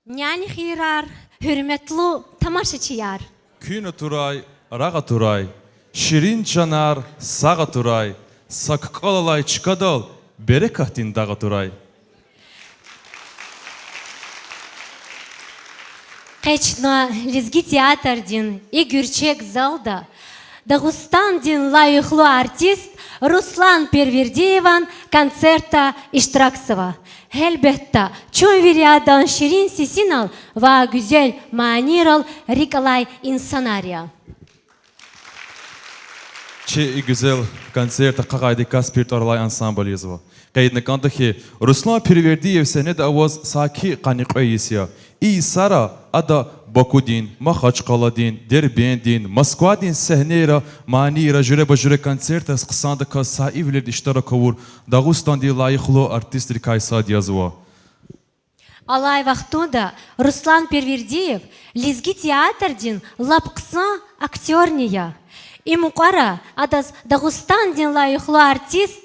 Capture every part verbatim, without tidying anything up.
Няни хийирар, гьуьрметлу тамашачияр! Куьн атурай, рагъ атурай, ширин чанар сагъ атурай, са кӀвал алай чкадал берекатдин дагъ атурай. Къе чна лезги театрдин и гуьрчег залда Дагъустандин лайихлу артист Руслан Первердиеван концертда иштиракзава. Гьелбетда, чун вири адан ширин сесинал ва гуьзел манийрал рикӀ алай инсанар я. Чи и гуьзел концерт ахъайдаказ Каспер тӀвар алай ансамбль ийизва. Къейдна кӀанда хьи, Руслан Первердиев сегьнеда аваз саки къанни кьве йис я. И йисара ада Бакудин, Махачкъаладин, Дербентдин, Москвадин сегьнейра манийра жуьреба-жуьре концертдиз хъсандаказ саивилерда иштирак авур Дагъустандин лайихлу артистрикай сад язва. Алай вахтунда Руслан Первердиев лезги театрдин лап хъсан актёрни я. И мукьвара адаз Дагъустандин лайихлу артист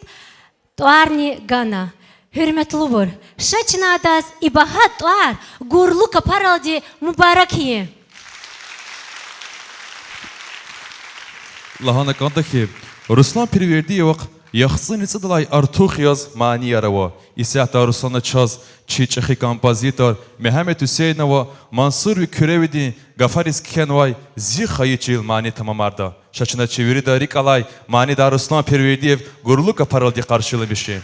тӀварни гана. Гьуьрметлубур, ша чна адаз и багьа тӀвар гурлу капаралди мубарак ийин. Лагьана кӀанда хьи, Руслан Первердиевахъ яхцӀурни цӀудалай артух яз манияр ава. Исятда Руслана чаз чи чӀехи композитор Мегьамед Гьуьсейнова Мансур ви куьревидин гафариз кхьенвай Зи хайи чил мани тамамарда. Ша чна чи вирида рикӀ алай манидар Руслан Первердиев гурлу капаралди къаршиламишин.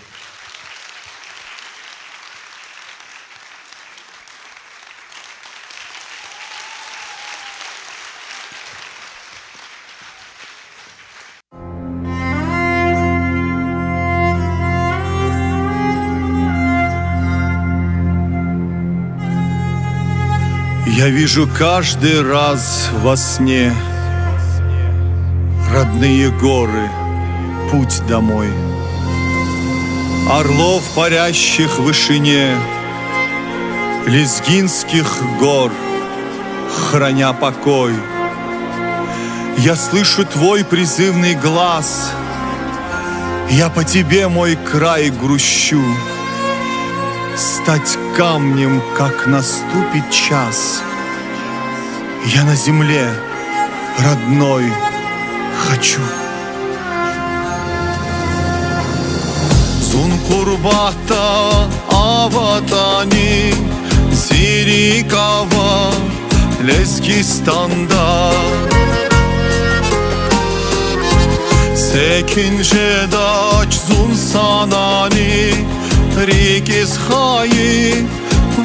Я вижу каждый раз во сне родные горы, путь домой. Орлов, парящих в вышине лезгинских гор, храня покой. Я слышу твой призывный глас, я по тебе, мой край, грущу. Стать камнем, как наступит час, я на земле родной хочу. Зун къурбатда а ватани, зи рикӀ ава Лезгистанда. Секин жедач зун санани, рикӀиз хайи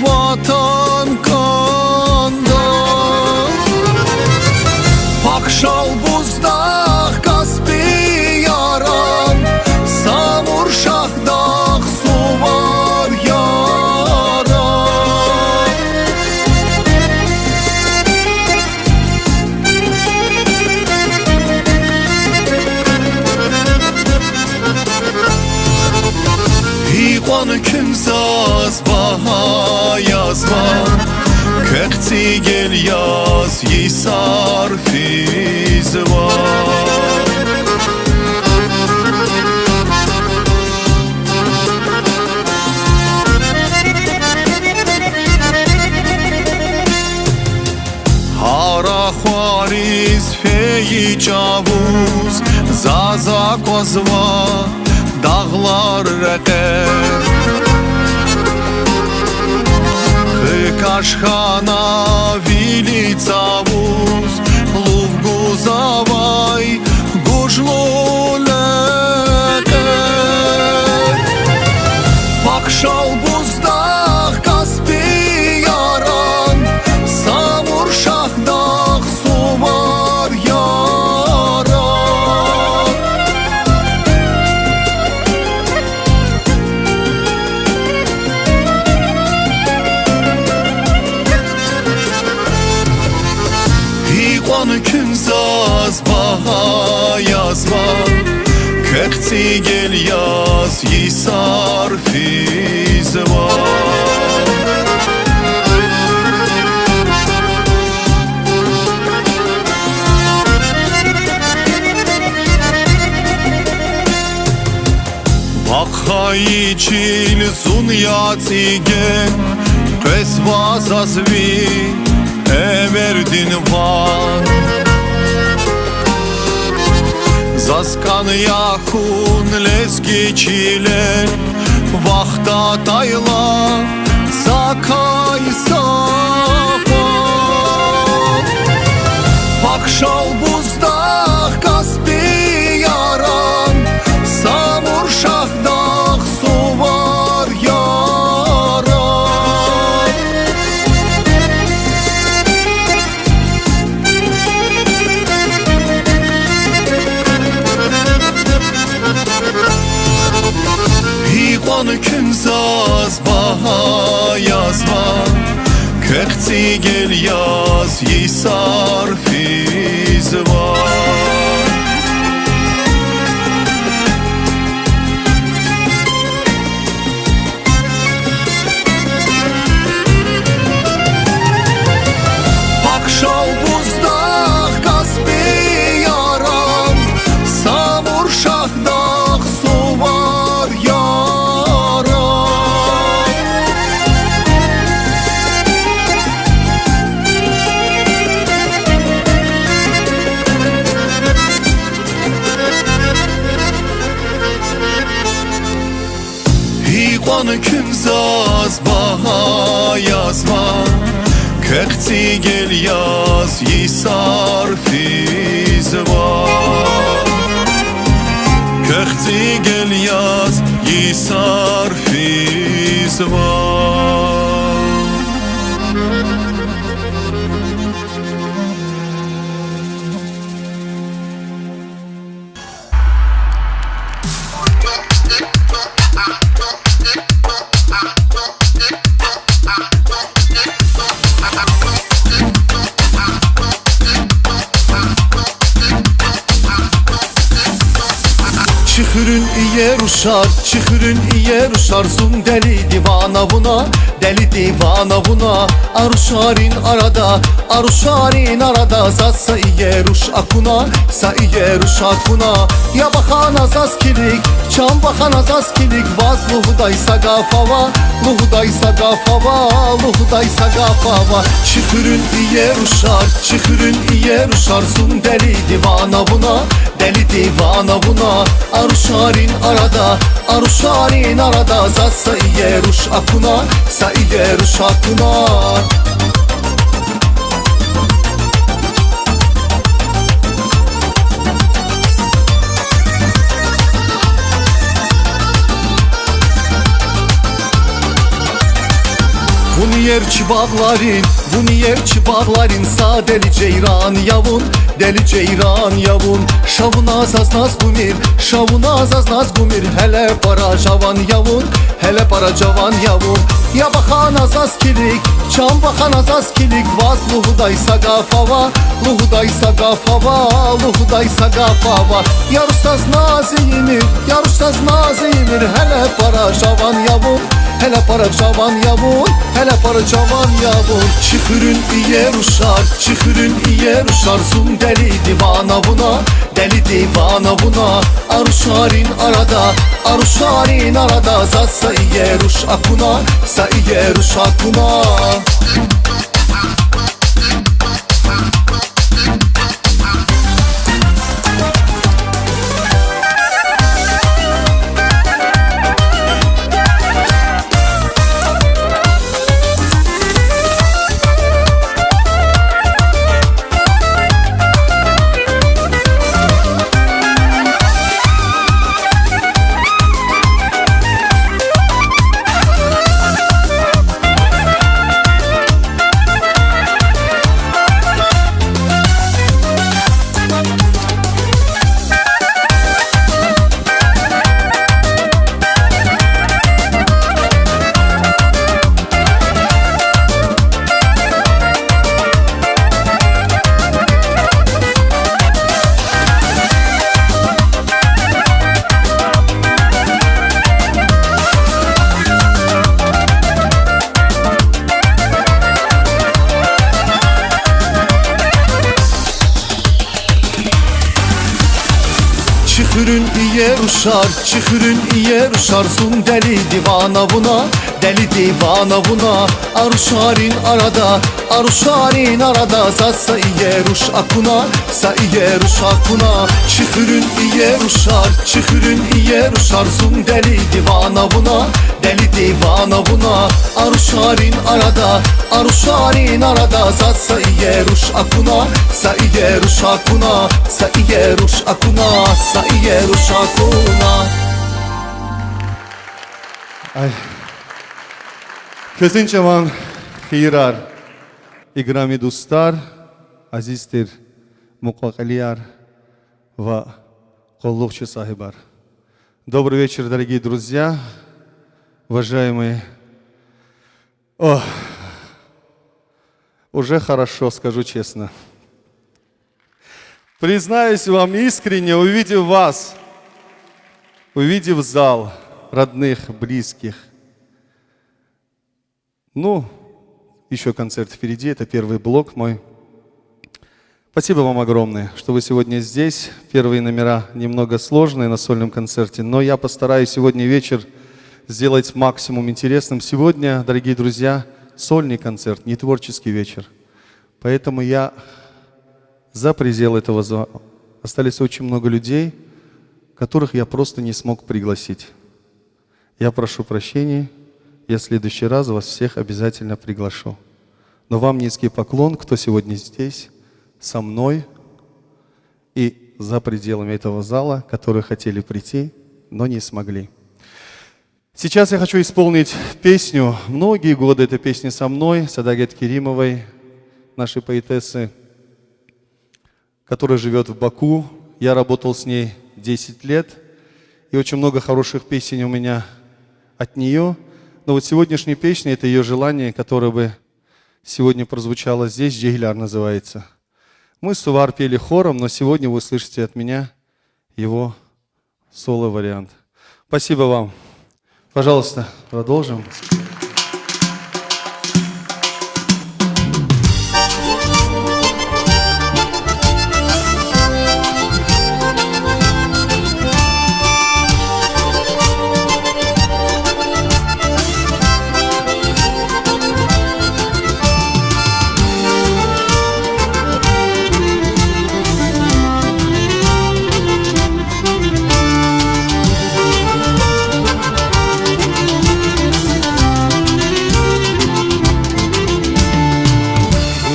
ватан кӀанда. Пак Шалбуздагъ, Каспи яран, Самуршагьдагъ, Сувар яран. Икьван куьн заз багьа язва, квехъ цӀигел яз йисар физва. Гьар ахвариз фейи чӀавуз заз аквазва дагълар рекье. Хкаж хьана вили цавуз лув гузавай гужлу лекье. Пак Шалбуздагъ, Каспи яран, Самуршагьдагъ, Сувар яран. Икьван куьн заз багьа язва, квехъ цӀигел яз йисар физва. Вахъ хайи чил зун я цӀиген, Къвезва заз ви эвердин ван. Заз кӀан я хьун, лезги чилел, вахт атайла закай са пад. Пак Шалбуздагъ Каспи яран, Самур Шагьдагъ Сувар яран. Гьикьван куьн заз багьа язва, квехъ цӀигел яз йисар физва. Пак Шалбуздагъ Каспи яран, Самур Шагьдагъ Сувар яран. Гьикьван куьн заз багьа язва, квехъ цӀигел яз йисар физва. Квехъ цӀигел яз йисар физва. Чи хуьруьн иер рушар, чи хуьруьн иер рушар, зун дели дивана вуна, дели дивана вуна. А рушарин арада, а рушарин арада заз са иер руш акуна, са иер руш акуна. Я бахана заз килиг, чан бахана заз килиг, ваз лугьудай са гаф ава, лугьудай са гаф ава, лугьудай са гаф ава. Чи хуьруьн иер рушар, чи хуьруьн иер рушар, зун дели дивана вуна, дели дивана вуна. А рушарин арада, а рушарин арада заз са иер руш акуна, са иер руш акуна. Вун иер чи багъларин, вун иер чи багъларин са дели жейран я вун, дели жейран я вун. Ша вуна заз назгумир, ша вуна заз назгумир, гьеле пара жаван я вун, гьеле пара жаван я вун. Я бахана заз килиг, чан бахана заз килиг, ваз лугьудай са гаф ава, лугьудай са гаф ава, лугьудай са гаф ава. Я руш заз назимир, я руш заз назимир, гьеле пара жаван я вун, гьеле пара жаван я вун, гьеле пара жаван я вун. Чи хуьруьн иер рушар, чи хуьруьн иер рушар, зун дели дивана вуна, дели дивана вуна. А рушарин арада, а рушарин арада заз са иер руш акуна, са иер руш акуна. Чи хуьруьн иер рушар, чи хуьруьн иер рушар, зун дели дивана вуна, Дели дивана вуна, а рушарин арада, а рушарин арада заз са иер руш акуна, са иер руш акуна. Чи хуьруьн иер рушар, чи хуьруьн иер рушар, зун дели дивана вуна, дели дивана вуна. А рушарин арада, а рушарин арада заз са иер руш акуна, са иер руш акуна, са иер руш акуна, са иер руш акуна. Ай. Квезин чӀаван хийирар, играми дустар, азиз тир мукьва-кьилияр ва къуллугъчи сагьибар. Добрый вечер, дорогие друзья, уважаемые. О, уже хорошо, скажу честно. Признаюсь вам искренне, увидев вас, увидев зал, родных, близких. Ну, ещё концерт впереди, это первый блок мой. Спасибо вам огромное, что вы сегодня здесь. Первые номера немного сложные на сольном концерте, но я постараюсь сегодня вечер сделать максимум интересным. Сегодня, дорогие друзья, сольный концерт, не творческий вечер. Поэтому я за пределы этого зала. Остались очень много людей, которых я просто не смог пригласить. Я прошу прощения, я в следующий раз вас всех обязательно приглашу. Но вам низкий поклон, кто сегодня здесь, со мной и за пределами этого зала, которые хотели прийти, но не смогли. Сейчас я хочу исполнить песню. Многие годы эта песня со мной, Садагет Керимовой, нашей поэтессы, которая живёт в Баку. Я работал с ней десять лет, и очень много хороших песен у меня от неё. Но вот сегодняшняя песня, это её желание, которое бы сегодня прозвучало здесь, «Жегьилар» называется. Мы Сувар пели хором, но сегодня вы услышите от меня его соло-вариант. Спасибо вам. Пожалуйста, продолжим.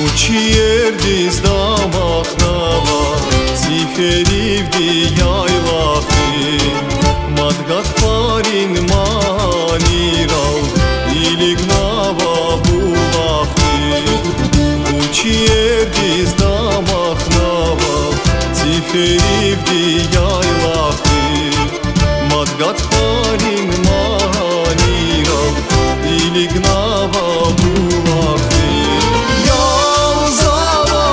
Вучиердиз дамахнава циферивди яйлахъ, мад гатфарин манийрал илигнава булахъ. Вучиердиз дамахнава циферивди яйлахъ, мад гатфарин манийрал илигнава булахъ. Ялзава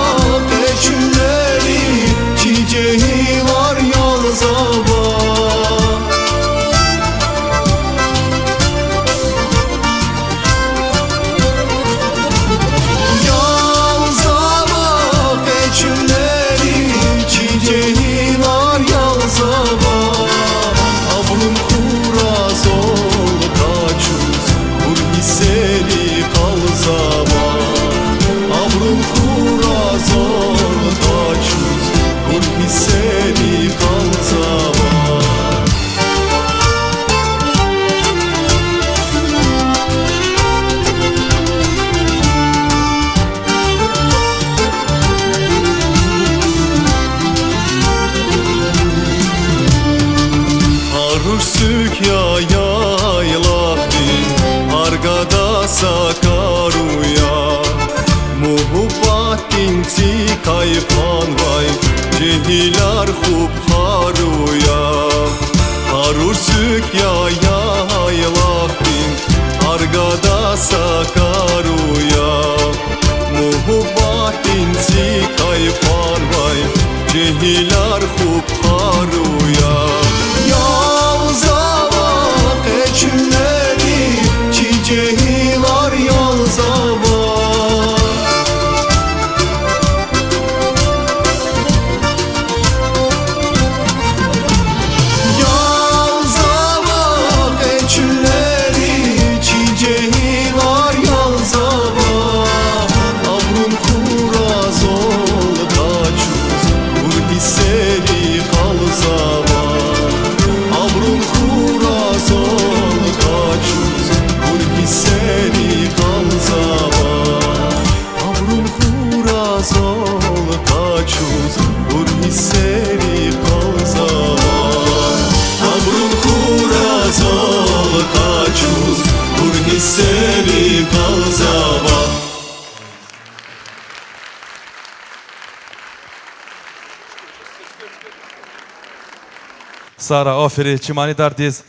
къе чуьллери, чи жегьилар ялзава. Ялзава къе чуьллери, чи жегьилар ялзава. Абурун хура зун къачуз, хур гьиссери къалзава. Абурун хура зун къачуз, хур гьиссери къалзава. Гьар руш суьк я яйлахдин, гьар гада са кару я. Муьгьуьббатдин цикай къванвай жегьилар хупӀ хару я. Гьар руш суьк я яйлахдин, гьар гада са кару я. Муьгьуьббатдин цикай къванвай жегьилар хупӀ хару я. Ялзава къе чуьллери, чи жегьилар ялзава. Ялзава къе чуьллери, чи Сери къалзава. Сара, аферин чи манидардиз.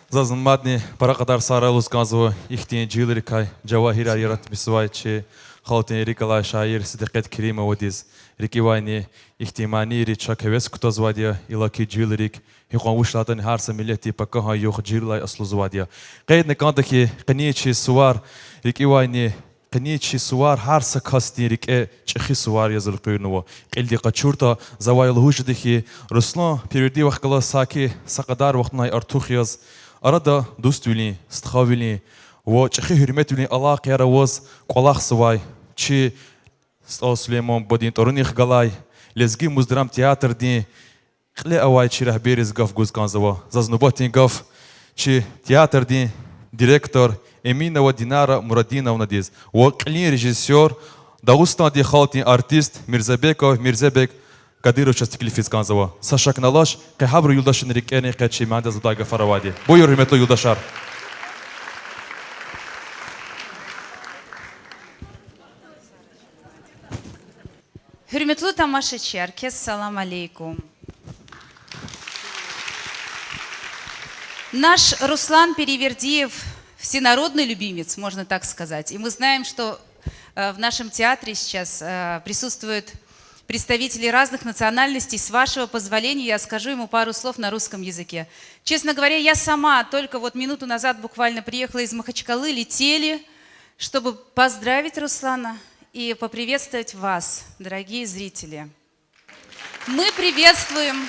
Заз мадни пара кьадар сагърай лугьуз кӀанзава ихьтин жегьилрикай жавагьирар яратмишзавай чи халкьдин рикӀ алай шаир Сидикъет Керимовадиз. РикӀивайни ихьтин манийри чак гьевес кутазвайди я, иллаки жегьилрик гьикьван вуч лагьайтӀани гьар са миллетдин пакагьан югъ жегьилрилай аслузвайди я. Къейдна кӀанда хьи, къенин чи сувар, рикӀивайни, къенин чи сувар гьар са касдин рикӀе чӀехи сувар яз элкъуьрнава. Кьилди къачуртӀа, завай лугьуз жеда хьи, Руслан Первердиевахъ галаз саки са кьадар вахтунай артух яз арада дуствилин, стхавилин ва чӀехи гьуьрметвилин алакъаяр аваз кӀвалахзавай чи СтӀал Сулейман бубадин тӀварунихъ галай Лезги муздрамтеатрдин кьиле авай чи регьберриз гаф гуз кӀанзава. Заз нубатдин гаф чи театрдин директор Эминова Динара Мурадиновнадиз ва кьилин режиссёр, Дагъустандин халкьдин артист Мирзабеков Мирзабек Кадыровичаз теклифиз кӀанзава. Са шак налач, къе гьабурун юлдашрин рикӀерин къе чи манидиз лугьудай гафар авайди. Буюр, гьуьрметлу юлдашар. Гьуьрметлу тамашачияр, квез салам алейкум. Наш Руслан Перевердиев, всенародный любимец, можно так сказать. И мы знаем, что, э, в нашем театре сейчас, э, присутствуют представители разных национальностей. С вашего позволения, я скажу ему пару слов на русском языке. Честно говоря, я сама только вот минуту назад буквально приехала из Махачкалы, летели, чтобы поздравить Руслана и поприветствовать вас, дорогие зрители. Мы приветствуем,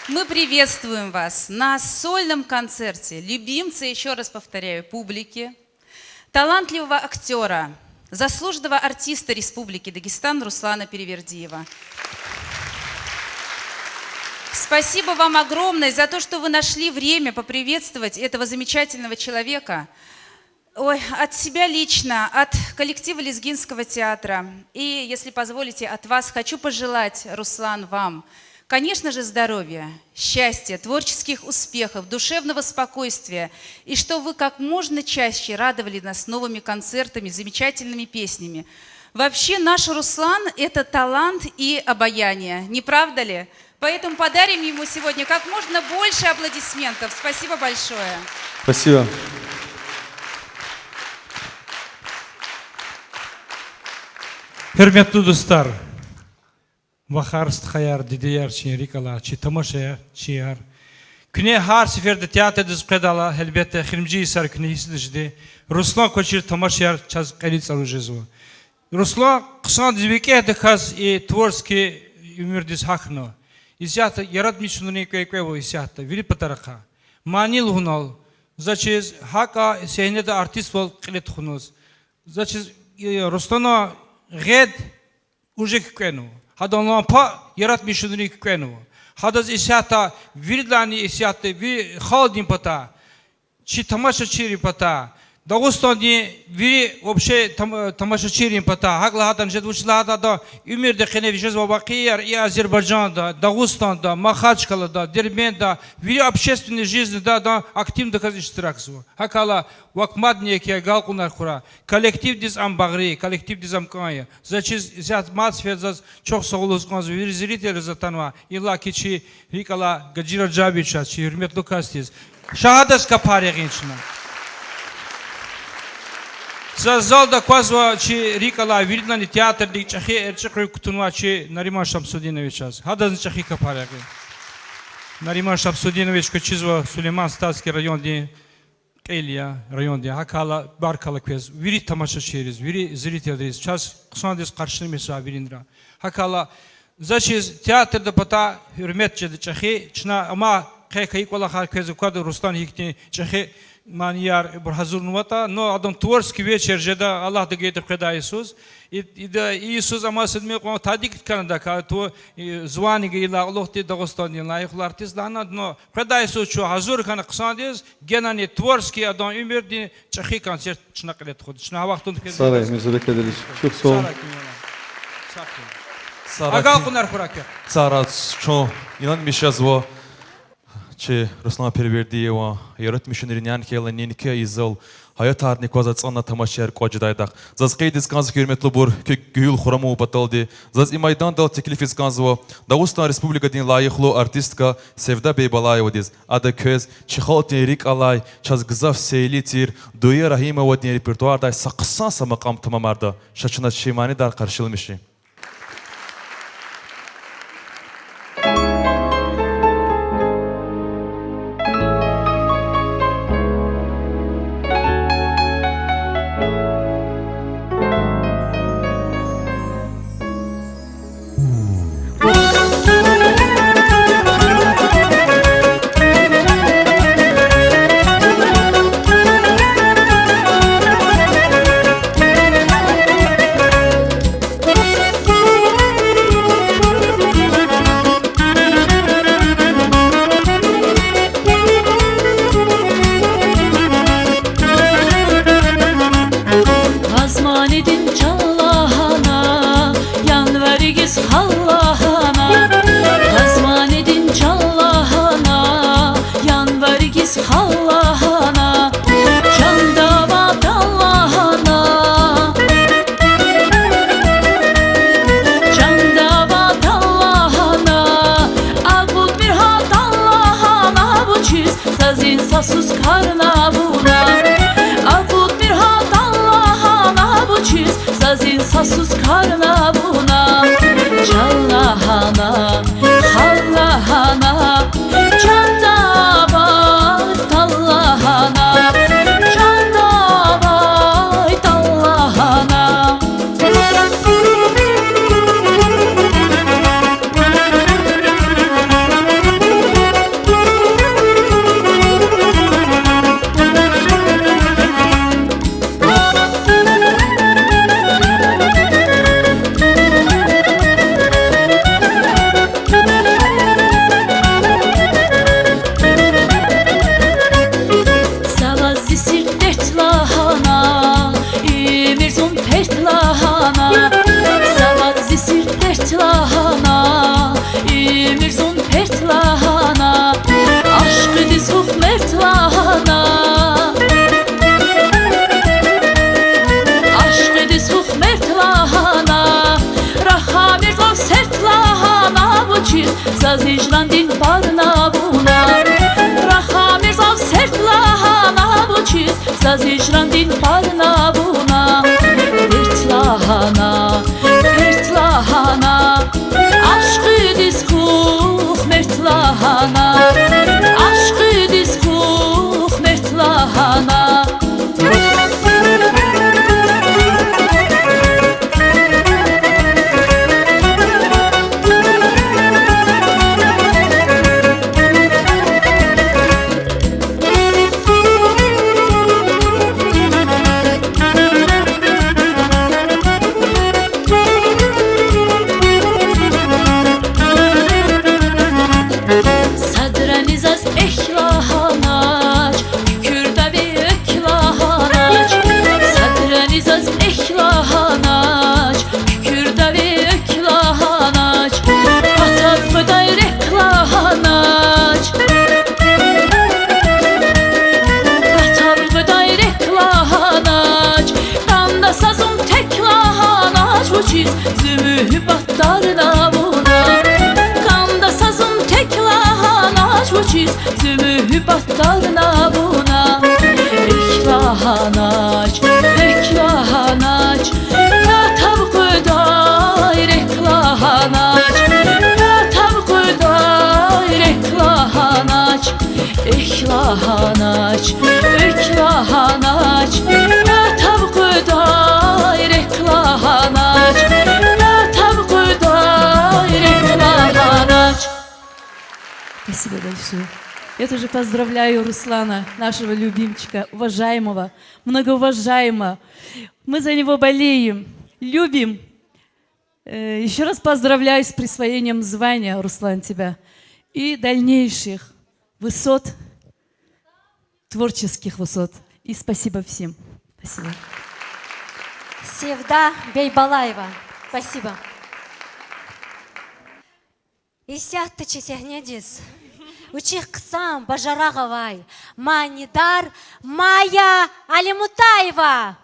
мы приветствуем вас на сольном концерте любимца, ещё раз повторяю, публики, талантливого актёра, заслуженного артиста Республики Дагестан Руслана Перевердиева. Спасибо вам огромное за то, что вы нашли время поприветствовать этого замечательного человека. Ой, от себя лично, от коллектива Лезгинского театра и, если позволите, от вас хочу пожелать, Руслан, вам, конечно же, здоровья, счастья, творческих успехов, душевного спокойствия и что вы как можно чаще радовали нас новыми концертами, замечательными песнями. Вообще, наш Руслан — это талант и обаяние, не правда ли? Поэтому подарим ему сегодня как можно больше аплодисментов. Спасибо большое. Спасибо. Гьуьрметлу дустар, вахар, стхаяр, дидеяр, чи рикӀ алай, чи тамашачияр. Куьне гьар сеферда театрдиз къведайла, гьелбетда, эхиримжи йисар куьне гьиссдиз жеди, Руслан квачир тамашаяр чаз кьилиз цӀаруз жезва. Руслан хъсандиз викӀегьдаказ и творческий уьмуьрдиз гьахьнава. Исятда яратмишунрин кӀвенкӀве ава исятда, вири патарихъай. Мани лугьунал, заз чиз, гьакӀ а сегьнеда артиствал кьиле тухуниз. Заз чиз, э, Руслана гъед уже куькӀвенва. Гьадан лампа яратмишунрин куькӀвенва. Гьадаз исятда виридалайни исятда вири халкьдин патай, чи тамашачийрин патай, Дагъустандин вири вообще там-, тамашачийрин патай, гьакӀ лагьайтӀани жеда, вучиз лагьайтӀа адан уьмуьрда къене виже жезвай вакъиаяр и Азербайжанда, Дагъустанда, Махачкъалада, Дербентда, вири общественный жизньда адан активнодаказ иштиракзава. ГьакӀ хьайила, вак мадни еке агалкьунар хьурай, коллективдиз ам багъри, коллективдиз ам кӀан я. Заз чиз, исятда мад сеферда заз чухсагъул лугьуз кӀанзава вири зрительриз атанвай, иллаки чи рикӀ алай Гьажи Ражабовичаз, чи гьуьрметлу касдиз. Ша гьадаз капар ягъин чна. Заз залда аквазва чи рикӀ алай, виридалайни театрдик чӀехи эрчӀи къуьн кутунвай чи Нариман Шамсудиновичаз. Гьадазни чӀехи капар ягъин. Нариман Шамсудинович квез чизва Сулейман-Стальский райондин кьил я, райондин. ГьакӀ хьайила, баркалла квез, вири тамашачийриз, вири зрительриз, чаз хъсандиз къаршиламишзавай виринра. ГьакӀ хьайила, заз чиз, театрдин патай гьуьрмет жеда чӀехи, чна амай къе хьайи кӀвалахар квез аквада, Руслан гьихьтин чӀехи манияр ибур гьазурнаватӀа, но адан творческий вечер жеда, Аллагьди гайитӀа, къведай йисуз. И, ида, и йисуз амай са тӀимил кьван тадик хьана, дакӀа ту, и, звание гайила кьулухъди Дагъустандин лайихлу артист лагьана, но къведай йисуз чун гьазур хьана хъсандиз, генани творческий адан уьмуьрдин чӀехи концерт чна кьиле тухуда. Чна гьа вахтунда хкведа. Сагърай, Мирзабек Кадырович, чухсагъул. Сагърай, куьне. Сагърай. Агалкьунар хьурай квехъ. Сагърай, чун инанмиш язва. Чи Руслан Первердиеван яратмишунрин ян хьайила неинки ийизвал, гьаятарни кваз ацӀана тамашаяр кӀватӀ жедайдахъ. Заз къейд ийиз кӀанзава, гьуьрметлубур, куь гуьгьуьл хурам авун паталди, заз и майдандал теклиф ийиз кӀанзава Дагъустан Республикадин лайихлу артистка Севда Бейбалаевадиз. Ада квез чи халкьдин рикӀ алай, чаз гзаф сейли тир Дуя Рагьимовадин репертуардай са хъсан са макьам тамамарда. Ша чна чи манидар къаршиламишин. Гъаз манидин чан лагьана, январигиз хал лагьана. Гъаз манидин чан лагьана, январигиз хал лагьана. Чан дава тан лагьана, чан дава тан лагьана, акъудмир гьа тан лагьана, вучиз заз инсафсуз карна вуна. Акъудмир гьа тан лагьана, вучиз заз инсафсуз карна вуна. Чан лагьана, хал лагьана, чан дава тан лагьана, чан дава тан лагьана. Са ваз зи сир дерт лагьана, уьмуьр зун перт лагьана. Са ваз зи сир дерт лагьана, уьмуьр зун перт лагьана. Ашкъидиз хьухь мерт лагьана, ашкъидиз хьухь мерт лагьана. Рахамир зав серт лагьана, вучиз заз гьижрандин парна вуна. Рахамир зав серт лагьана, вучиз заз гьижрандин парна вуна. Дерт лагьана, перт лагьана, ашкъидиз хьухь мерт лагьана, ашкъидиз хьухь мерт лагьана. Садрани заз эхь лагьанач, куькуьрда ви экв лагьанач. Садрани заз эхь лагьанач, куькуьрда ви экв лагьанач. Патав къведай рехъ лагьанач, патав къведай рехъ лагьанач. КӀанда са зун тек лагьанач, вучиз зи муьгьуьббатдар на вуна. КӀанда са зун тек лагьанач, вучиз зи муьгьуьббатдар на вуна. Эхь лагьанач, эхь лагьанач, патав къведай рехъ лагьанач, патав къведай рехъ лагьанач. Эхь лагьанач, эхь лагьанач, патав къведай рехъ лагьанач, патав къведай рехъ лагьанач. Спасибо большое. Я тоже поздравляю Руслана, нашего любимчика, уважаемого, многоуважаемого. Мы за него болеем, любим. Э, ещё раз поздравляю с присвоением звания, Руслан, тебя. И дальнейших высот, творческих высот. И спасибо всем. Спасибо. Севда Бейбалаева. Спасибо. Исятда чи сегьнедиз Вичихъ хъсан бажарагъ авай, манидар Майя Алимутаева.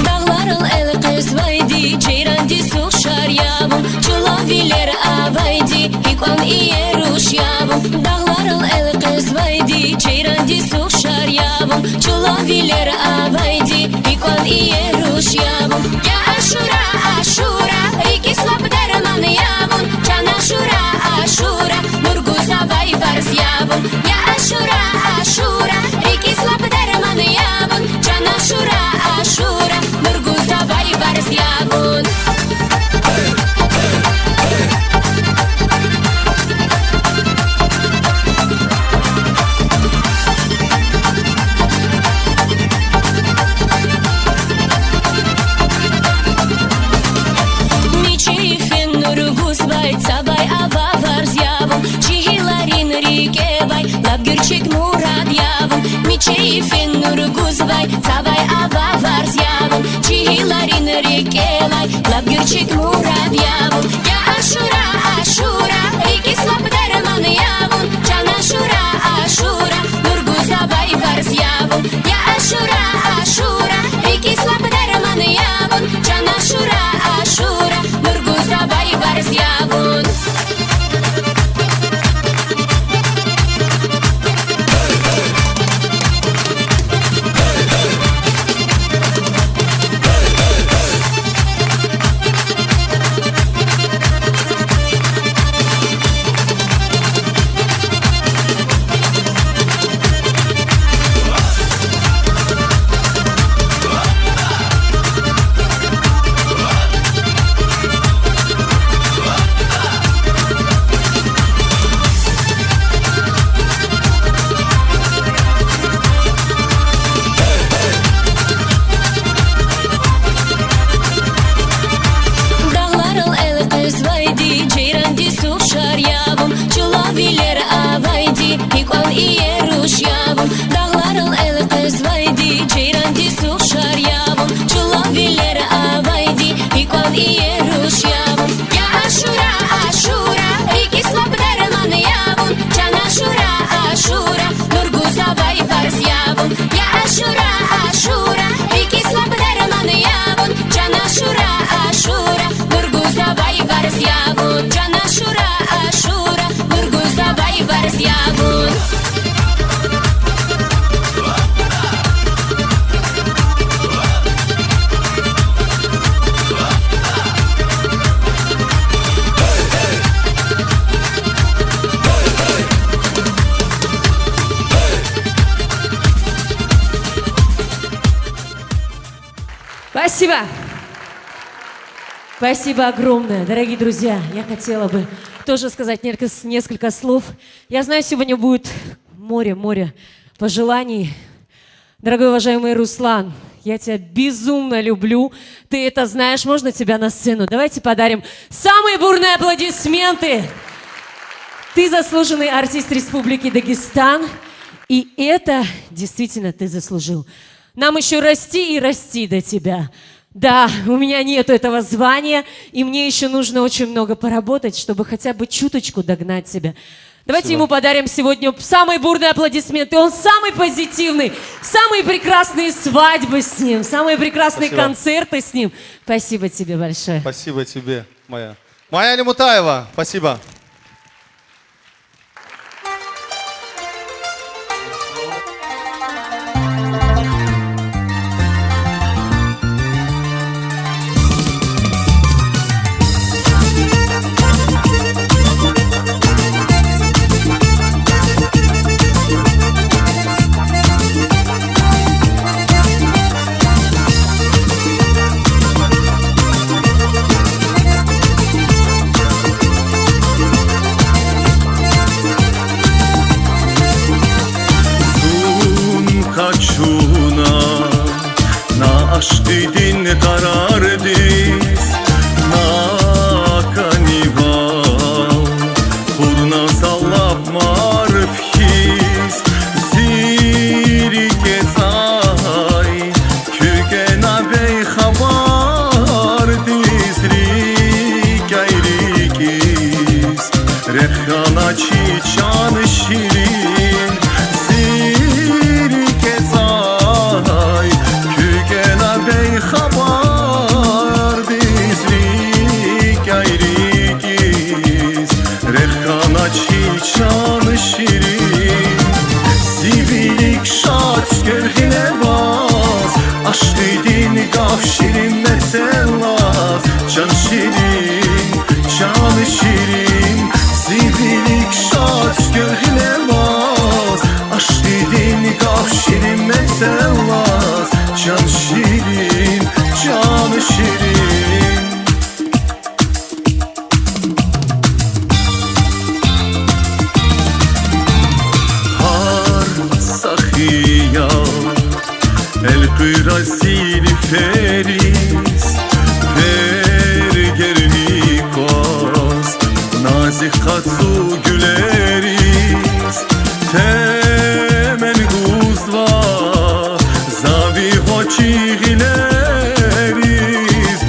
Дагъларал элкъвезвайди, жейрандиз ухшар я вун, чулавилер авайди, гьикьван иер руш я вун. Дагъларал элкъвезвайди, жейрандиз ухшар я вун, чулавилер авайди, гьикьван иер руш я вун. Я Ашура, Ашура, рикӀиз лап дарман я вун, чан Ашура, Ашура, нур гузвай фарз я вун. Я Ашура, Ашура, рикӀиз лап дарман я вун, чан Ашура, Ашура, нур гузвай фарз я вун. Мичи йифен нур гузвай, цавай ава фарз я вун, чи гьилларин рикӀевай лап гуьрчег мурад я вун. Мичи йифен нур гузвай, цавай ава фарз я вун, чи гьилларин рикӀелай лап гуьрчег мурад я вун. Я Ашура, Ашура, рикӀиз лап дарман я вун, чан Ашура, Ашура, нур гузвай фарз я вун. Я Ашура, Ашура, рикӀиз лап дарман я вун, чан Ашура, Ашура, нур гузвай фарз я вун. Дагъларал элкъвезвайди, жейрандиз ухшар я вун, чулавилер авайди, гьикьван иер руш я вун. Дагъларал элкъвезвайди, жейрандиз ухшар я вун, чулавилер авайди, гьикьван иер руш я вун. Я Ашура, Ашура, рикӀиз лап дарман я вун, чан Ашура, Ашура, нур гузвай фарз я вун. Я Ашура, Ашура, рикӀиз лап дарман я вун, чан Ашура, Ашура, нур гузвай фарз я вун. Чан Ашура, Ашура, нур гузвай фарз я вун. Спасибо. Спасибо огромное. Дорогие друзья, я хотела бы тоже сказать нерк-, несколько слов. Я знаю, сегодня будет море, море пожеланий. Дорогой, уважаемый Руслан, я тебя безумно люблю. Ты это знаешь. Можно тебя на сцену? Давайте подарим самые бурные аплодисменты. Ты заслуженный артист Республики Дагестан. И это действительно ты заслужил. Нам ещё расти и расти до тебя. Да, у меня нету этого звания, и мне ещё нужно очень много поработать, чтобы хотя бы чуточку догнать тебя. Давайте Спасибо. ему подарим сегодня самые бурные аплодисменты. Он самый позитивный, самые прекрасные свадьбы с ним, самые прекрасные Спасибо. концерты с ним. Спасибо тебе большое. Спасибо тебе, Майя. Майя Алимутаева, спасибо. Дидин къарардиз наканивал, къурна залаб марф хьиз, зи рикӀе цӀай, куь кӀена бейхабардиз, рикӀяй-рикӀиз. Рехъ хьана чи чан ширин, зи рикӀе цӀай, куь кӀена бейхабардиз, рикӀяй-рикӀиз. Рехъ хьана чи чан ширин, зи вилик шад цуьквер гъиле ваз, ашкъидин гаф ширин мецел алаз, чан ширин, чан ширин, зи вилик шад цуьквер гъиле ваз, ашкъидин гаф ширин мецел алаз, чан ширин, чан ширин. Гьар са хиял элкъуьра зильфериз, пергерни кваз назик къацу гуьлериз, темен гузва за ви гъвечӀи гъилериз,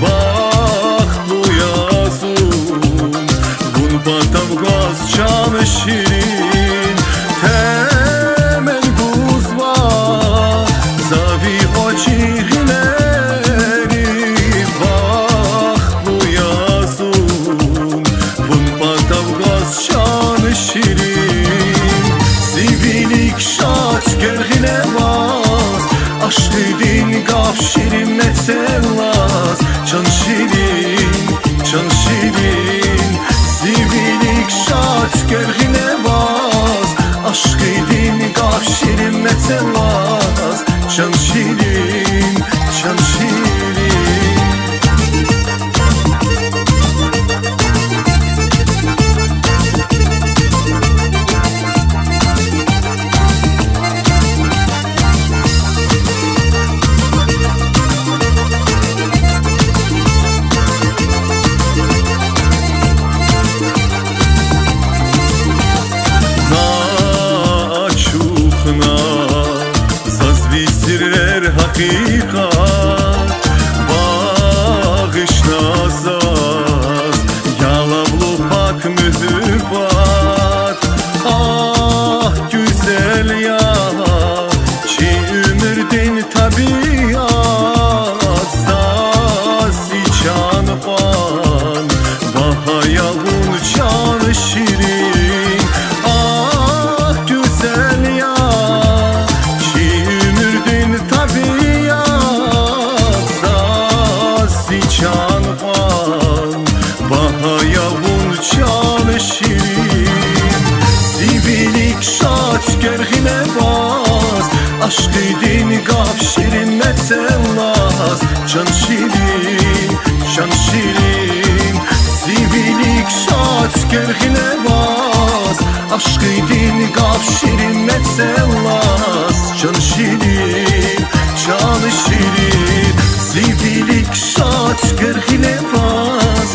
бахтлу я зун, вун патав гваз, чан ширин, темен гузва за ви гъвечӀи гъилериз, бахтлу я зун, вун патав гваз, чан ширин. Зи вилик шад цуьквер гъиле ваз, ашкъидин гаф ширин мецел алаз, чан ширин, чан ширин. Зи вилик шад цуьквер гъиле ваз, ашкъидин гаф ширин мецел алаз, чан ширин, чан ширин. На ачухна заз ви сирер, гьакъикъат, багъишна заз ялавлу пак муьгьуьббат. Агь, гуьзел я чи уьмуьрдин табиат, заз зи чан кьван багьа я вун, чан ширин. Агь, гуьзел я чи уьмуьрдин табиат, заз зи чан кьван багьа я вун, чан ширин. Зи вилик шад цуьквер гъиле ваз, ашкъидин гаф ширин мецел алаз, чан ширин, чан ширин. Зи вилик шад цуьквер гъиле ваз, ашкъидин гаф ширин мецел алаз, чан ширин, чан ширин. Зи вилик шад цуьквер гъиле ваз,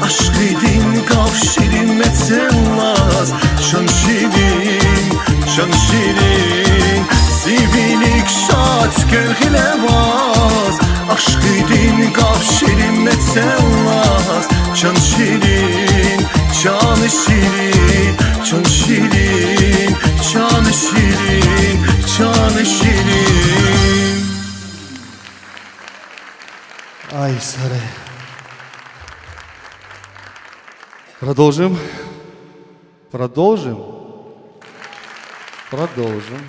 ашкъидин гаф ширин мецел алаз, чан ширин, чан ширин. Зи вилик шад цуьквер гъиле ваз, ашкъидин гаф ширин мецел алаз, чан ширин, чан ширин, чан ширин, чан ширин, чан ширин. Ай, саре. Продолжим. Продолжим. Продолжим.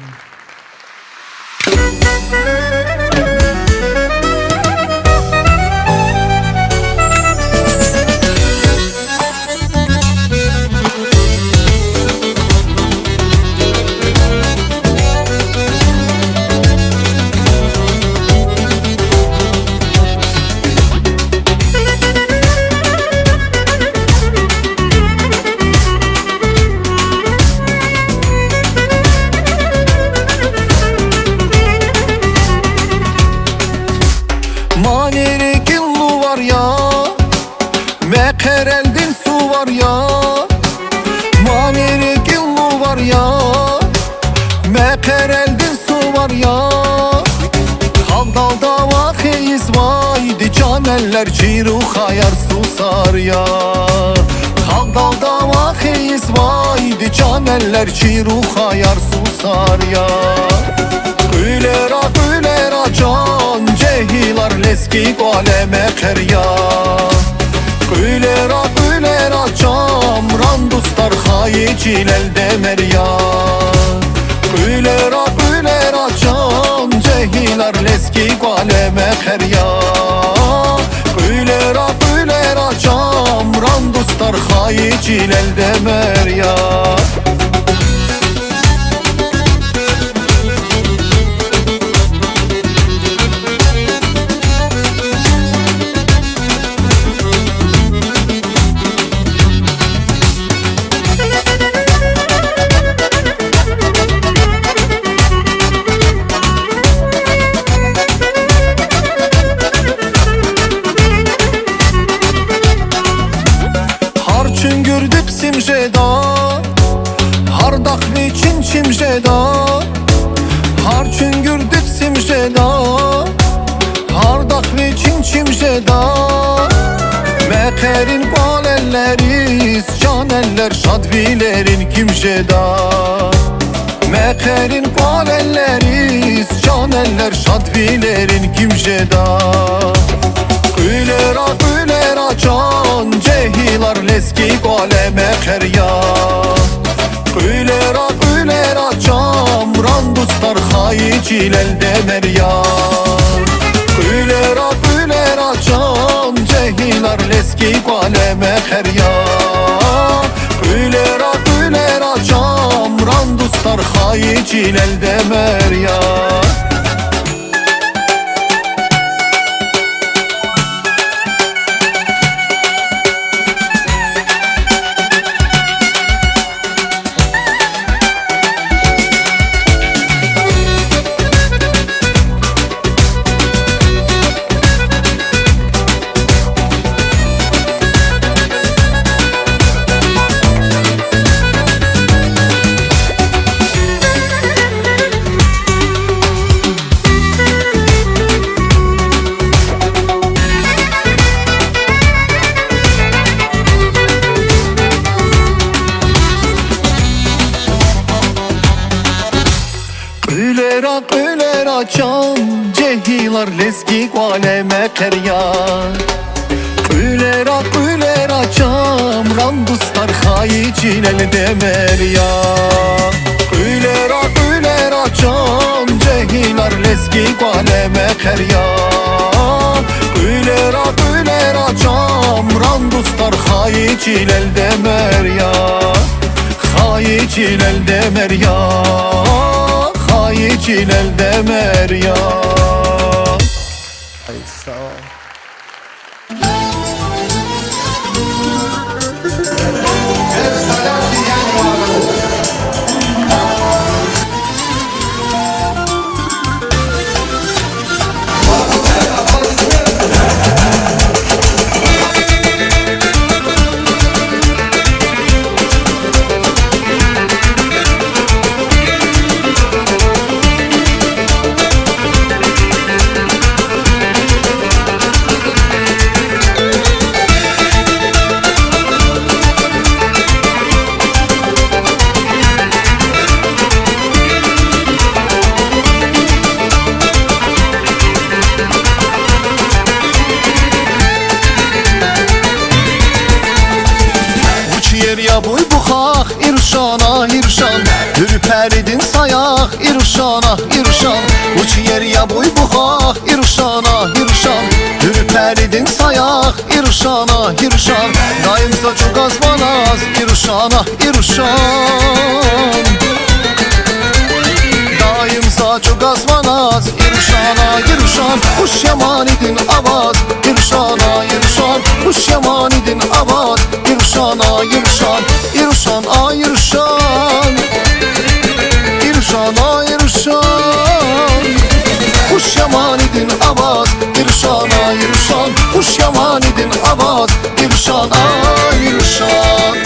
Мани рикӀин лувар я, мехъерелдин сувар я. Мани рикӀин лувар я, мехъерелдин сувар я. Халкьдал дава хьайизвайди чан эллер, чи рухваяр сусар я. Халкьдал дава хьайизвайди чан эллер, чи рухваяр сусар я. Къуьлера, къуьлера чан, жегьилар, лезги кӀвале мехъер я. Къуьлера, къуьлера чан, рандустар, хайи чилел демер я. Къуьлера, къуьлера чан, жегьилар, лезги кӀвале мехъер я. Къуьлера, къуьлера чан, рандустар, хайи чилел демер я. Гьар чуьнгуьрди кьисим жеда, гьардахъ вичин чим жеда. Гьар чуьнгуьрди кьисим жеда, гьардахъ вичин чим жеда. Мехъерин кӀвал эллериз чан эллер, шадвилерин ким жеда. Мехъерин кӀвал эллериз чан эллер, шадвилерин ким жеда. Къуьлера, къуьлера чан, жегьилар, лезги кӀвале мехъер я. Къуьлера, къуьлера чан, рандустар, хайи чилел демер я. Къуьлера, къуьлера чан, жегьилар, лезги кӀвале мехъер я. Къуьлера, къуьлера чан, рандустар, хайи чилел демер я. Къуьлера, къуьлера чан, жегьилар, лезги кӀвале мехъер я. Къуьлера, къуьлера чан, рандустар, хайи чилел демер я. Къуьлера, къуьлера чан, жегьилар, лезги кӀвале мехъер я. Къуьлера, къуьлера чан, рандустар, хайи чилел демер я. Хайи чилел демер я, хайи чилел демер я. Ай, сагъ ол. Вуч иер я буй бухах, иршана, иршан, гьуьрперидин саях, иршана, иршан. Вуч иер я буй бухах, иршана, иршан, гьуьрперидин саях, иршана, иршан. Даим са чӀугваз ваназ, иршана, иршан. Даим са чӀугваз ваназ, иршана, иршан. Хуш я манидин аваз, иршана, иршан. Хуш я манидин аваз, иршана, иршан. Иршан, а, иршан. Иршана, иршан. Хуш я манидин аваз, иршана, Ирушан, хуш яманидин аваз, ирушан, а, ирушан.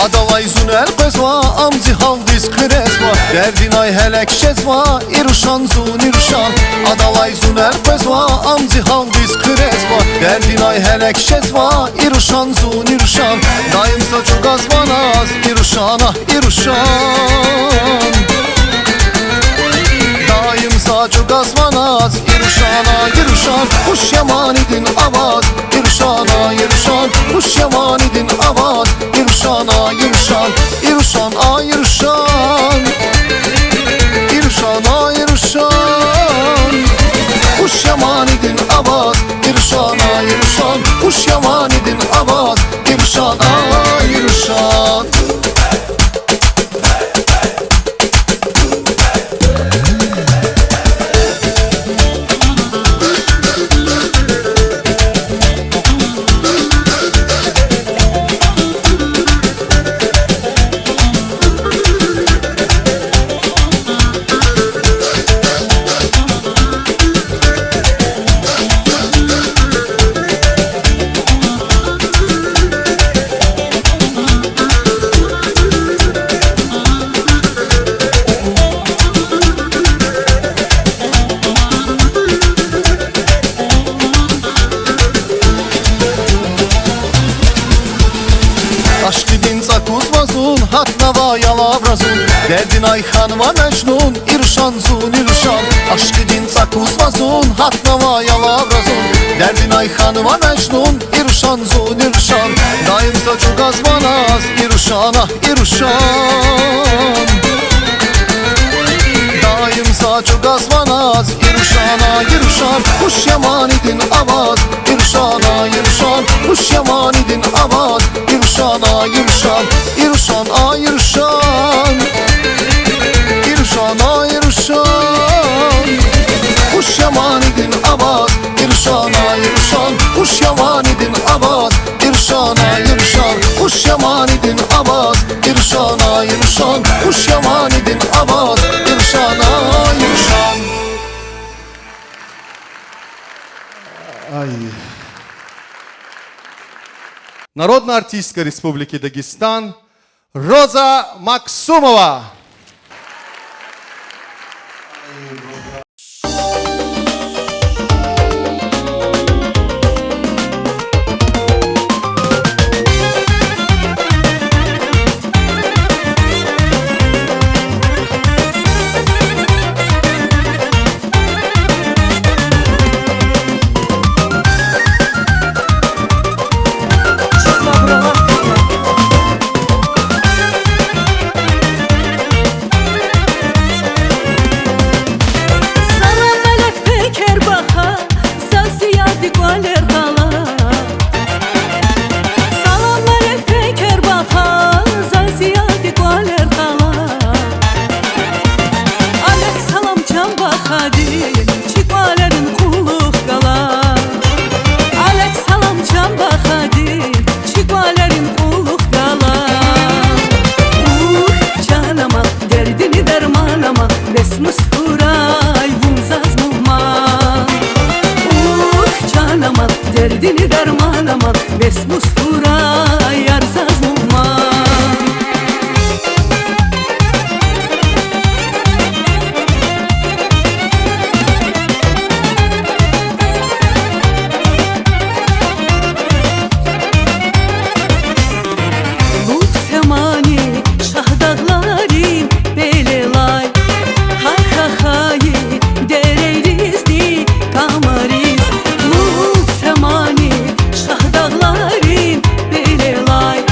Адалай зун эл къвезва, ам зи гьалдиз хъуьрезва, дердинай гьеле кичезва, ирушан зун, ирушан. Адалай зун эл къвезва, ам зи гьалдиз хъуьрезва, дердинай гьеле кичезва, ирушан зун, ирушан. Даим са чӀугваз ваназ, ирушан, а, ирушан. Даим са чӀугваз ваназ, ирушан, а, ирушан, хуш яманидин аваз, ирушан, а, ирушан, хуш яманидин аваз, ирушан, а, ирушан, ирушан, а, ирушан. Ирушан, а, ирушан, хуш яманидин аваз, ирушан, а, ирушан, хуш яманидин аваз, ирушан, а, ирушан. Ашкъидин цӀакуз ва зун, гьатнава ялавра зун, дердинай хьанва Межнун, ирушан зун, ирушан. Ашкъидин цӀакуз ва зун, гьатнава ялавра зун, дердинай хьанва Межнун, ирушан зун, ирушан. Даим са чӀугваз ваназ, ирушан, а, ирушан. Даим са чӀугваз ваназ, ирушан, а, ирушан, хуш яманидин аваз, ирушан, а, ирушан, хуш яманидин аваз, ирушан, а, ирушан, ирушан, а, ирушан. Ирушан, а, ирушан, хуш яманидин аваз, ирушан, а, ирушан, хуш яманидин аваз, ирушан, а, ирушан, хуш яманидин аваз, ирушан, а, ирушан, хуш яманидин аваз, ирушан, а, ирушан. Ай. Народная артистка Республики Дагестан Роза Максумова. Салам алейк, Пекербаха, заз яди кӀвалер къала. Салам алейк, Пекербаха, заз яди кӀвалер къала. Алейк салам, чан бахади, чи кӀвалерин кьулухъ гала. Алейк салам, чан бахади, чи кӀвалерин кьулухъ гала. Ух, чан ама, дердини дарман ама, бес мус хьурай вун заз мугьман. Ух, чан ама, дердини дарман ама, бес мус хьурай яр заз мугьман. Лув це мани Шагьдагъларин пелелай, гьар хьайи дерейризни камариз. Лув це мани Шагьдагъларин пелелай,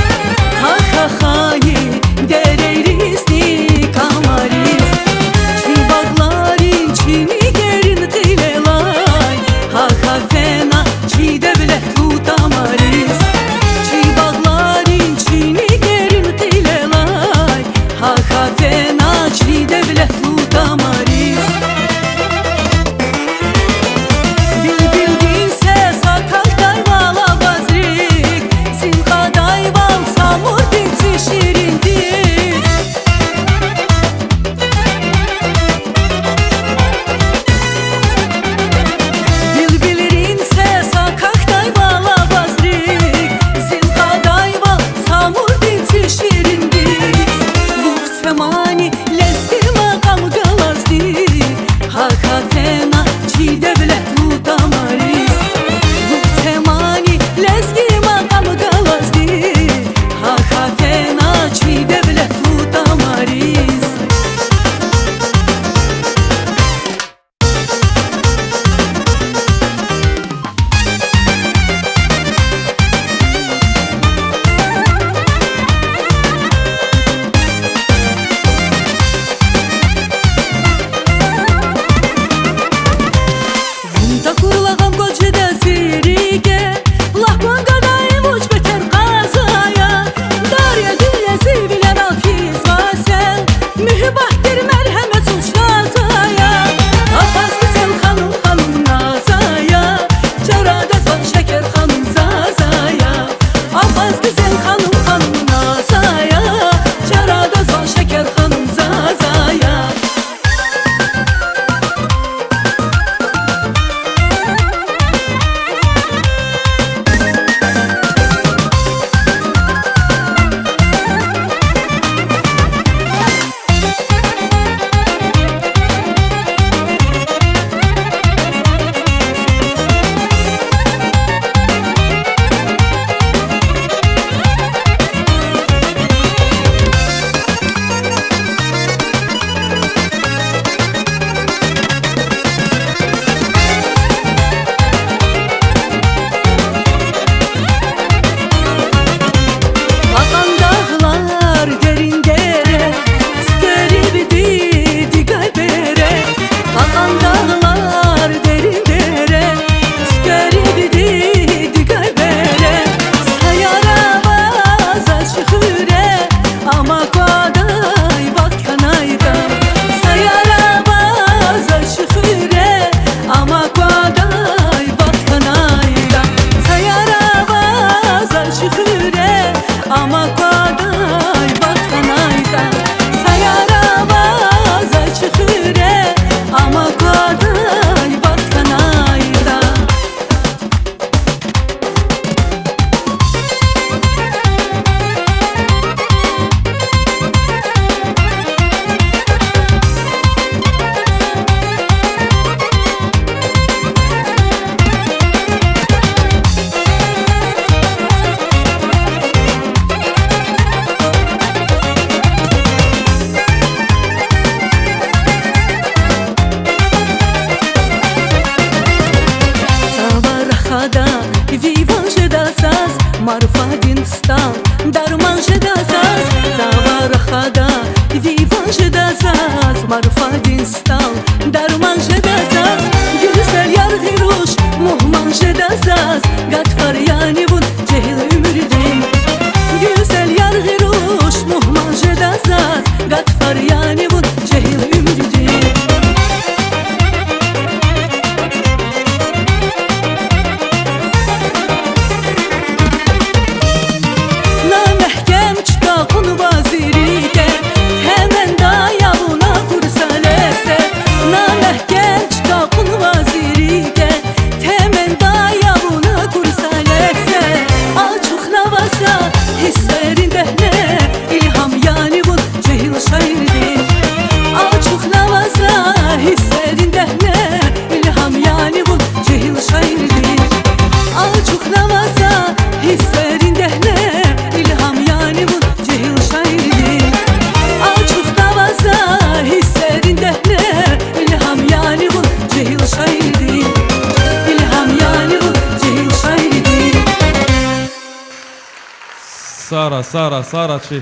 Сара, Сара, Сара чи.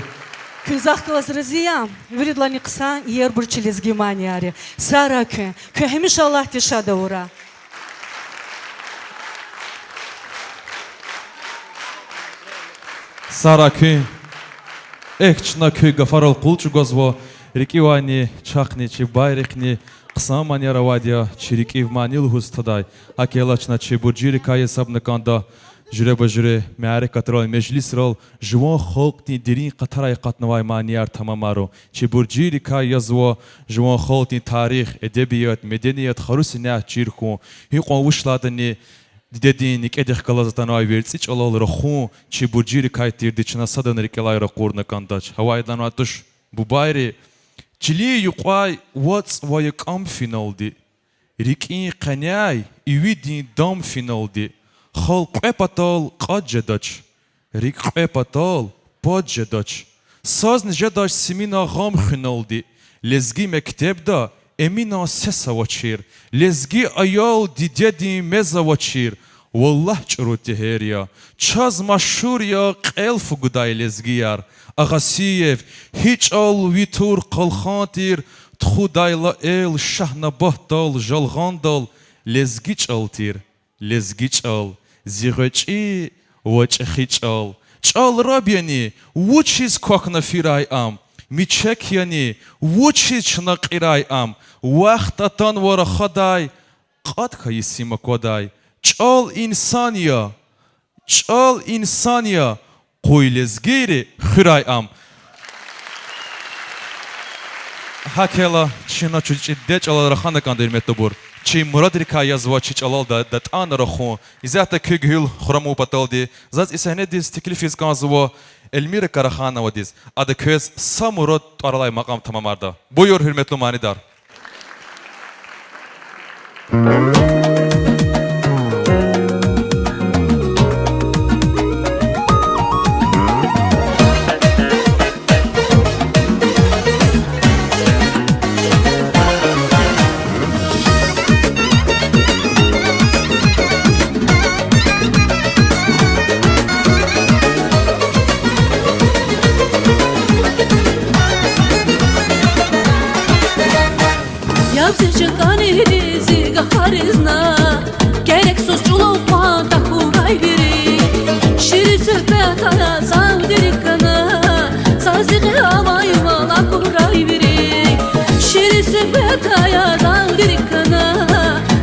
Куьн захъ галаз рази я? Виридалайни хъсан иербур чи лезги манияр я. Сара куьн, куьн гьамиша Аллагьди шад авурай. Сара куьн. Эхь, чна куь гафарал къул чӀугвазва, рикӀивайни, чахъни, чи байрихъни хъсан манияр авайди я, чи рикӀив мани лугьуз тадай. ГьакӀ хьайила чна чи буржидикай гьисабна кӀанда, жуьреба-жуьре мярекатрал, межлисрал жуван халкьдин дерин къатарай акъатнавай манияр тамамарун. Чи буржидикай язва жуван халкьдин тарих, эдебият, меденият, хару сенят чир хьун, гьикьван вуч лагьайтӀани дидедин некӀедихъ галаз атанвай верцӀи чӀалал рахун, чи буржидикай тирди чна садани рикӀелай ракъурна кӀандач. Гьавайдалай туш, бубайри, чилин юкьвай вацӀ ва якӀам финалди, рикӀин къеняй ивидин дам финалди, халкь кьве патал кьатӀ жедач, рикӀ кьве патал пад жедач, сазни жедач симина гъам хуьналди, лезги мектебда Эминан сес авачир, лезги аял дидедин мез авачир, валлагь, чӀуру тегьер я, чаз машгьур я кьел фу гудай лезгияр. Агъасиев, гьи чӀал ви тур къалхан тир, тухудайла эл Шагьнабатдал, Жалгъандал, лезги чӀал тир, лезги чӀал, зи гъвечӀи ва чӀехи чӀал. ЧӀал раб яни, вучиз квахьна фирай ам? Мичек яни, вучиз чна кьирай ам? Вахт атанва рахадай, кьатӀ хьайи сим аквадай. ЧӀал инсан я, чӀал инсан я, къуй лезгийри хуьрай ам. ГьакӀ хьайила, чна чун чӀиде чӀалал рахана кӀанда, гьуьрметлубур. Чи мурадрикай язва чи чӀалал да-, датӀана рахун. Исятда куь гуьгьуьл хурай ман паталди, заз и сегьнедиз теклифиз кӀанзава Эльмира Карахановадиз. Ада квез Са мурад тӀвар алай макьам тамамарда. Буюр, гьуьрметлу манидар. Яб зи чан кӀаниди зи гафаризни, герексуз чӀулав кьван тахьурай вири. Ширин суьгьбет ая зав дерик хьана, заз зи гъил авай ман акурай вири. Ширин суьгьбет ая зав дерик хьана,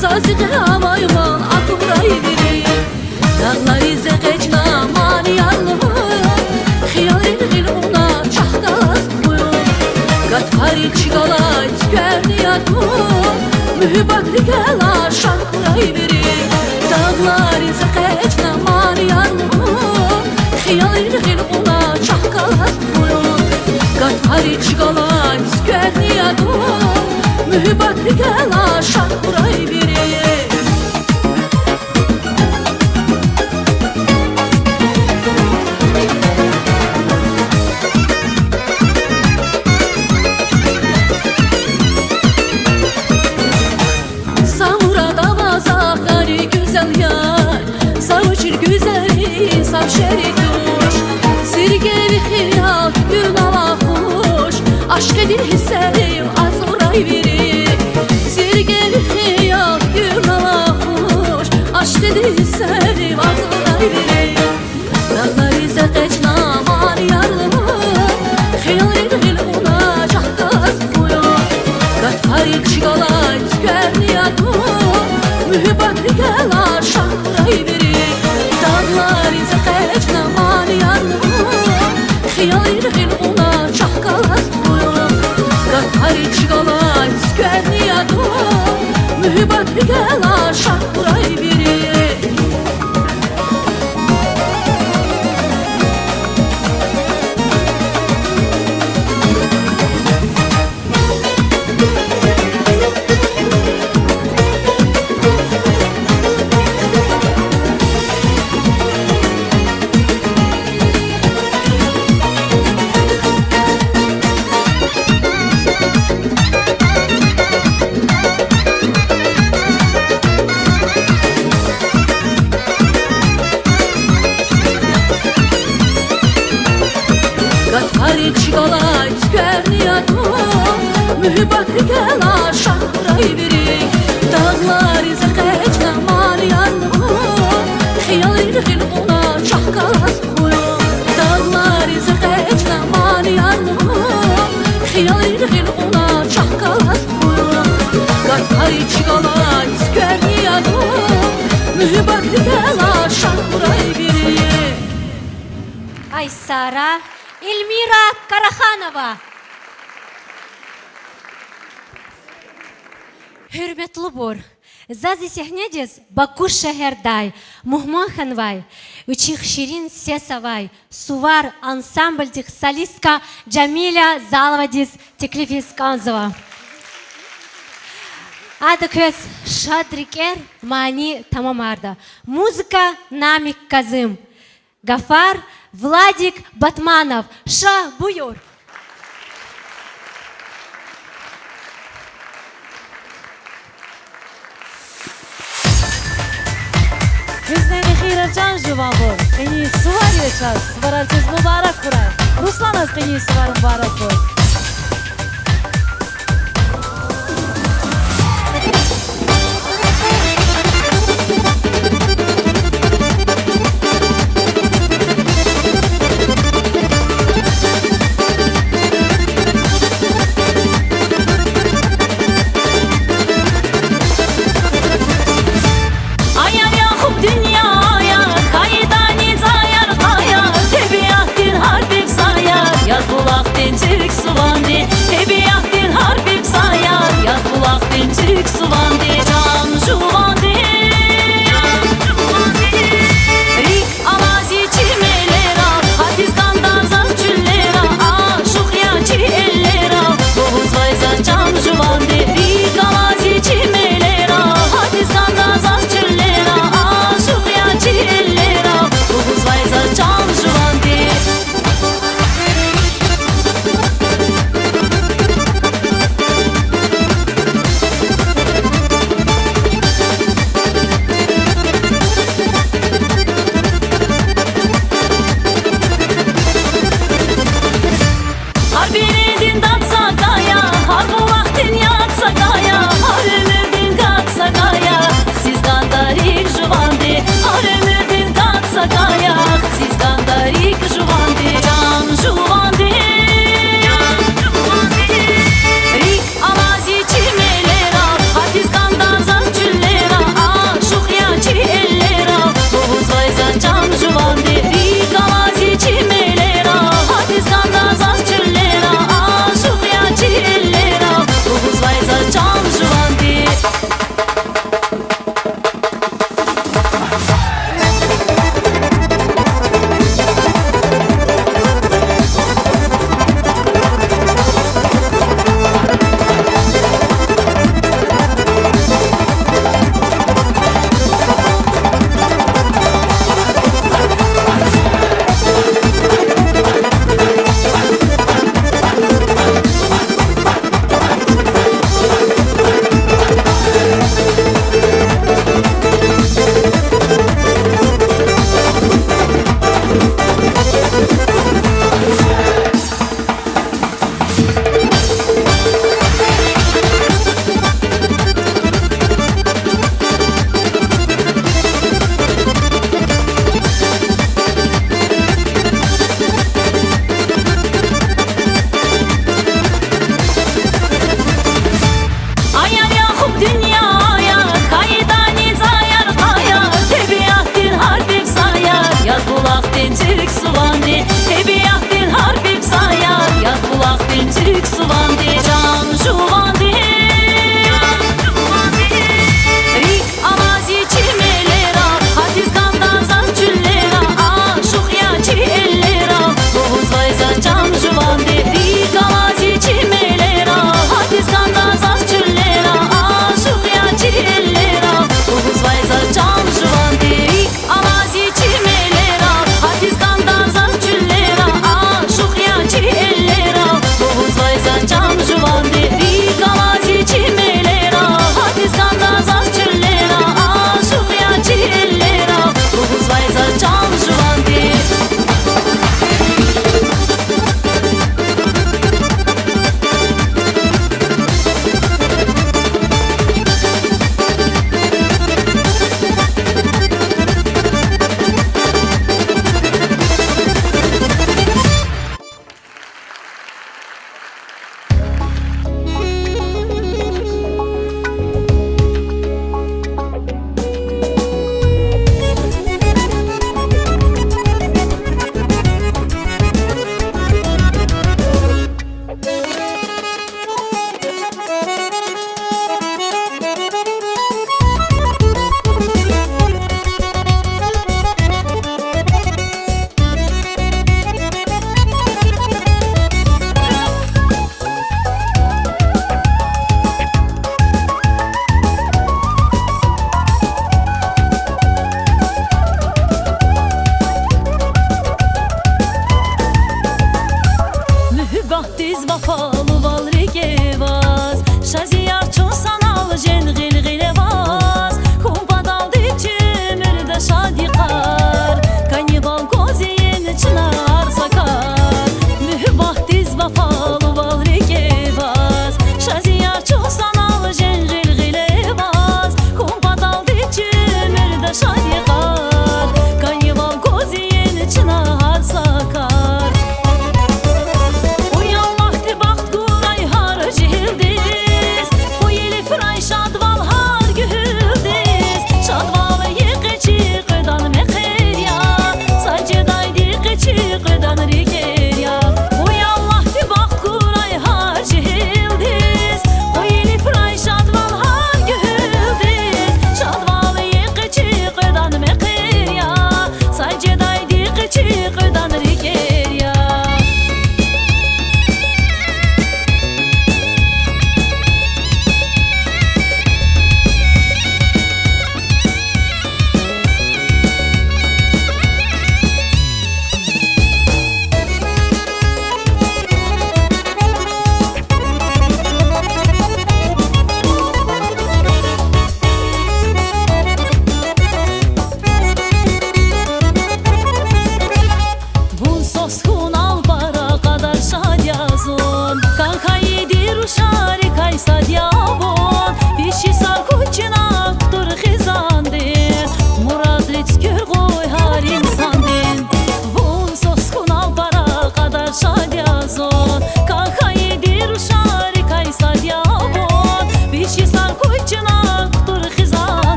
заз зи гъил авай ман акурай вири. Дагълариз экъечӀна манияр лугьун, хиялрин гъил кьуна чахъ галаз тухун. Гатфарин чӀалай цуькверни ятун, муьгьуьббат рикӀелай шад хьурай вири. Дагълариз экъечӀна манияр лугьун, хиялрин гъил кьуна чахъ галаз тухун. Гатфарин чӀалай цуькверни ятун, муьгьуьббат рикӀелай шад хьурай вири. Са мурад ава за къари гуьзел яр, са вичел гуьзел, са шери туш. Зи рикӀе ви хиял гуьлнава хуш, ашкъидин гьиссерив азурай вири. Зи рикӀе ви хиял гуьлнава хуш, ашкъидин гьиссерив азурай вири. Дагълариз экъечӀна манияр лугьун, хиялрин гъил кьуна чахъ галаз тухун. Гатфарин чӀалай цуькверни ятун, муьгьуьббат рикӀелай шад хьурай вири. Дагълариз экъечӀна манияр лугьун, хиялрин гъил кьуна чахъ галаз тухун. Гатфарин чӀалай цуькверни ятун, муьгьуьббат рикӀелай шад хьурай вири. Ибад гила шагьурай вири. Ай Сара, Эльмира Караханова. Гьуьрметлубур, за зи сегьнедиз Баку шегьердай мугьман хьанвай, вичихъ ширин сес авай Сувар ансамблдихъ солистка Жамиля Заловадиз теклифиз кӀанзава. Ада квез Шад рикӀер мани тамамарда. Музыка, Намик Казым. Гафар, Владик Батманов. Ша, буюр. Квез нени хийирар, чан жуванбур. Къенин сувар я чаз, суварар квез мубарак хьурай. Русланаз къенин сувар мубарак хьуй. Аяр я хьухь дуьньяяр, хьайидани цӀаяр, къаяр, тебиатдин гьар бир саяр, Ярбулахдин туьрк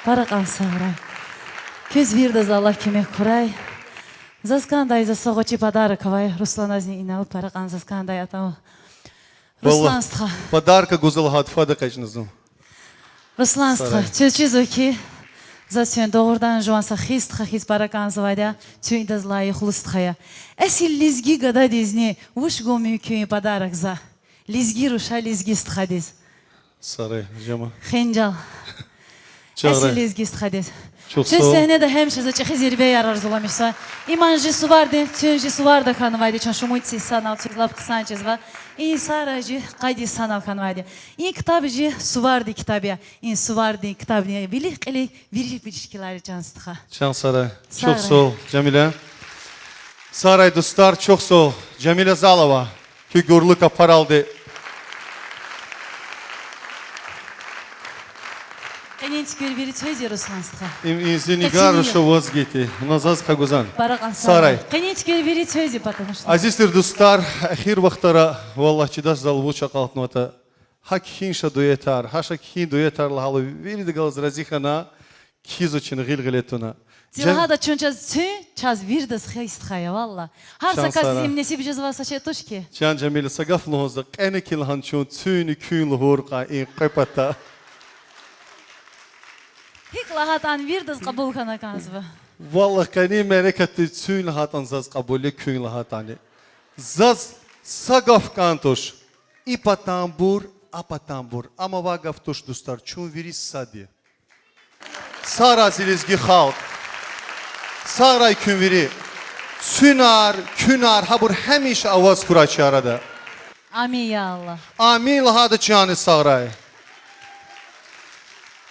Пара кьан сагърай. Квез виридаз Аллагь куьмек хьурай. Заз кӀандай, за са гъвечӀи подарок авай, Русланазни инал пара кьан заз кӀандай атӀа. Валлагь, Руслан стха, подарка гуз лагьайтӀа фад экъечӀна зун. Руслан стха, квез чизва хьи, заз куьн дугъридан жуван са хи стха хьиз пара кӀанзавайди я, куьн идаз лайихлу стха я. Эсил лезги гададизни вуч гун мумкин я подарок за? Лезги руша, лезги стхадиз. Сарай, жема. Хинжал. Чагъра. Эсил лезги стхадиз. Чухсагъул. Куьн сегьнеда гьамиша за чӀехи зирвеяр арзуламишзава. Иман жи сувардин, куьн жи суварда хьанвайди чан шумуд йисалай, квез лап хъсан чизва. И Сара жи къад йисалай хьанвайди. И ктаб жи сувардин ктаб я. И сувардин ктабдин вилик-кьилик вири шикилар я чан стха. Чан Сара. Сара. Чухсагъул, Жамиля. Сарай, дустар, чухсагъул, Жамиля Залова. Куь гурлу капаралди. Къенин цуьквер вири цвези, Руслан стха. Им, им зи нигарра ша ваз гайитӀа, вуна заз хагузан. Пара кьан сагърай. Сарай. Къенин цуьквер вири цвези, потому что. Азиз тир дустар, эхир вахтара, валлагь, чидач зал вуч акьалтнаватӀа. ГьакӀ хьин ша дуэтар, гьа ша хьин дуэтар лагьайла виридахъ галаз рази хьана, кхьизва чна гъил-гъиле туна. Зи лагьайтӀа чун чаз цуьн, чаз виридаз хьи стха я, валлагь. Гьар са касдиз им несиб жезвай са шей туш хьи. Чан Жамиля, са гаф лугьузва, кьена хьи лагьана чун цуьнни куьн лугьур кьван и къвепата. ГьикӀ лагьайтӀани виридаз кьабул хьана кӀанзава. Валлагь, къенин мярекатдиз цуьн лагьайтӀани заз кьабул я, куьн лагьайтӀани. Заз са гаф кӀан туш. И патанбур, а патанбур. Амма ваъ, гаф туш, дустар, чун вири сад я. Сагърай зи лезги халкь. Сагърай куьн вири. Цуьнар, куьнар, гьабур гьамиша аваз хьурай чи арада. Амин, я Аллагь. Амин лагьайди чна, сагърай.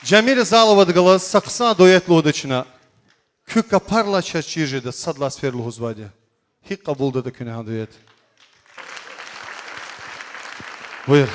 Жамиля Заловадихъ галаз са хъсан дуэт лугьуда чна. Куь капаралай чаз чир жеда, сад лагьай сефер лугьузвайди я. ГьикӀ кьабулдатӀа куьне гьа дуэт? Буюр.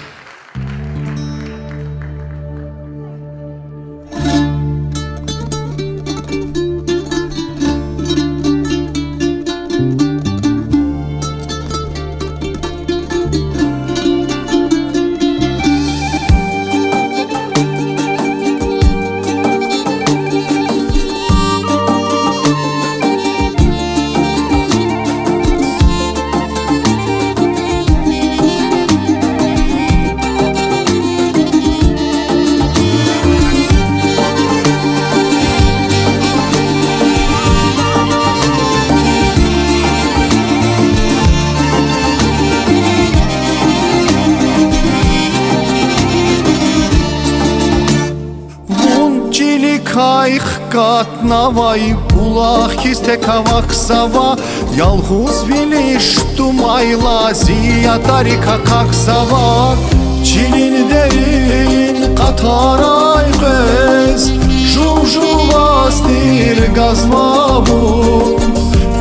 Вун чиликай хкатнавай булах хьиз тек авахьзава, ялгъузвилиз тумайла зи ятарик акьахзава. Чилин дерин къатарай къвез жув-жуваз тир газва вун,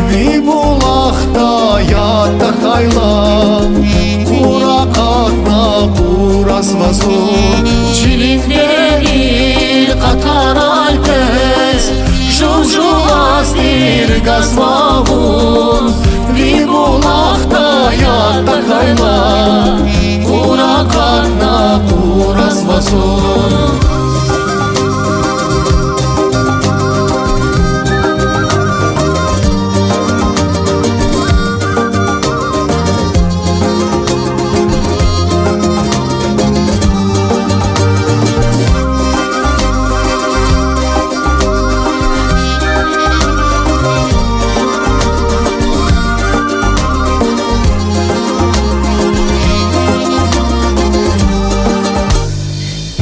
ви булахда яд тахьайла, къур акъатна къуразва зун. Чилин дерин къатарай къвез жув-жуваз тир газва вун, ви булахда яд тахьайла, къур акъатна къуразва зун.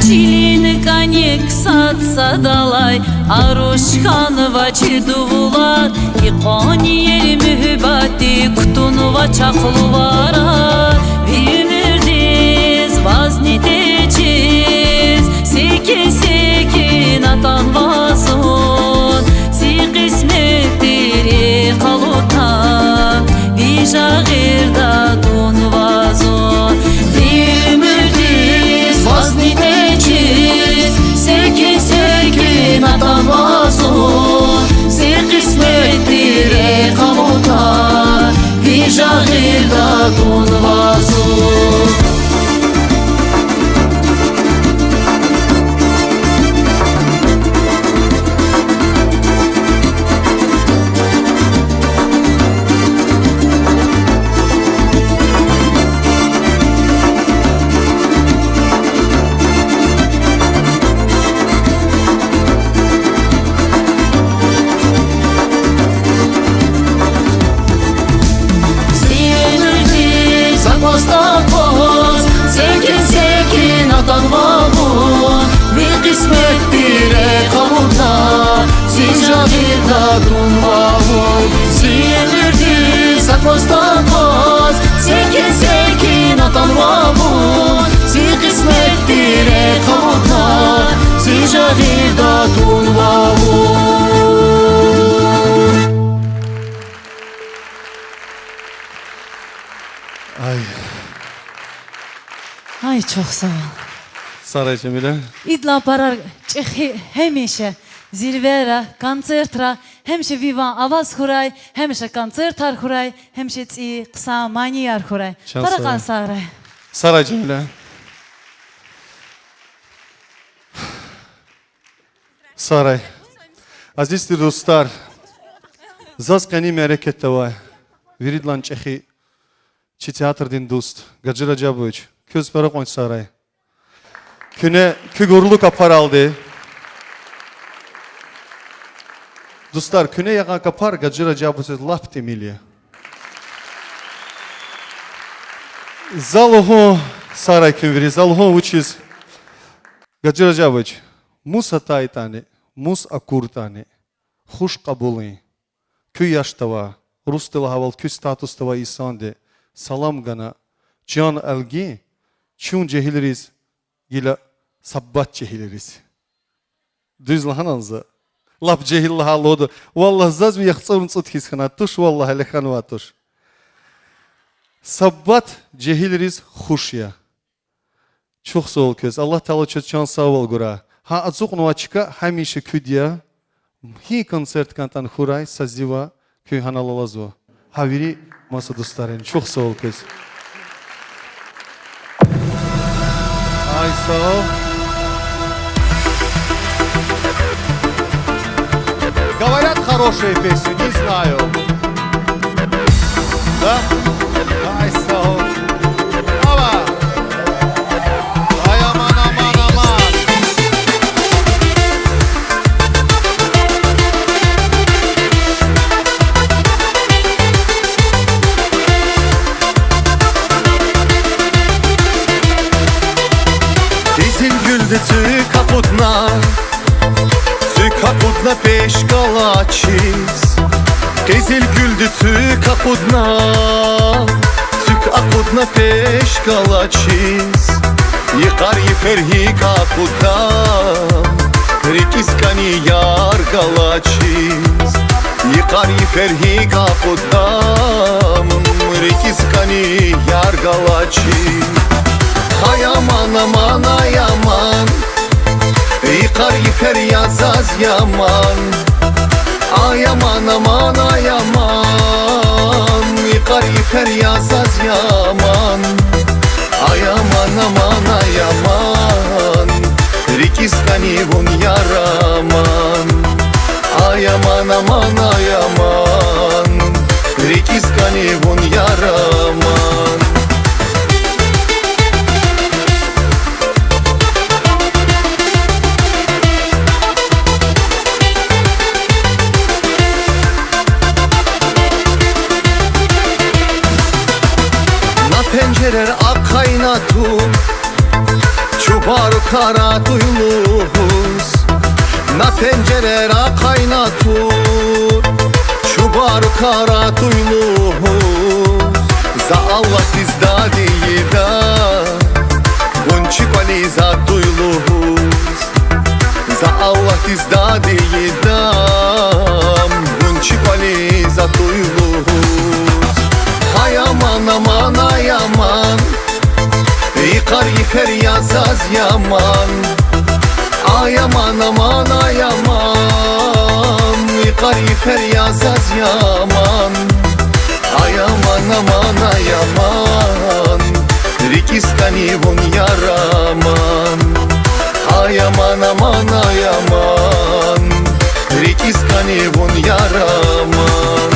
Чилин кӀаник сад-садалай аруш хьанва чи дувулар, икьван иер муьгьуьббатдик кутунва чахъ луварар. Ви уьмуьрдиз вазни течиз секин-секин атанва зун, зи кьисметдин рехъ алудна, ви жагъирда тунва зун. Ви уьмуьрдиз вазни течиз секин-секин атанва зун, зи кьисметдин рехъ алудна, ви жагъирда тунва зун. Танвагъун, зи кьисметдиз рехъ авудна, зи жагъирда тунвагъун. Ай. Ай, чухсагъул. Сагърай, Жамиля. Идалай пара чӀехи гьамиша зирвера, концертра, гьамиша ви ван аваз хьурай, гьамиша концертар хьурай, гьамиша цӀийи хъсан манияр хьурай. Чан сагърай. Таракъан сагърай. Сагърай, Жамиля. Сагърай. Азиз тир дустар, заз къени мярекатда авай виридалай чӀехи чи театрдин дуст Гаджи Ражабович, квез пара кьван сагърай. Куьне куь гурлу капаралди. Дустар, куьне ягъан капар Гаджи Ражабовичаз лап тӀимил я. За лугьун, сагърай куьн вири, за лугьун вучиз. Гаджи Ражабович, мус атайтӀани, мус акуртӀани, хуш кьабулин. Куь яшда авай, русдал лагьайвал, куь статусда авай инсанди салам гана, чан элгин чун жегьилриз, гила саббат жегьилриз. Дуьз лагьанани за? Лап жегьил лагьай лугьуда. Валлагь, заз ви яхцӀурни цӀуд хьиз хьанвай туш, валлагь, гьеле хьанвай туш. Саббат жегьилриз хуш я. Чухсагъул квез, Аллагь Таала чаз чан сагъвал гурай. Гьа ацукьнавай чка гьамиша куьд я. Гьи концерт кӀантӀани хьурай, сазива, куьн гьанал алазва. Гьа вири маса дустарин. Чухсагъул квез. Ай, сагъ ол. Говорят, хорошие песни, не знаю. Да? Ай, сагъ ол. Ава. Ай, аман, аман, аман. Къизилгуьлди цуьк акъудна, цуьк акъудна пеш галачиз. Къизилгуьлди цуьк акъудна, цуьк акъудна пеш галачиз. Йикъар йифер гьикӀ акъудда, рикӀиз кӀани яр галачиз. Йикъар йифер гьикӀ акъудда, рикӀиз кӀани яр галачиз. Гьай аман, аман, ай аман, йикъар йифер я заз яман. Ай аман, аман, ай аман, йикъар йифер я заз яман. Ай аман, аман, ай аман, рикӀиз кӀани вун, яр аман. Ай аман, аман, ай аман, рикӀиз кӀани вун, яр аман. На пенжерер ахъайна тур, чубарукар атуй лугьуз. На пенжерер ахъайна тур, чубарукар атуй лугьуз. За Аллагьдиз дад ийида, вун чи кӀвализ атуй лугьуз. За Аллагьдиз дад ийида, вун чи кӀвализ атуй лугьуз. Гьай аман, аман, ай аман, йикъар йифер я заз яман. Ай аман, аман, ай аман, йикъар йифер я заз яман. Ай аман, аман, ай аман, рикӀиз кӀани вун, яр аман. Ай аман, аман, ай аман, рикӀиз кӀани вун, яр аман.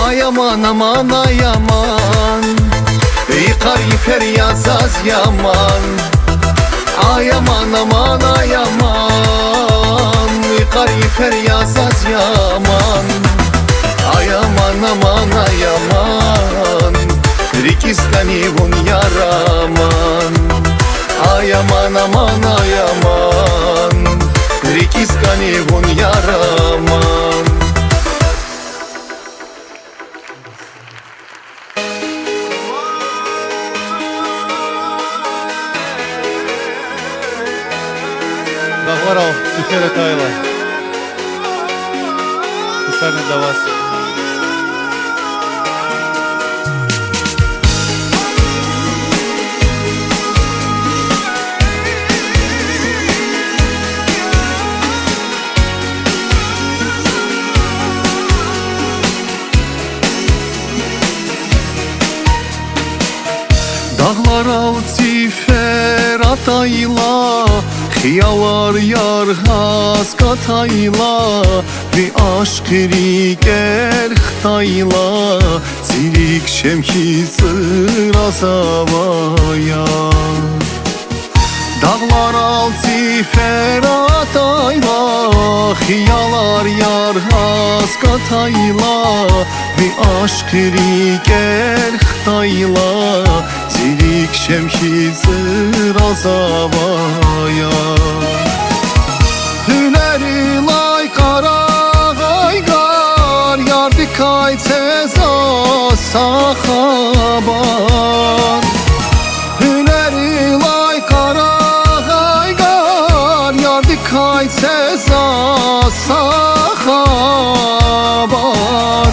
Ай аман, аман, ай аман, йикъар я заз яман. Ай аман, аман, ай аман, и къар йифер я заз яман. Ай аман, аман, ай аман, рикӀиз кӀани вун, яр аман. Ай аман, аман, ай аман, рикӀиз кӀани вун, яр аман. Дагъларал цифер атайла, хъсан я за ваз. Дагъларал цифер атайла, хиялар яргъаз катайла, ви ашкъи рикӀер хтайла, зи рикӀ шем хьиз цӀразавай я. Дагъларал цифер атайла, хиялар яргъаз катайла, ви ашкъи рикӀер хтайла, зи рикӀ шем хьиз цӀразавай я. Гьуьлерилай къарагъайгар, ярдикай це заз са хабар. Гьуьлерилай къарагъайгар, ярдикай це заз са хабар.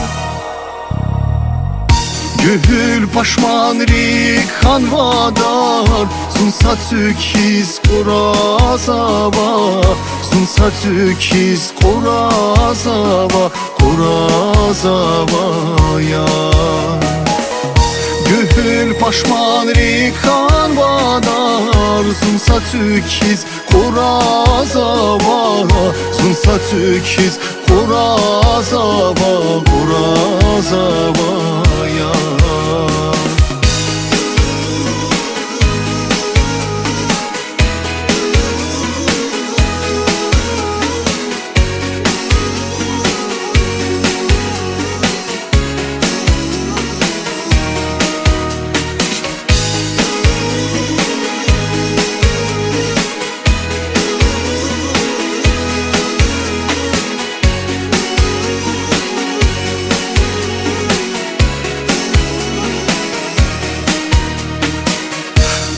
Гуьгьуьл пашманрикай вадар, зун са цуьк хьиз къуразава, зун са цуьк хьиз къуразава, къуразава я. Гуьгьуьл пашманрикай вадар, зун са цуьк хьиз къуразава, зун са цуьк хьиз къуразава, къуразава я.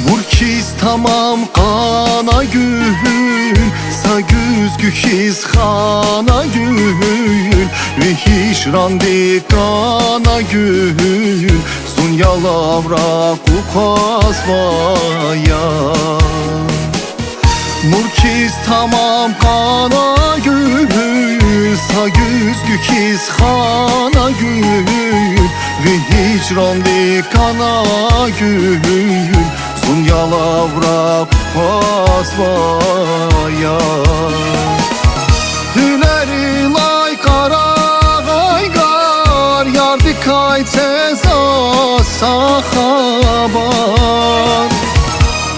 Мурк хьиз тамам къана гуьгьуьл, са гуьзгуь хьиз хана гуьгьуьл, ви гьижрандик кӀана гуьгьуьл, зун ялавра къукъвазвай я. Мурк хьиз тамам къана гуьгьуьл, са гуьзгуь хьиз хана гуьгьуьл, ви гьижрандик кӀана гуьгьуьл, зун ялавра къукъвазвай я. Гьуьлерилай къарагъайгар, ярдикай це заз са хабар.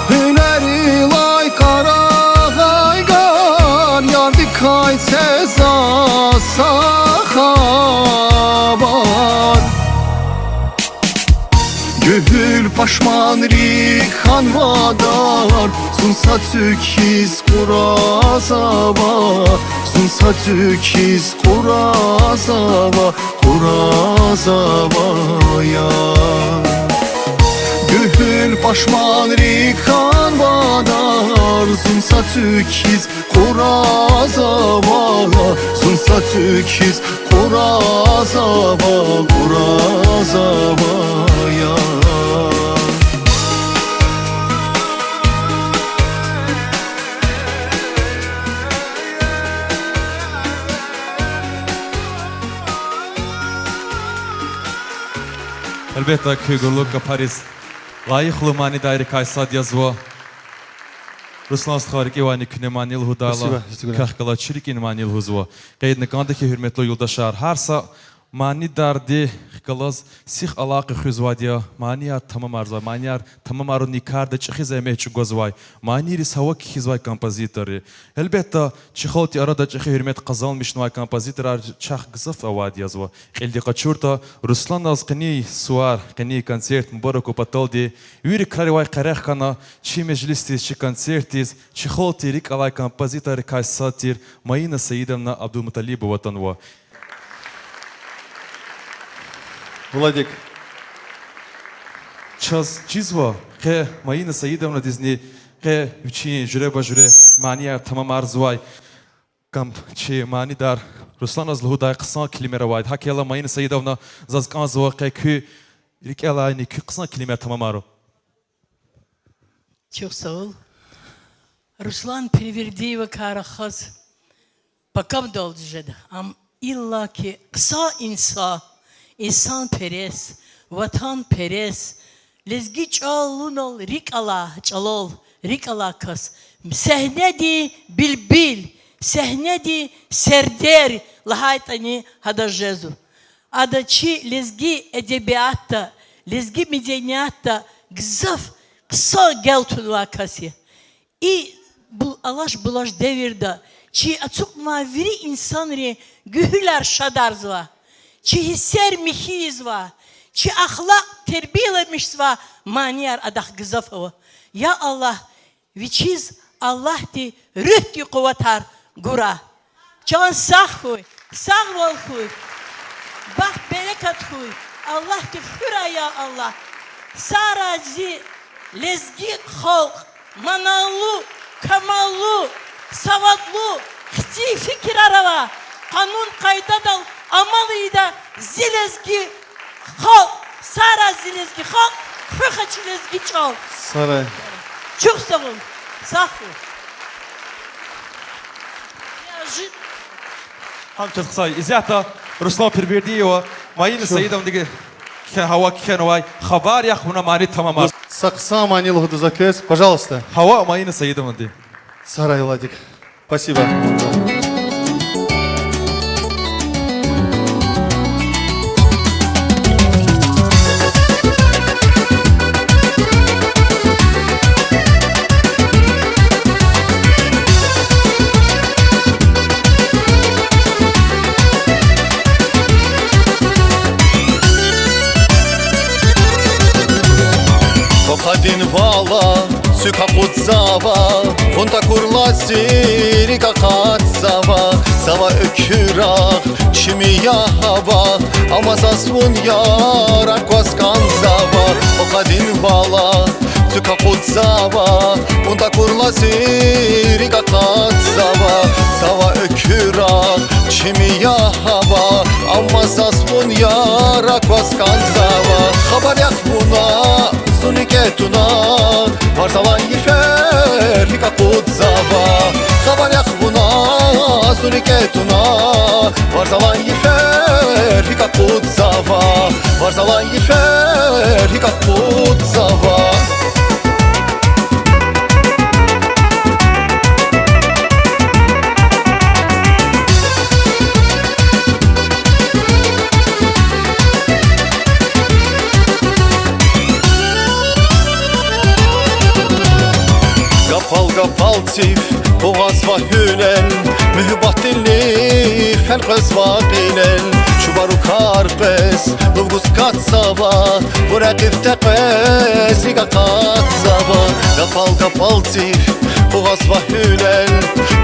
Гьуьлерилай къарагъайгар, ярдикай це заз са хабар. Гуьгьуьл пашманрикай вадар, зун са цуьк хьиз къуразава, зун са цуьк хьиз къуразава, къуразава я. Гуьгьуьл пашманрикай вадар, зун са цуьк хьиз къуразава, зун са цуьк хьиз къуразава, къуразава я. Гьелбетда, куь гурлу капариз лайихлу манидайрикай сад язва. Руслан стха, рикӀивайни куьне мани лугьудайла, квехъ галаз чи рикӀин мани лугьузва. Къейдна кӀанда хьи, гьуьрметлу юлдашар, гьар са Манидарди хкалаз сих алакъа хуьзвайди я, манияр тамамарзавай, манияр тамамарунин карда чӀехи зегьмет чӀугвазвай, манийриз гьава кхьизвай композиторри. Гьелбетда, чи халкьдин арада чӀехи гьуьрмет къазанмишнавай композиторар чахъ гзаф авайди язва. Кьилди къачуртӀа, Русланаз къенин сувар, къенин концерт мубараку паталди, вири крарай авай къерех хьана, чи межлисдиз, чи концертдиз, чи халкьдин рикӀ алай композиторрикай сад тир Маина Саидовна Абдулмуталибова атанва. Владик, чаз чизва, къе Маина Саидовнадизни къе вичин жуьреба-жуьре манияр тамамарзавай кам-, чи манидар Русланаз лугьудай хъсан келимаяр авайди. ГьакӀ хьайила, Маина Саидовна, заз кӀанзава къе куь рикӀелайни куь хъсан келимаяр тамамарун. Чухсагъул. Руслан Первердиевакай рахаз пакамдалди жеда. Ам иллаки хъсан инсан, инсанперес, ватанперес, лезги чӀал лугьунал рикӀ алай, чӀалал рикӀ алай кас, сегьнедин билбил, сегьнедин сердер лагьайтӀани гьадаз жезва. Ада чи лезги эдебиятда, лезги медениятда гзаф хъсан гел тунвай кас я. И бу-, алаш-булаш девирда чи ацукьнавай вири инсанрин гуьгьуьлар шадарзава, чи гьиссер михьи ийизва, чи ахлакь тербияламишзавай манияр адахъ гзаф ава. Я Аллагь, вичиз Аллагьди руьгьдин къуватар гурай. Чан сагъ хьуй, сагъвал хьуй, бахт-берекат хьуй, Аллагьди хуьрай, я Аллагь. Сагърай зи лезги халкь, маналлу, камаллу, савадлу, хци фикирар авай, къанун-къайдадал амал ийидай зи лезги халкь, сагърай зи лезги халкь, хуьх чи лезги чӀал. Сагърай. Чухсагъул, сагъ хьуй. Неожи- Гьам чаз хъсан я. Исятда Руслан Первердиева Маина Саидовнадиз кхьей, гьава кхьенвай Хабар яхъ вуна мани тамамарзава. Са хъсан мани лугьуда за квез, пожалуйста. Гьава Маина Саидовнади. Сагърай, Владик. Спасибо. Къокъадин вала цуьк акъудзава, вун такурла зи рикӀ акъатзава, зава экуьрагъ чими я гьава, амма заз вун ярар кваз кӀанзава. Къокъадин вала цуьк акъудзава, вун такурла зи рикӀ акъатзава, зава экуьрагъ чими я гьава, амма заз вун ярар кваз кӀанзава. Хабар яхъ вуна, зун рикӀе туна, варз алай йифер гьикӀ акъудзава. Хабар яхъ вуна, зун рикӀе туна, варз алай йифер гьикӀ акъудзава, варз алай йифер гьикӀ акъудзава. Гапал-гапал циф къугъвазва гьуьлел, муьгьуьббатдин лифел къвезва кьилел, чубарукар къвез лув гуз катзава, вун рекьиф текъвез рикӀ акъатзава. Гапал-гапал циф къугъвазва гьуьлел,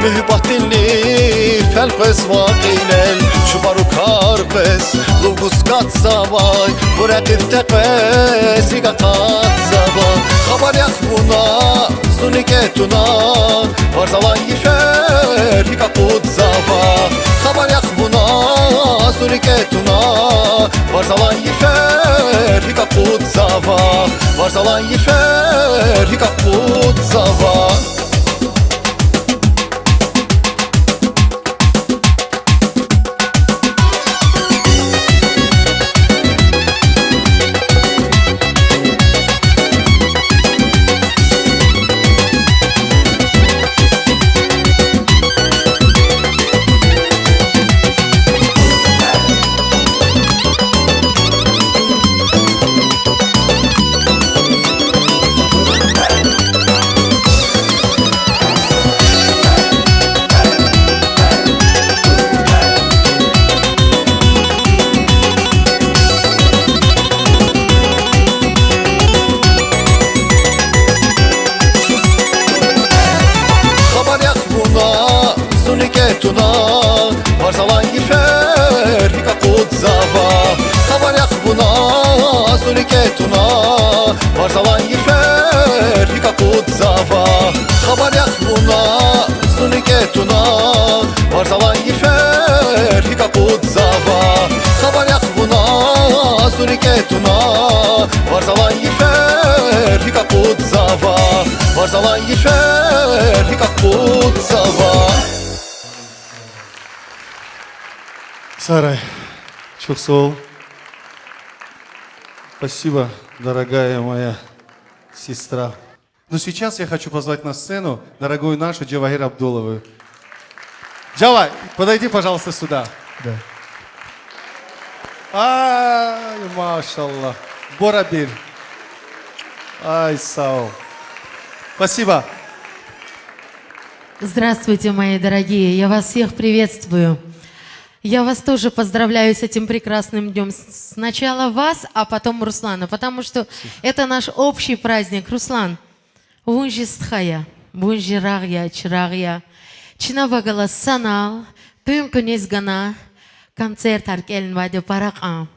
муьгьуьббатдин лифел къвезва кьилел, чубарукар къвез лув гуз катзавай, вун рекьиф текъвез рикӀ акъатзава. Хабар яхъ вуна, зун рикӀе туна, варз алай йифер гьикӀ акъудзава. Хабар яхъ вуна, зун рикӀе туна, варз алай йифер гьикӀ акъудзава, варз алай йифер гьикӀ акъудзава. туна, варз алай йифер гьикӀ акъудзава. Хабар яхъ вуна, зун рикӀе туна, варз алай йифер гьикӀ акъудзава. Хабар яхъ вуна, зун рикӀе туна, варз алай йифер гьикӀ акъудзава. Хабар яхъ вуна, зун рикӀе туна, варз алай йифер гьикӀ акъудзава. Варз алай йифер гьикӀ акъудзава. Сарай, чухсагъул. Спасибо, дорогая моя сестра. Ну, сейчас я хочу позвать на сцену дорогую нашу Джавагир Абдулову. Джава, подойди, пожалуйста, сюда. Да. Ай, машалла. Борабир. Ай, сагъ ул. Спасибо. Здравствуйте, мои дорогие. Я вас всех приветствую. Я вас тоже поздравляю с этим прекрасным днём. С-, сначала вас, а потом Руслана, потому что это наш общий праздник. Руслан, вун чи стха я, вун чи рагъ я, чирагъ я. Чна вахъ галаз санал, къуьн-къуьниз гана, концертар кӀелнавайди я пара кьван.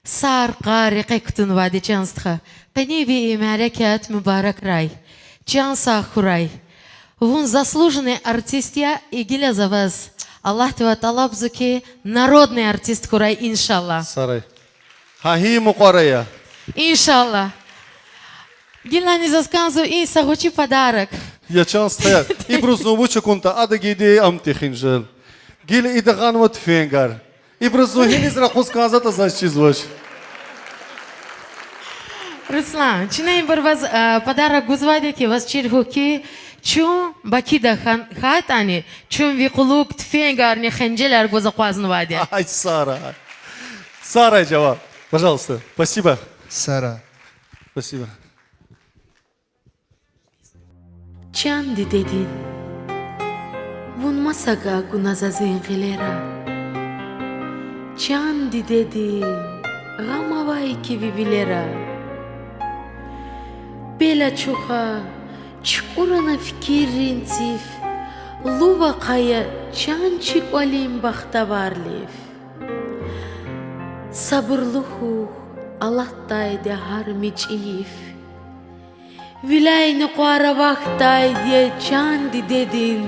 Са аркьа рекье кутунвайди, чан стха. Къенин ви и мярекат мубаракрай. Чан сагъ хьурай. Вун заслуженный артист я, и гила за ваз Аллагьдивай тӀалабзава хьи, народный артист хьурай, иншаллагь. Сарай. Гьа гьи мукьвара я. Иншаллагь. Гилани заз кӀанзава и са гъвечӀи подарок. Я чан стха, ибуруз зун вуч акунатӀа, ада гайиди ам тихин жал. Гила ида гъанва туфенгар. Ибуруз зун гьиниз ракъуз кӀанзаватӀа заз чизвач. Руслан, чна ибур ваз, э, подарок гузвайди я хьи, ваз чир хьухь хьи, чун Бакида хан-, хьайтӀани, чун ви кьулухъ туфенгарни хенжелар гваз акъвазнавайди я. Ай, сагърай. Сагърай, Джава. Пожалуйста. Спасибо. Сагърай. Спасибо. Чан дидедин, вун маса гьакӀ акуна заз и гъилера. Чан дидедин, гъам авай хьи ви вилера. Пел ачуха, чукӀурна фикиррин циф, лув ахъая я чан чи кӀвалин бахтаварлив. Сабурлу хьухь, алатдайди я гьар мичӀи йиф. Виляй накьвар авахьдайди я чан дидедин,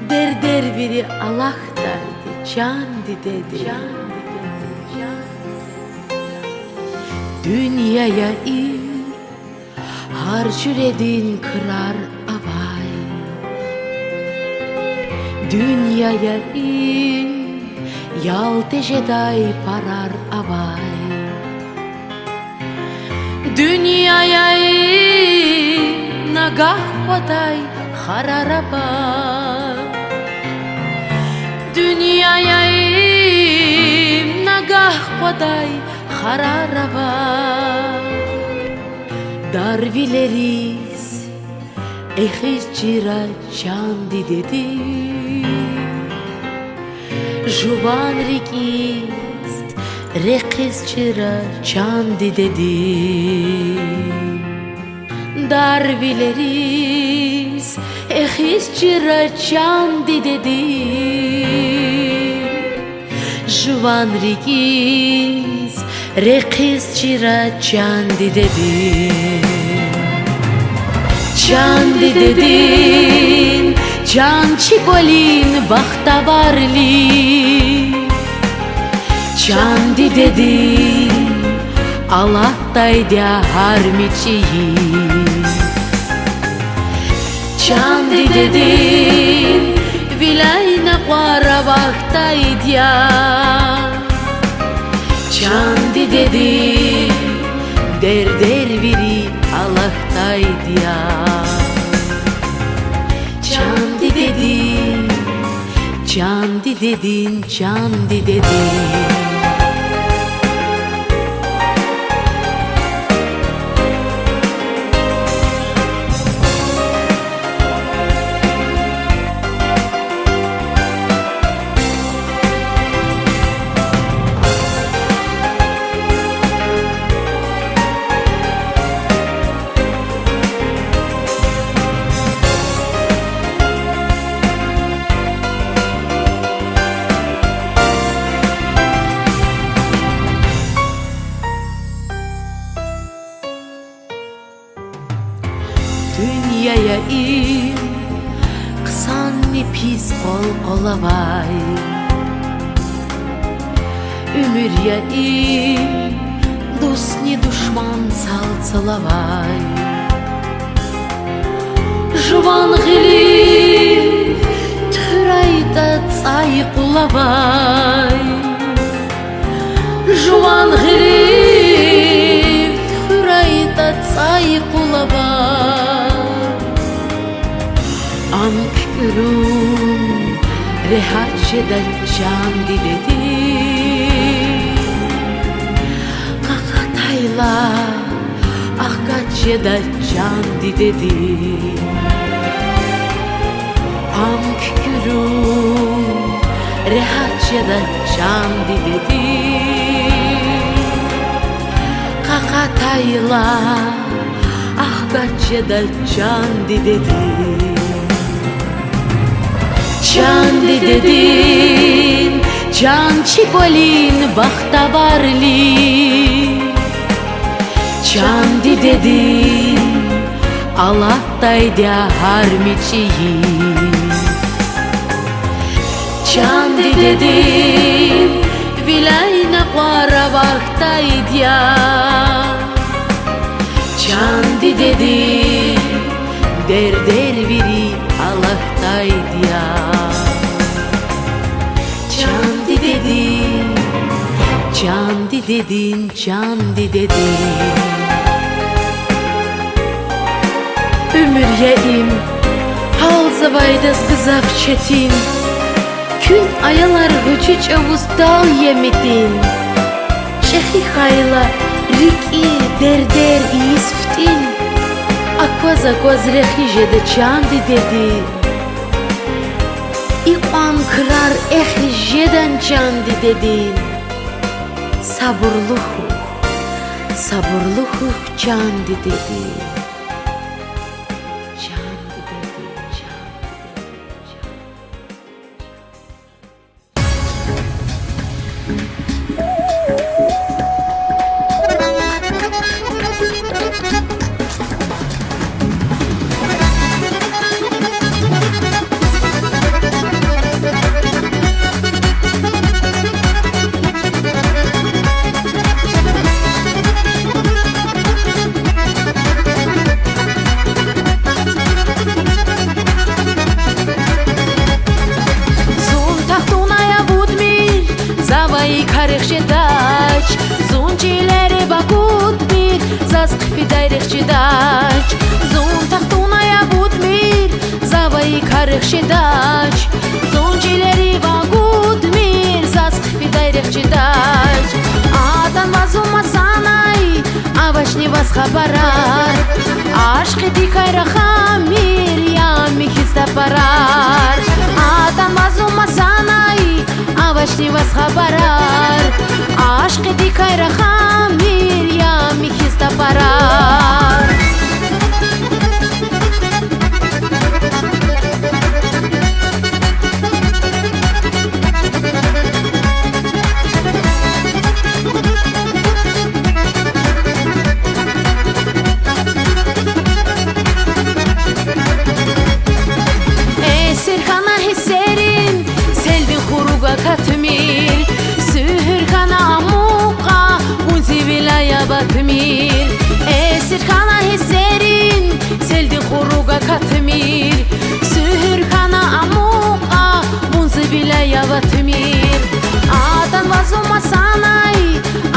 дердер вири алахьдайди я чан дидедин. Дуьнья я им, гьар жуьредин крар авай. Дуьнья я им, ял тежедай парар авай. Дуьнья я им, нагагь кьвадай харар авай. Дуьнья я им, нагагь кьвадай харар авай. Дарвилериз эхиз чира чан дидедин, жуван рикӀиз рехиз чира чан дидедин. Дарвилериз эхиз чира чан дидедин, жуван рикӀиз рехиз чира чан дидедин. Чан дидедин, чан чи кӀвалин бахтаварлив. Чан дидедин, алатдайди я гьар мичӀи йиф. Чан дидедин, виляй накьвар авахьдайди я. Чан дидедин, дердер вири алахьдайди я. Чан дидедин, чан дидедин, чан дидедин. пис къвал-къвал авай. Уьмуьр я им, дустни душман цал-цал авай. Жуван гъилив туьхуьрайтӀа цӀай къул авай. Жуван гъилив туьхуьрайтӀа цӀай къул авай. Ам куькӀуьрун регьят жеда чан дидедин. Къакъатайла, ахкат жеда чан дидедин. Ам куькӀуьрун регьят жеда чан дидедин. Къакъатайла, ахкат жеда чан дидедин. Чан дидедин, чан чи кӀвалин бахтаварлу. Чан дидедин, алатдайди я гьар мичӀи. Чан дидедин, виляй накъвар авахьдайди я. Чан дидедин, дердер вири алахьдайди я. Чан дидедин, чан дидедин, чан дидедин. Уьмуьр я им, гьалзавайдаз гзаф четин. Куьн аялар гъвечӀи чӀавуз дал я митӀин. ЧӀехи хьайила рикӀи дердер ийиз фитӀин. Акваз-акваз рехи жеда чан дидедин. Икьван крар эхиз жедан чан дидедин. Сабурлу хьухь, сабурлу хьухь чан дидедин. Чан дидедин, чан дидедин, чан. Зун тахтунай авудмир, завай и кар эхь жедач. Зун чилерив агудмир, заз хъфидай рехъ жедач. Зун тахтунай авудмир, завай и кар эхь жедач. Зун чилерив агудмир, заз хъфидай рехъ жедач. Атанва зун масанай, авачни ваз хабарар. Ашкъидикай рахамир я михьиз тапарар. Атанва зун масанай, авачни ваз хабарар. Ашкъидикай рахамир я михьиз тапарар. Эсир хьана гьиссерин, селдин хуруг акатмир, суьгьуьр хьана амукьа, вун зи виляй аватмир. Эсир хьана гьиссерин, селдин хуруг акатмир, суьгьуьр хьана амукьа, вун зи виляй аватмир. Атанва зун масанай,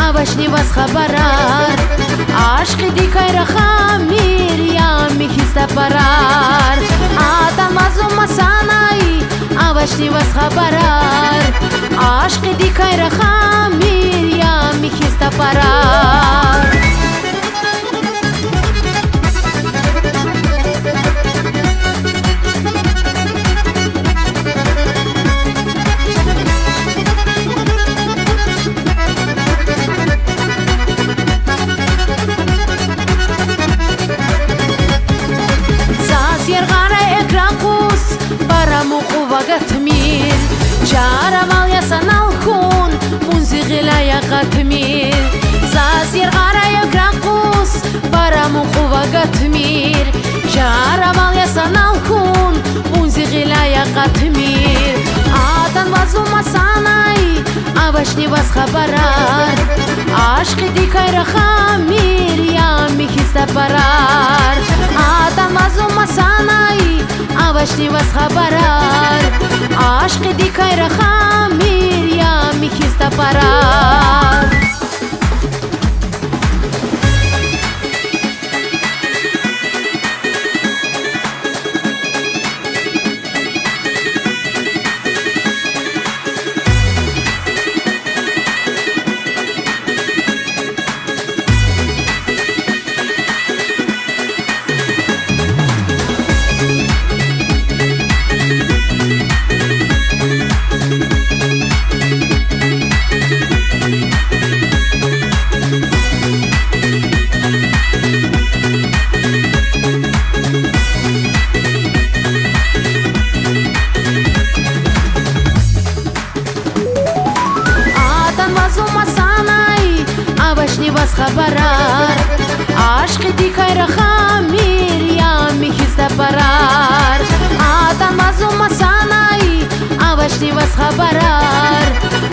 авачни ваз хабарар. Ашкъидикай рахамир я михьиз тапарар. Атанва зун масанай, авачни ваз хабарар. Ашкъидикай рахамир я михьиз тапарар. Заз яргъара экв ракъус, пара мукьув агатмир. Чаравал я санал хьун, вун зи гъиляй акъатмир. Заз яргъара экв ракъус, пара мукьув агатмир. Чаравал я санал хьун, вун зи гъиляй акъатмир. Авачни ваз хабарар, ашкъидикай рахамир я михьиз тапарар. Атанваз умасанай, авачни ваз хабарар, ашкъидикай рахамир я михьиз тапарар. Атанваз умасанай, авачни ваз хабарар, ашкъидикай рахамир я михьиз тапарар. Атанваз умасанай, авачни ваз хабарар,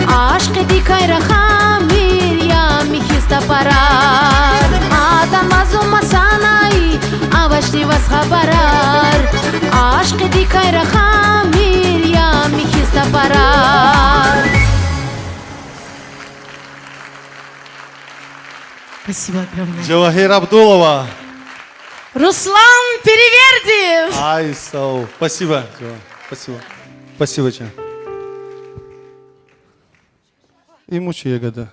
ашкъидикай рахамир я михьиз тапарар. Атанваз умасанай, авачни ваз хабарар, ашкъидикай рахамир я михьиз тапарар. Спасибо огромное. Жавагьир Абдулова. Руслан Перевердиев. Ай, сау. Спасибо, Жава-, спасибо. Спасибо, чан. Им вуч я гада?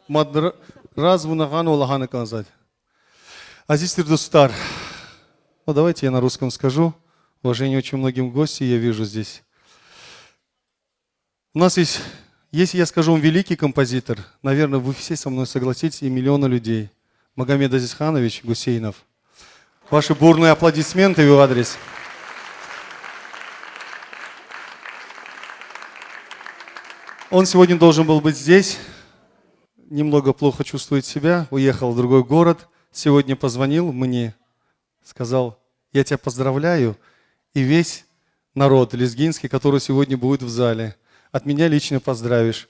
Мад ра-, раз вуна гъанва лагьана кӀанзавайди. Азиз тир дустар, ну, давайте я на русском скажу. Уважение очень многим гости я вижу здесь. У нас есть, если я скажу вам великий композитор, наверное, вы все со мной согласитесь, и миллионы людей. Магомед Азизханович Гусейнов. Ваши бурные аплодисменты в его адрес. Он сегодня должен был быть здесь. Немного плохо чувствует себя, уехал в другой город. Сегодня позвонил мне, сказал: «Я тебя поздравляю, и весь народ лезгинский, который сегодня будет в зале, от меня лично поздравишь».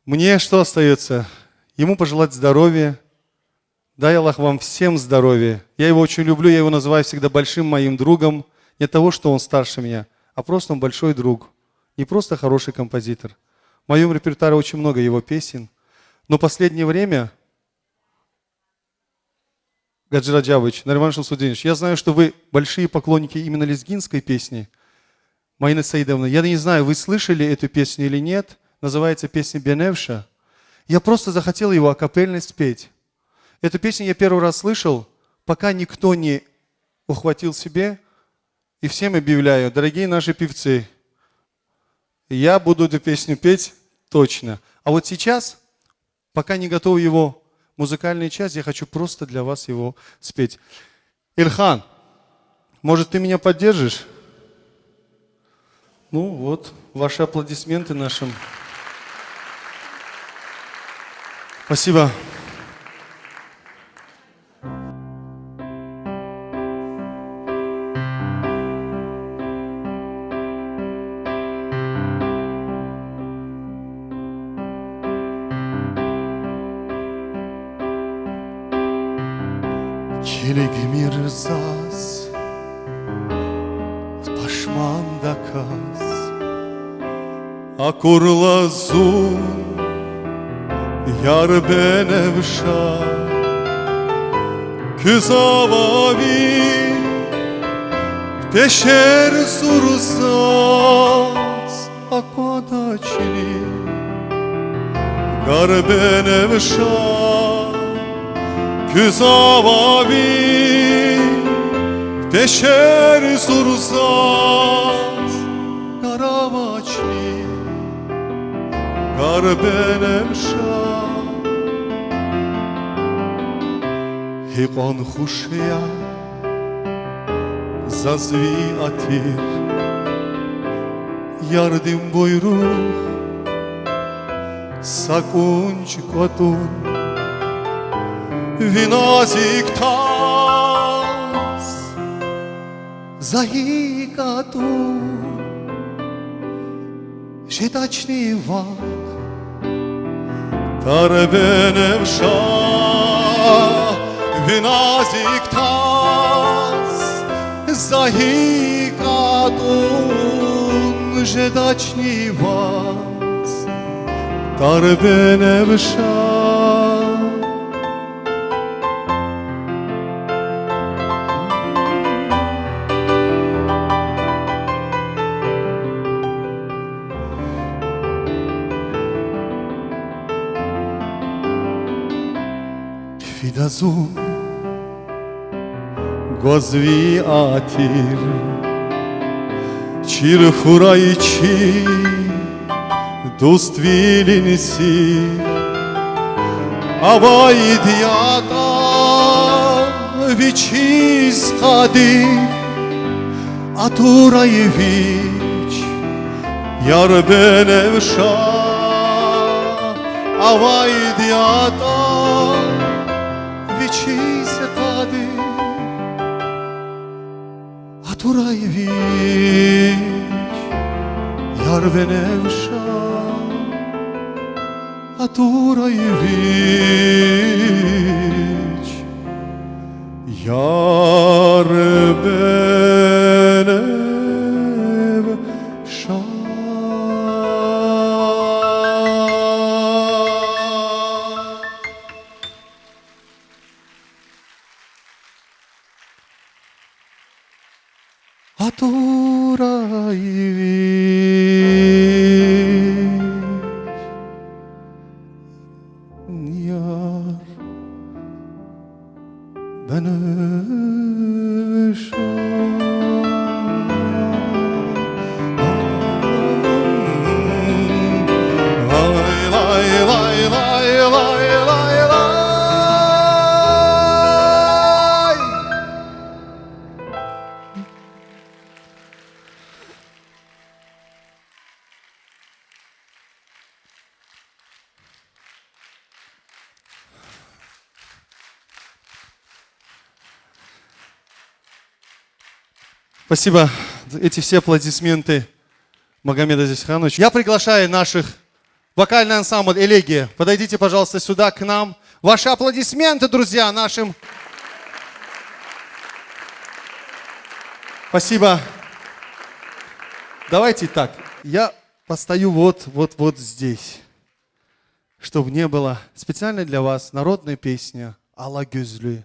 Мне что остаётся? Ему пожелать здоровья. Дай Аллах вам всем здоровья. Я его очень люблю, я его называю всегда большим моим другом. Не от того, что он старше меня, а просто он большой друг. Не просто хороший композитор. В моём репертуаре очень много его песен. Но последнее время Гаджи Раджабович, Нариман Шамсудинович, я знаю, что вы большие поклонники именно лезгинской песни. Маина Саидовна, я не знаю, вы слышали эту песню или нет. Называется песня «Беневша». Я просто захотел его акапельно спеть. Эту песню я первый раз слышал, пока никто не ухватил себе, и всем объявляю, дорогие наши певцы, я буду эту песню петь точно. А вот сейчас, пока не готова его музыкальная часть, я хочу просто для вас его спеть. Ильхан, может, ты меня поддержишь? Ну вот, ваши аплодисменты нашим. Спасибо. Килигмир заз, пашмандаказ, акурла зун, яр Беневша, куьзава ви пешер зурзаз аквадачни, яр Беневша, куьзава ви пешер зурзаз кар авачни, яр Беневша. Гьикьван хуш я заз ви атир, ярдин буйругъ са кӀунчӀ кӀватӀун, ви назик таз за гьикӀ атӀун. Жедачни вахт Тар-беневша, ви назик таз, за гьикӀ атӀун жедачни ваз, Тар-беневша. Фида зун гваз ви атир, чир хьурай чи дуствилин сир. Авайди ятӀа вичиз къадир, атурай вич, яр-беневша. Авайди ятӀа вичиз къадир, атурай вич, яр-беневша, атурай вич, яр-беневша. Атурай вич, яр беневша. Лай, лай, лай, лай, лай, лай, лай. Спасибо. Эти все аплодисменты, Магомед Азизханович. Я приглашаю наших, вокальный ансамбль «Элегия». Подойдите, пожалуйста, сюда, к нам. Ваши аплодисменты, друзья, нашим. Спасибо. Давайте так. Я постою вот, вот, вот здесь, чтобы не было. Специально для вас народная песня «Ала гуьзлуь».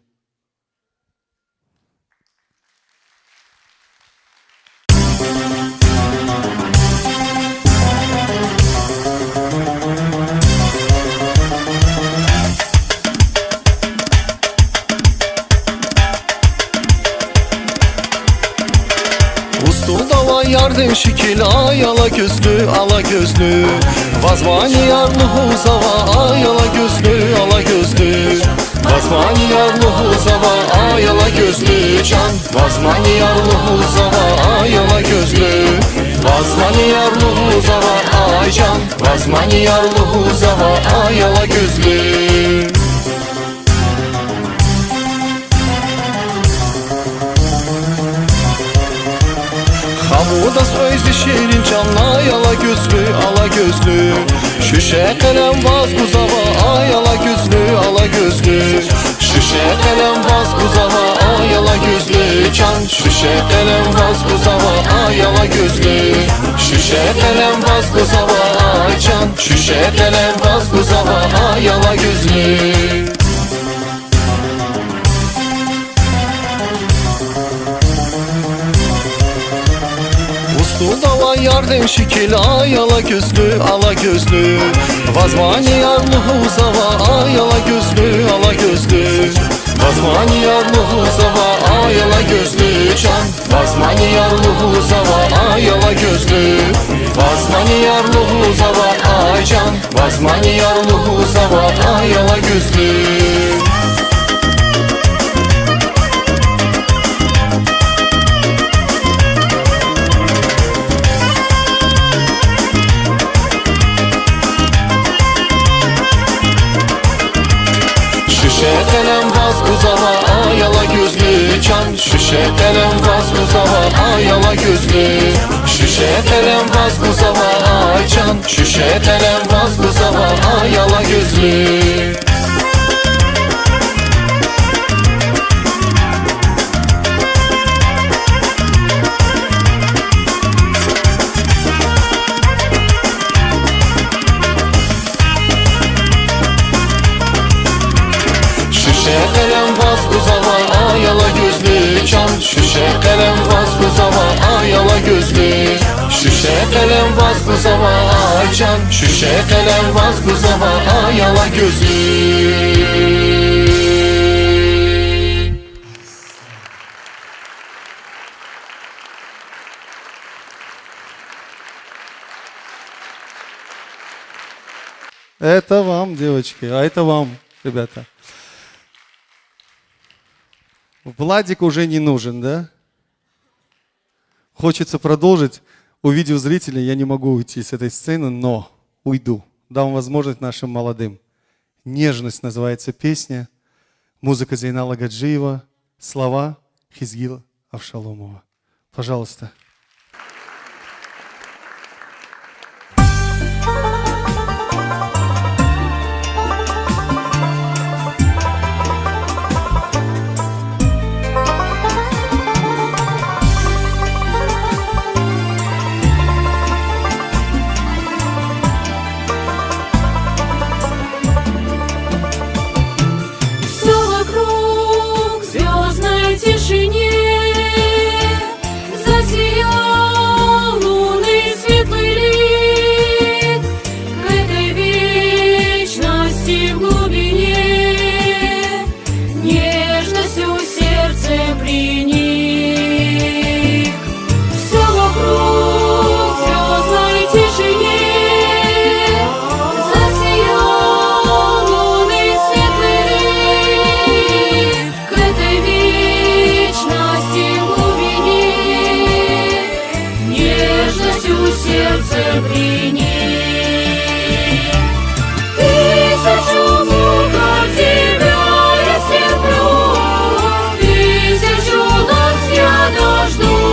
Устунда авай ярдин шикил, ай, ала гуьзлуь, ала гуьзлуь. Ваз мани яр лугьузава, ай, ала гуьзлуь, ала гуьзлуь. Ваз мани яр лугьузава, ай, ала гуьзлуь, чан. Ваз мани яр лугьузава, ай, ала гуьзлуь. Ваз мани яр лугьузава, ай, чан. Ваз мани яр лугьузава, ай, ала гуьзлуь. Халудаз къвез зи ширин чан, ай, ала гуьзлуь, ала гуьзлуь. Шуьше къелем ваз гузава, ай, ала гуьзлуь, ала гуьзлуь. Шуьше къелем ваз гузава, ай, ала гуьзлуь, чан. Шуьше къелем ваз гузава, ай, ала гуьзлуь. Шуьше къелем ваз гузава, ай, чан. Шуьше къелем ваз гузава, ай, ала гуьзлуь. Устунда авай ярдин шикил, ай, ала гуьзлуь, ала гуьзлуь. Ваз мани яр лугьузава, ай, ала гуьзлуь, ала гуьзлуь. Ваз мани яр лугьузава, ай, ала гуьзлуь, чан. Ваз мани яр лугьузава, ай, ала гуьзлуь. Ваз мани яр лугьузава, ай, чан. Ваз мани яр лугьузава, ай, ала гуьзлуь. Шуьше къелем ваз гузава, ай, ала гуьзлуь, чан. Шуьше къелем ваз гузава, ай, ала гуьзлуь. Шуьше къелем ваз гузава, ай, чан. Шуьше къелем ваз гузава, ай ала гуьзлу. Шуьше къелем ваз гузава, ай ала гуьзлу чан, шуьше къелем ваз гузава, ай ала гуьзлу. Шуьше къелем ваз гузава, ай чан, шуьше къелем ваз гузава, ай ала гуьзлу. Это вам, девочки, а это вам, ребята. Владик уже не нужен, да? Хочется продолжить. Увидев зрителей, я не могу уйти с этой сцены, но уйду. Дам возможность нашим молодым. «Нежность» называется песня. Музыка Зейнала Гаджиева. Слова Хизгила Авшаломова. Пожалуйста. Всё вокруг в звёздной тишине засиял лунный светлый лик. К этой вечности в глубине нежностью сердце приник. Всё вокруг в звёздной тишине засиял лунный светлый лик. К этой вечности в глубине нежностью сердце приник. Тысячу мук от тебя я стерплю, тысячу ласк я дождусь.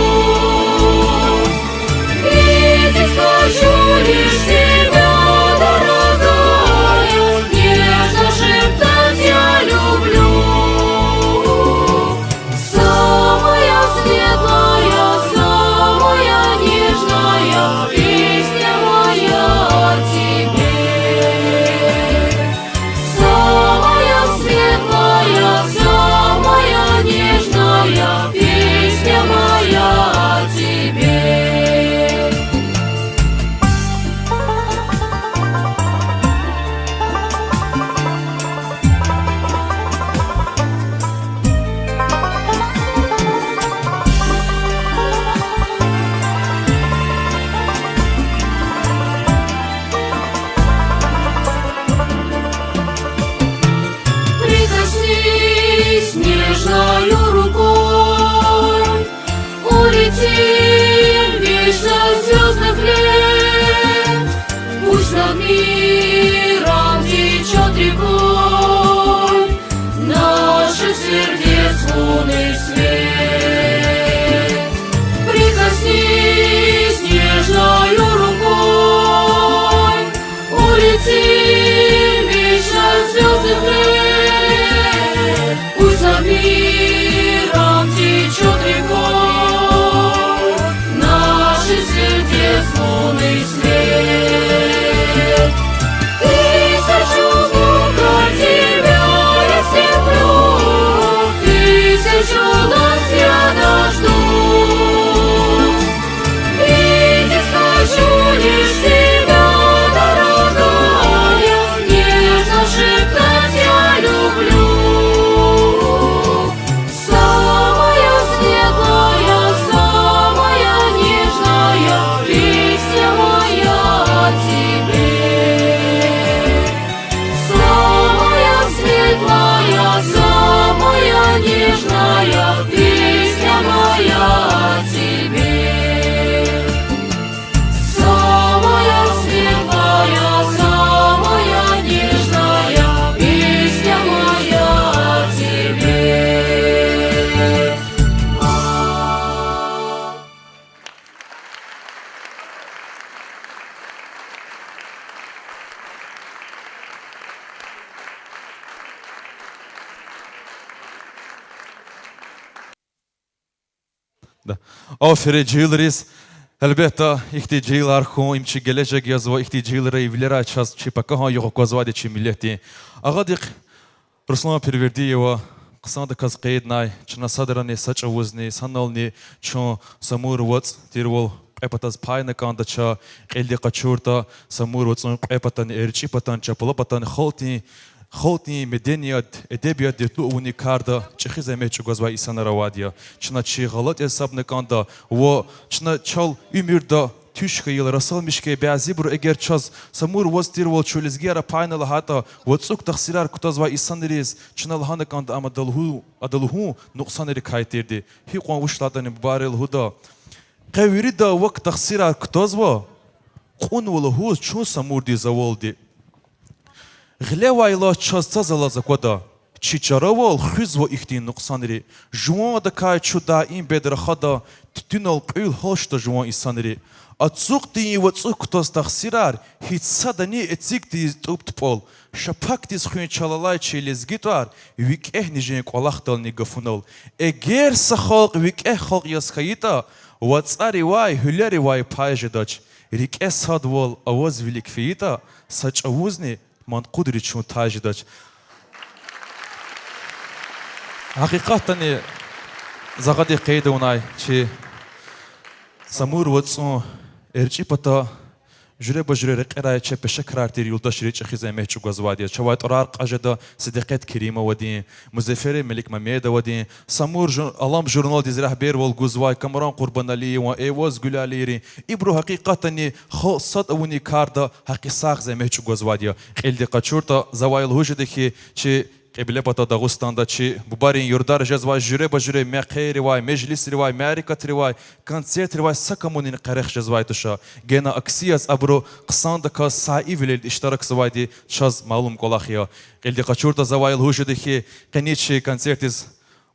Видеть хочу лишь тебя, дорогая, нежно шептать я люблю. Самая светлая, самая нежная песня моя тебе. Самая светлая, самая нежная песня моя тебе. Прикоснись нежною рукой, улети в вечность звёздных лет. Пусть над миром течёт рекой наших сердец лунный свет. Прикоснись нежною рукой, улети в вечность звёздных лет. Пусть над миром течёт рекой наших сердец лунный свет. Тысячу звуков Да. Аферин жегьилриз. Гьелбетда, ихьтин жегьилар хьун им чи гележег язва, ихьтин жегьилрин вилерай чаз чи пакагьан югъ аквазвайди чи миллетдин. Агъадихъ Руслан Пирвердиева хъсандаказ къейднай, чна садрани, са чӀавузни, санални чун Самур вацӀ тирвал кьве патаз пайна кӀандач, кьилди къачуртӀа, Самур вацӀун кьве патани, эрчӀи патани, чапла патани халкьдин, халкьдин меденият, эдебият дегьлу авунин карда чӀехи зегьмет чӀугвазвай инсанар авайди я. Чна чи гъалатӀ язавна кӀанда ва чна чал уьмуьрда туьш хьайила расалмиш хьайи бязибуру эгер чаз Самур вацӀ тирвал чун лезгияр пайна лагьайтӀа, вацӀук тахсирар кутазвай инсанриз чна лагьана кӀанда ам ада лугьу-, ада лугьун нукьсанрикай тирди. Гьикьван вуч лагьайтӀани бубайри лугьуда: къе вирида вак тахсирар кутазва, кьунва лугьуз чун Самурдин завалди. Гъилевайла чаз цаз алаз аквада, чи чаравал хуьзва ихьтин нукьсанри. Жувандакай чун даим бед рахада, туьтуьнал кьуьл гьалчда жуван инсанри. Ацукьди вацӀук кутаз тахсирар, гьич садани эциг тийиз тӀуб-тупӀал. Ша пакдиз хуьн чал алай чи лезги тӀвар, викӀегьни жен кӀвалахдални гафунал. Эгер са халкь викӀегь халкь яз хьайитӀа, вацӀаривай, гьуьлеривай пай жедач. РикӀе садвал аваз вилик фейитӀа, са чӀавузни манкъудри чун тай жедач. Гьакъикъатдани, за гьадахъ къейд авунай чи Самур вацӀун эрчӀи пата жуьреба-жуьре рекьерай чеб пешекарар тир юлдашри чӀехи зегьмет чӀугвазвайди я. Чавай тӀварар кьаз жеда Седикъет Керимовадин, Музеффер Меликмамедовадин, Самур жур-, Алам журналдиз регьбервал гузвай Камран Къурбаналиеван, Эйваз Гуьлалийрин. Ибуру гьакъикъатдани халкь сад авунин карда гьакъисагъ зегьмет чӀугвазвайди я. Кьилди къачуртӀа, завай лугьуз жеда хьи, чи кьиблепата Дагъустанда чи бубайрин юрдар жезвай жуьреба-жуьре мехъерривай, межлисривай, мярекатривай, концертривай са камунин къерех жезвай туш. Гена акси яз абуру хъсандаказ саивилелди иштиракзавайди чаз малум кӀвалах я. Кьилди къачуртӀа, завай лугьуз жеда хьи, къенин чи концертдиз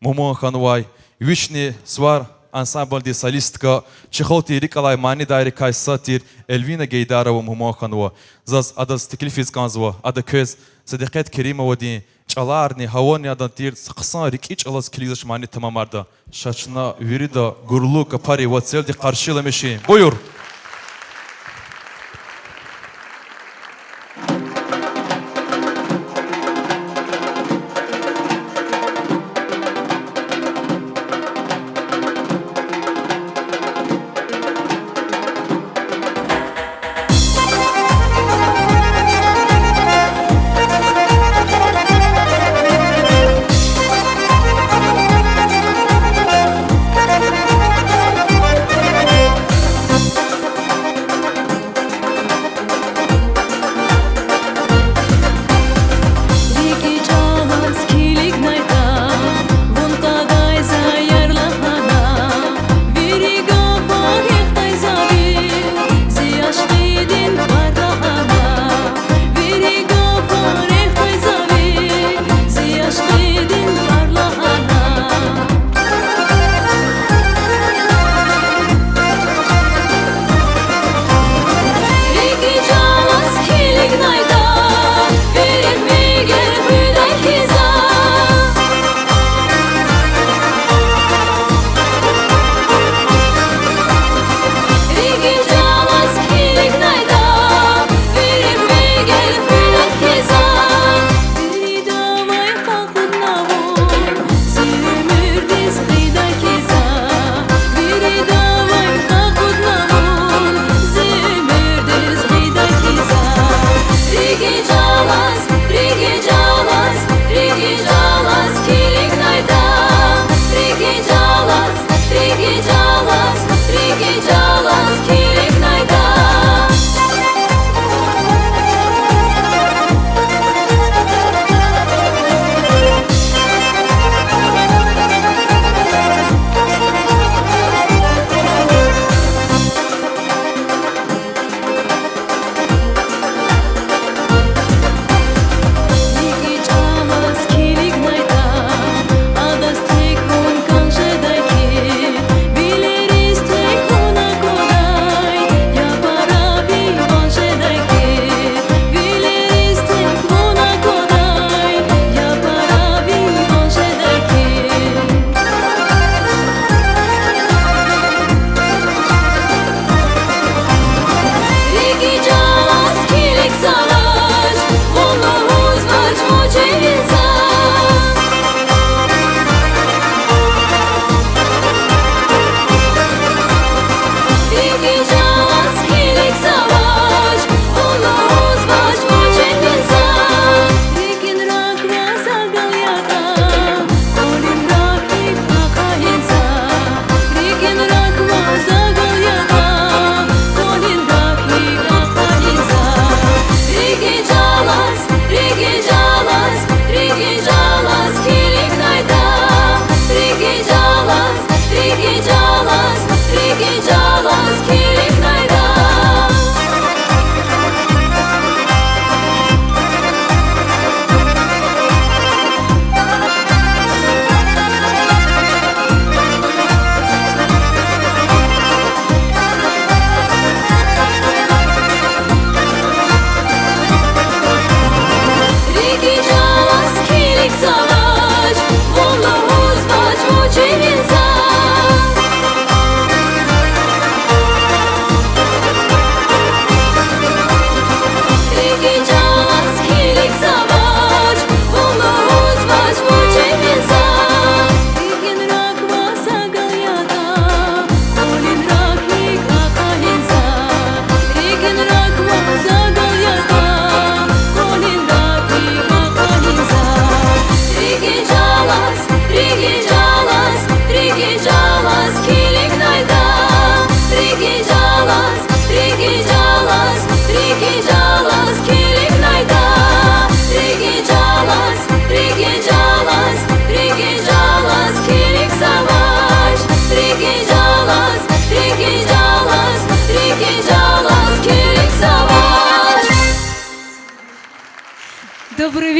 мугьман хьанвай, вични Сувар ансамблдин солистка, чи халкьдин рикӀ алай манидайрикай сад тир Эльвина Гейдарова мугьман хьанва. Заз адаз теклифиз кӀанзава, ада квез Седикъет Керимовадин чӀаларни, гьавани адан тир са хъсан рикӀи чӀалаз килигзавач мани тамамарда. Ша чна вирида гурлу капари вацелди къаршиламишин. Буюр!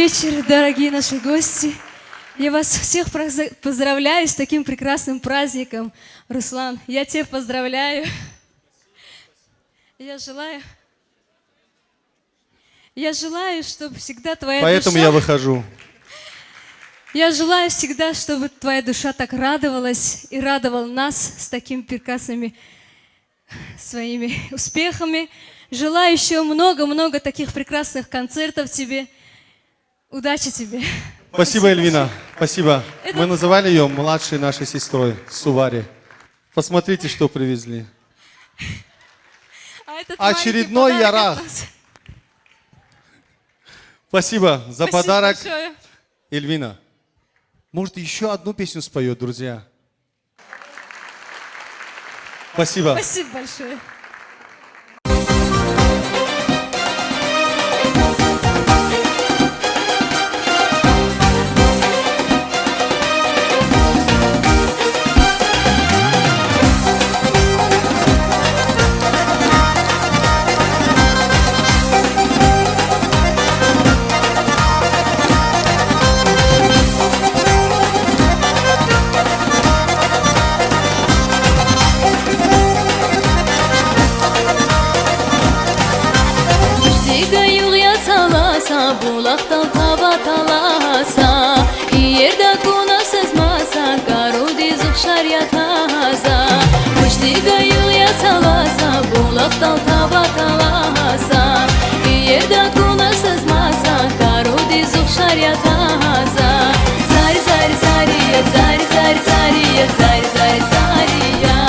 Вечер, дорогие наши гости. Я вас всех проза-, поздравляю с таким прекрасным праздником. Руслан, я тебя поздравляю. Я желаю, я желаю, чтобы всегда твоя душа... Поэтому я выхожу. Я желаю всегда, чтобы твоя душа так радовалась и радовал нас с такими прекрасными своими успехами. Желаю ещё много-много таких прекрасных концертов тебе. Удачи тебе. Спасибо, Эльвина. Спасибо. Мы называли её младшей нашей сестрой, Сувари. Посмотрите, что привезли. А этот маленький подарок от нас. Очередной ярагъ. Спасибо за подарок, Эльвина. Спасибо большое. Может, ещё одну песню споёт, друзья? Спасибо. Спасибо большое. Вучтига югъ я саласа, булахдал таваталаса, иерда куна саз маса, карудиз ухшар я таза. Вучтига югъ я саласа, булахдал таваталаса, иерда куна саз маса, карудиз ухшар я таза. Зари, зари, зари я, зари, зари, зари я, зари, зари, зари я.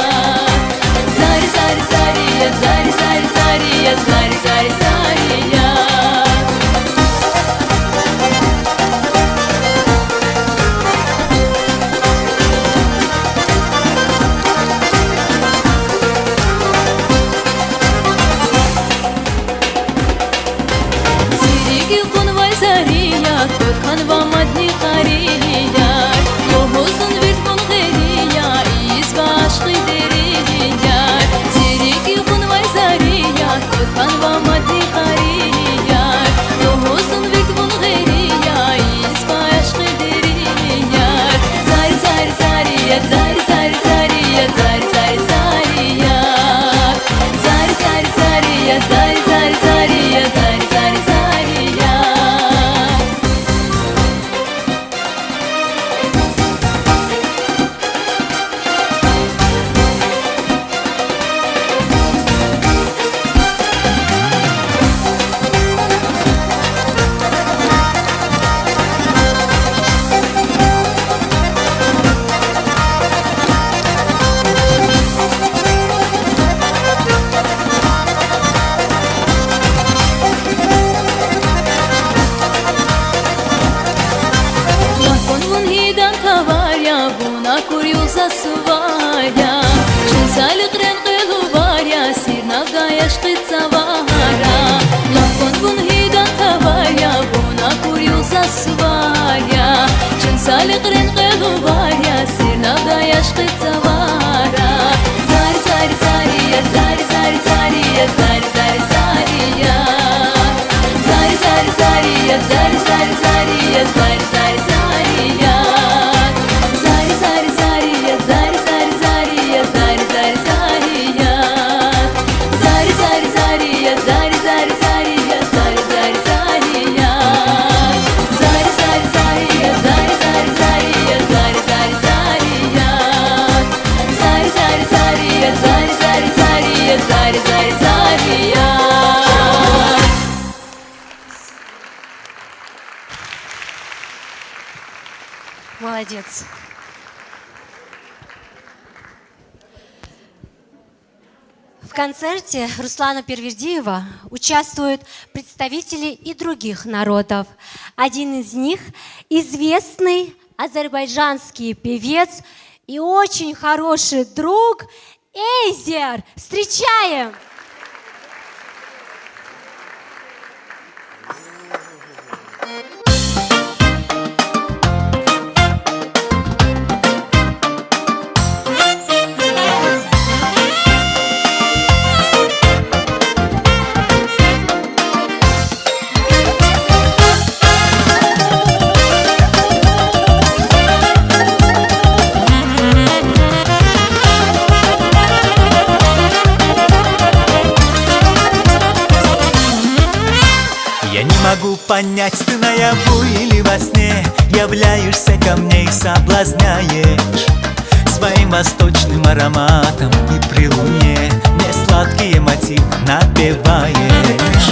Зари, зари, зари я, зари, зари, зари я, зари, зари, зари я. Зи рикӀ кьунвай зари я, квехъ хьанва мадни къари я, лугьуз зун вирт вун гъери я, ийизва ашкъи дери я. Зи рикӀ кьунвай зари я, квехъ хьанва мадни къари я, лугьуз зун вирт вун гъери я, ийизва ашкъи дери я. Зари, зари, зари я, зари, зари, зари я, зари, зари, зари я. Зари, зари, зари я, зари, зари, зари я, зари, зари, зари я. Лагь кван вун гьидан тавар я, вун акур югъ заз сувар я, чун саликърин кьве лувар я, сирнавдай ашкъи цавара. Лагь кван вун гьидан тавар я, вун акур югъ заз сувар я, чун саликърин кьве лувар я, сирнавдай ашкъи цавара. Зари, зари, зари я, зари, зари, зари я, зари, зари, зари я. Зари, зари, зари я, зари, зари, зари я, зари, зари, зари я. Зари, зари, зари я, зари, зари, зари я, зари, зари, зари я. Зари, зари, зари я, зари, зари, зари я, зари, зари, зари я. Зари, зари, зари я, зари, зари, зари я, зари, зари, зари я. Зари, зари, зари я, зари, зари, зари я, зари, зари, зари я. Молодец. В концерте Руслана Первердиева участвуют представители и других народов. Один из них — известный азербайджанский певец и очень хороший друг Эйзер. Встречаем! Понять ты наяву или во сне являешься ко мне и соблазняешь своим восточным ароматом, и при луне мне сладкие мотивы напеваешь.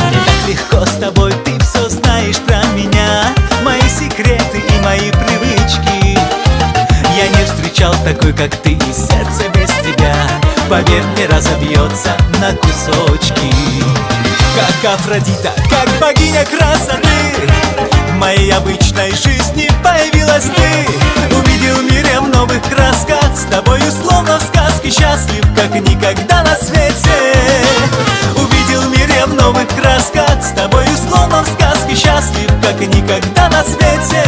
Мне так легко с тобой, ты все знаешь про меня, мои секреты и мои привычки. Я не встречал такой, как ты, и сердце без тебя, поверь мне, разобьется на кусочки. Как Афродита, как богиня красоты, в моей обычной жизни появилась ты. Увидел мир я в новых красках, с тобою словно в сказке, счастлив, как никогда на свете. Увидел мир я в новых красках, с тобою словно в сказке, счастлив, как никогда на свете.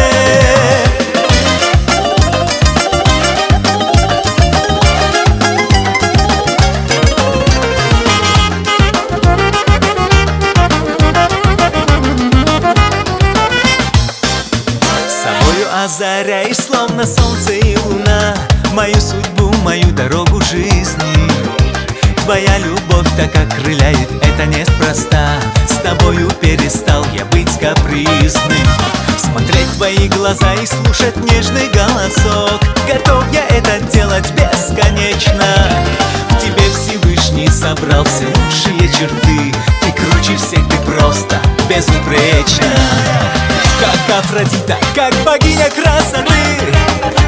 С тобою озаряешь, словно солнце и луна, мою судьбу, мою дорогу жизни. Твоя любовь так окрыляет, это неспроста. С тобою перестал я быть капризным. Смотреть в твои глаза и слушать нежный голосок, готов я это делать бесконечно. В тебе Всевышний собрал все лучшие черты. Ты круче всех, ты просто безупречна. Как Афродита, как богиня красоты,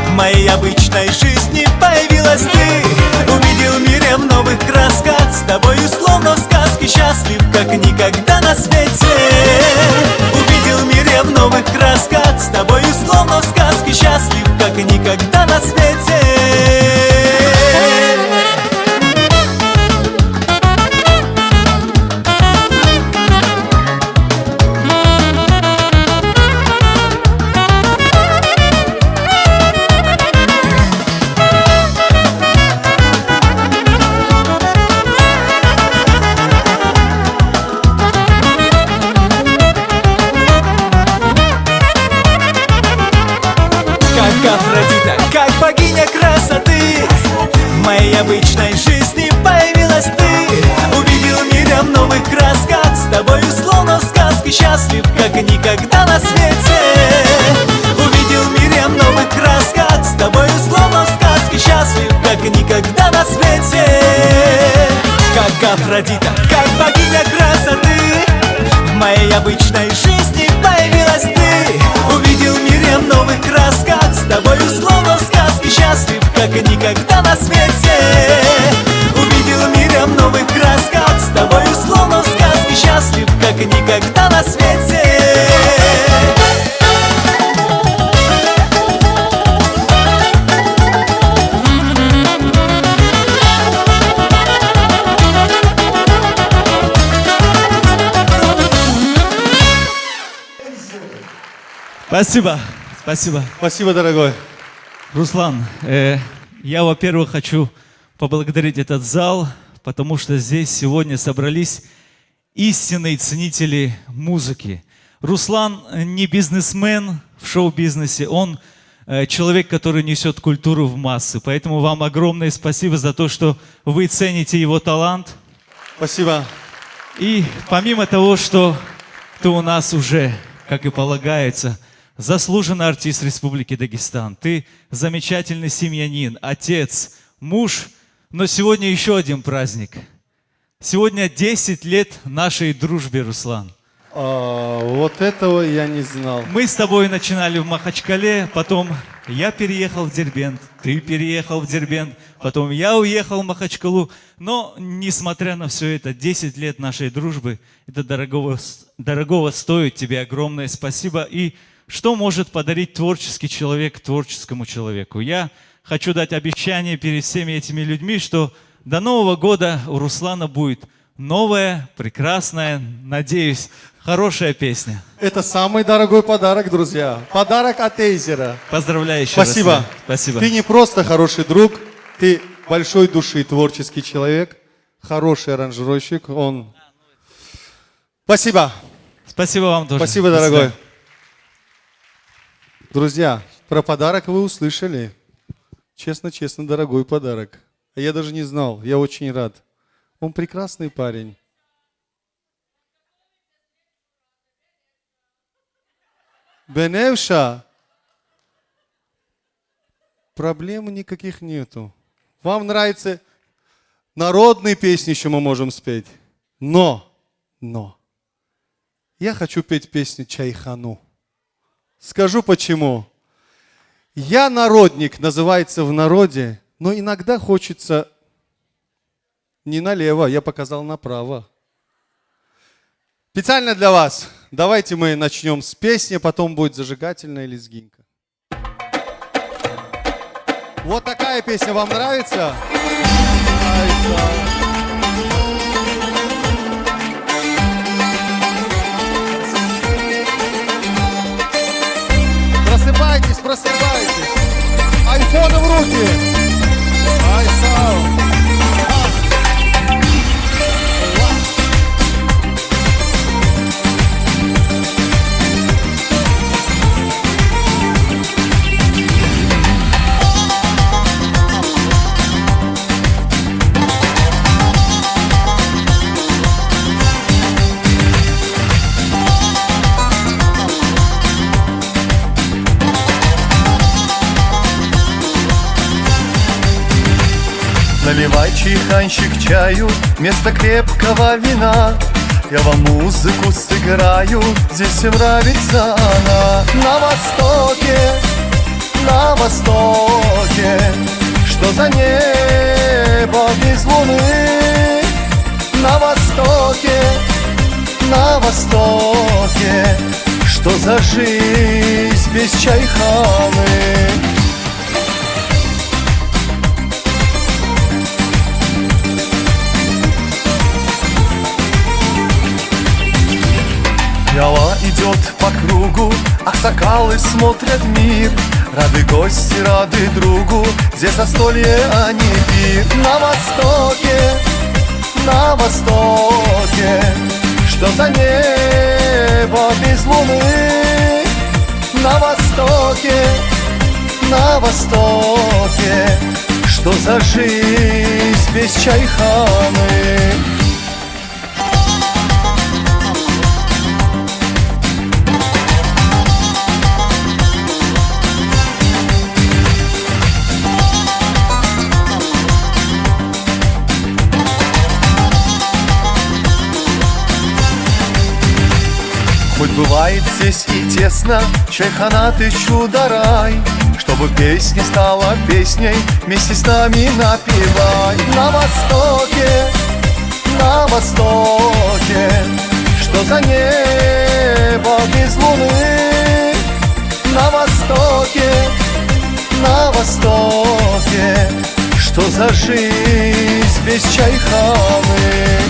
в моей обычной жизни появилась ты. Увидел мир я в новых красках, с тобою словно в сказке, счастлив, как никогда на свете. Увидел мир я в новых красках, с тобою словно в сказке, счастлив, как никогда на свете. Как Афродита, как богиня красоты, в моей обычной жизни появилась ты. Увидел мир я в новых красках, с тобою словно в сказке, счастлив, как никогда на свете. Увидел мир я в новых красках, с тобою словно в сказке, счастлив, как никогда на свете. Как Афродита, как богиня красоты, в моей обычной жизни появилась ты. Увидел мир я в новых красках, с тобою словно в сказке, счастлив, как никогда на свете. Увидел мир я в новых красках, с тобою словно в сказке, счастлив, как никогда на свете. Спасибо, спасибо. Спасибо, дорогой. Руслан, э, я, во-первых, хочу поблагодарить этот зал, потому что здесь сегодня собрались истинные ценители музыки. Руслан, э, не бизнесмен в шоу-бизнесе, он, э, человек, который несёт культуру в массы. Поэтому вам огромное спасибо за то, что вы цените его талант. Спасибо. И помимо того, что ты у нас уже, как и полагается, заслуженный артист Республики Дагестан, ты замечательный семьянин, отец, муж, но сегодня ещё один праздник. Сегодня десять лет нашей дружбе, Руслан. А, вот этого я не знал. Мы с тобой начинали в Махачкале, потом я переехал в Дербент, ты переехал в Дербент, потом я уехал в Махачкалу. Но, несмотря на всё это, десять лет нашей дружбы, это дорогого с-, дорогого стоит. Тебе огромное спасибо. И что может подарить творческий человек творческому человеку? Я хочу дать обещание перед всеми этими людьми, что до Нового года у Руслана будет новая, прекрасная, надеюсь, хорошая песня. Это самый дорогой подарок, друзья. Подарок от Эйзера. Поздравляю ещё раз. Спасибо. Спасибо. Ты не просто хороший друг, ты большой души творческий человек, хороший аранжировщик. Он Спасибо. Спасибо вам тоже. Спасибо, дорогой. До свидания. Друзья, про подарок вы услышали. Честно, честно, дорогой подарок. А я даже не знал, я очень рад. Он прекрасный парень. Беневша. Проблем никаких нету. Вам нравится народные песни, ещё мы можем спеть. Но, но. Я хочу петь песню Чайхану. Скажу почему. Я народник, называется в народе, но иногда хочется не налево, я показал направо. Специально для вас. Давайте мы начнём с песни, а потом будет зажигательная лезгинка. Вот такая песня вам нравится? Ай, да. Просыпайтесь, просыпайтесь. Айфоны в руки. Ай, сау. Наливай, чайханщик, чаю вместо крепкого вина. Я вам музыку сыграю, здесь всем нравится она. На востоке, на востоке, что за небо без луны? На востоке, на востоке, что за жизнь без чайханы? Пиала идёт по кругу, аксакалы смотрят мир. Рады гости, рады другу, здесь застолье, а не пир. На востоке, на востоке, что за небо без луны? На востоке, на востоке, что за жизнь без чайханы? Хоть бывает здесь и тесно, чайхана тыщу до рай, чтобы песня стала песней, вместе с нами напевай. На востоке, на востоке, что за небо без луны? На востоке, на востоке, что за жизнь без чайханы?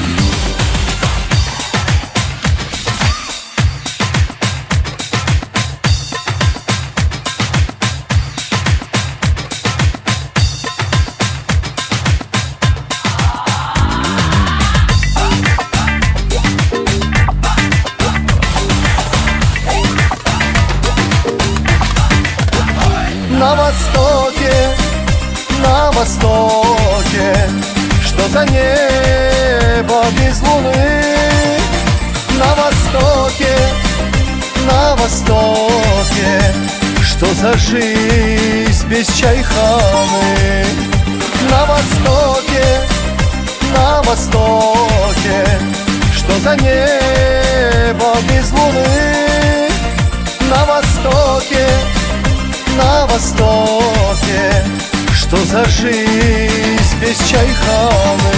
На востоке, на востоке, что за небо без луны? На востоке, на востоке, что за жизнь без чайханы? На востоке, на востоке, что за небо без луны? На востоке, на востоке, что за жизнь без чайханы?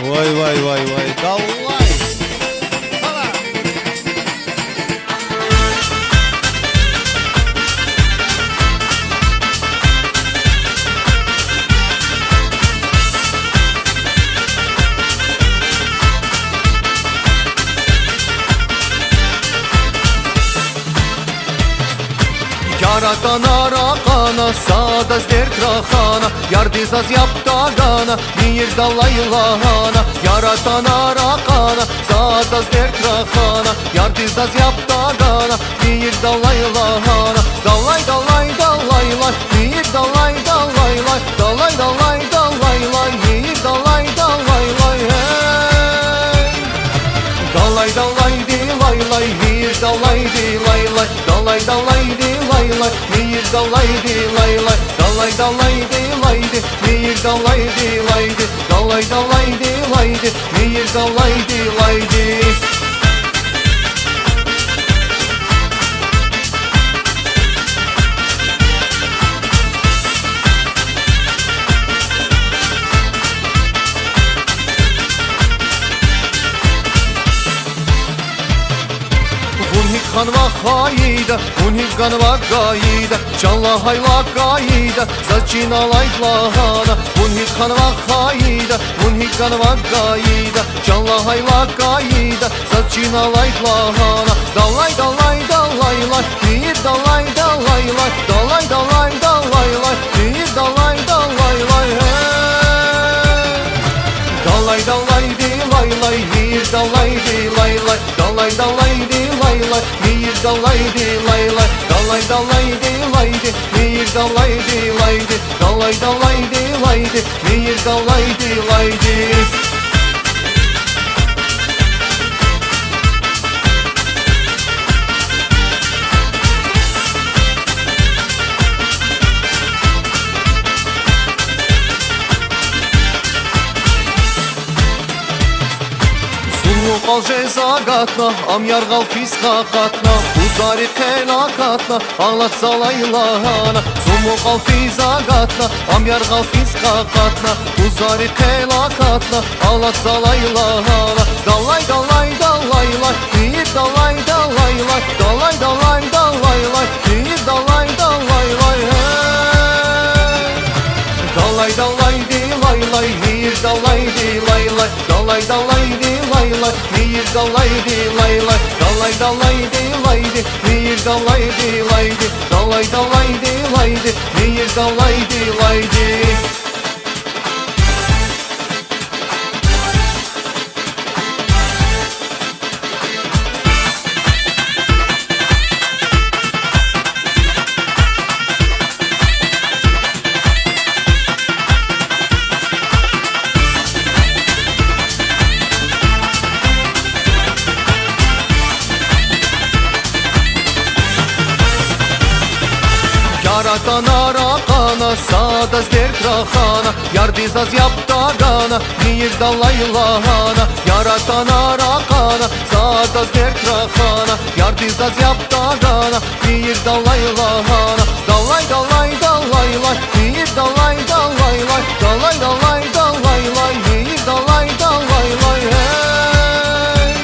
Вай, вай, вай, вай, давай! Яратана ракъана, садаз дерт рахана, ярди заз яб тагана, мийир далай лагьана. Яратана ракъана, садаз дерт рахана, ярди заз яб тагана, мийир далай лагьана. Далай, далай, далай, лай, мийир далай, далай, лай, далай, далай, далай, лай, мийир далай, далай, лай. Далайди лайлай, далай, далайди лайди, мийир далайди лайди, далай, далайди лайди, мийир далайди лайди. Вун гьикӀ хьанва хайида, вун гьикӀ ганва гайида, чан лагьайла кайида, заз чин алайд лагьана. Вун гьикӀ хьанва хайида, вун гьикӀ ганва гайида, чан лагьайла кайида, заз чин алайд лагьана. Далай, далай, далай лай, мийир далай, далай лай, далай, далай, далай лай, мийир далай, далай лай, гьей. Далай, далайди лайлай, мийир далайди лайлай, далай, далайди лайлай, мийир далайди лайлай, далай, далайди лайди, мийир далайди лайди, далай, далайди лайди, мийир далайди лайди. Зун мукьвал жез агатна, ам яргъал физ къакъатна, бузари хъел акатна, алад залай лагьана. Зун мукьвал физ агатна, ам яргъал физ къакъатна, бузари хъел акатна, алад залай лагьана. Далай, далай, далай лай, мийир далай, далай лай, далай, далай, далай лай, мийир далай, далай лай, гьей. Далай, далайди лайлай, мийир далайди лайлай, далай, далайди лайлай, мийир далайди лайлай, далай, далайди лайди, мийир далайди лайди, далай, далайди лайди, мийир далайди лайди. Яратана ракъана, садаз дерт рахана, ярди заз яб тагана, мийир далай лагьана. Яратана ракъана, садаз дерт рахана, ярди заз яб тагана, мийир далай лагьана. Далай, далай, далай лай, мийир далай, далай лай, далай, далай, далай лай, мийир далай, далай лай, гьей.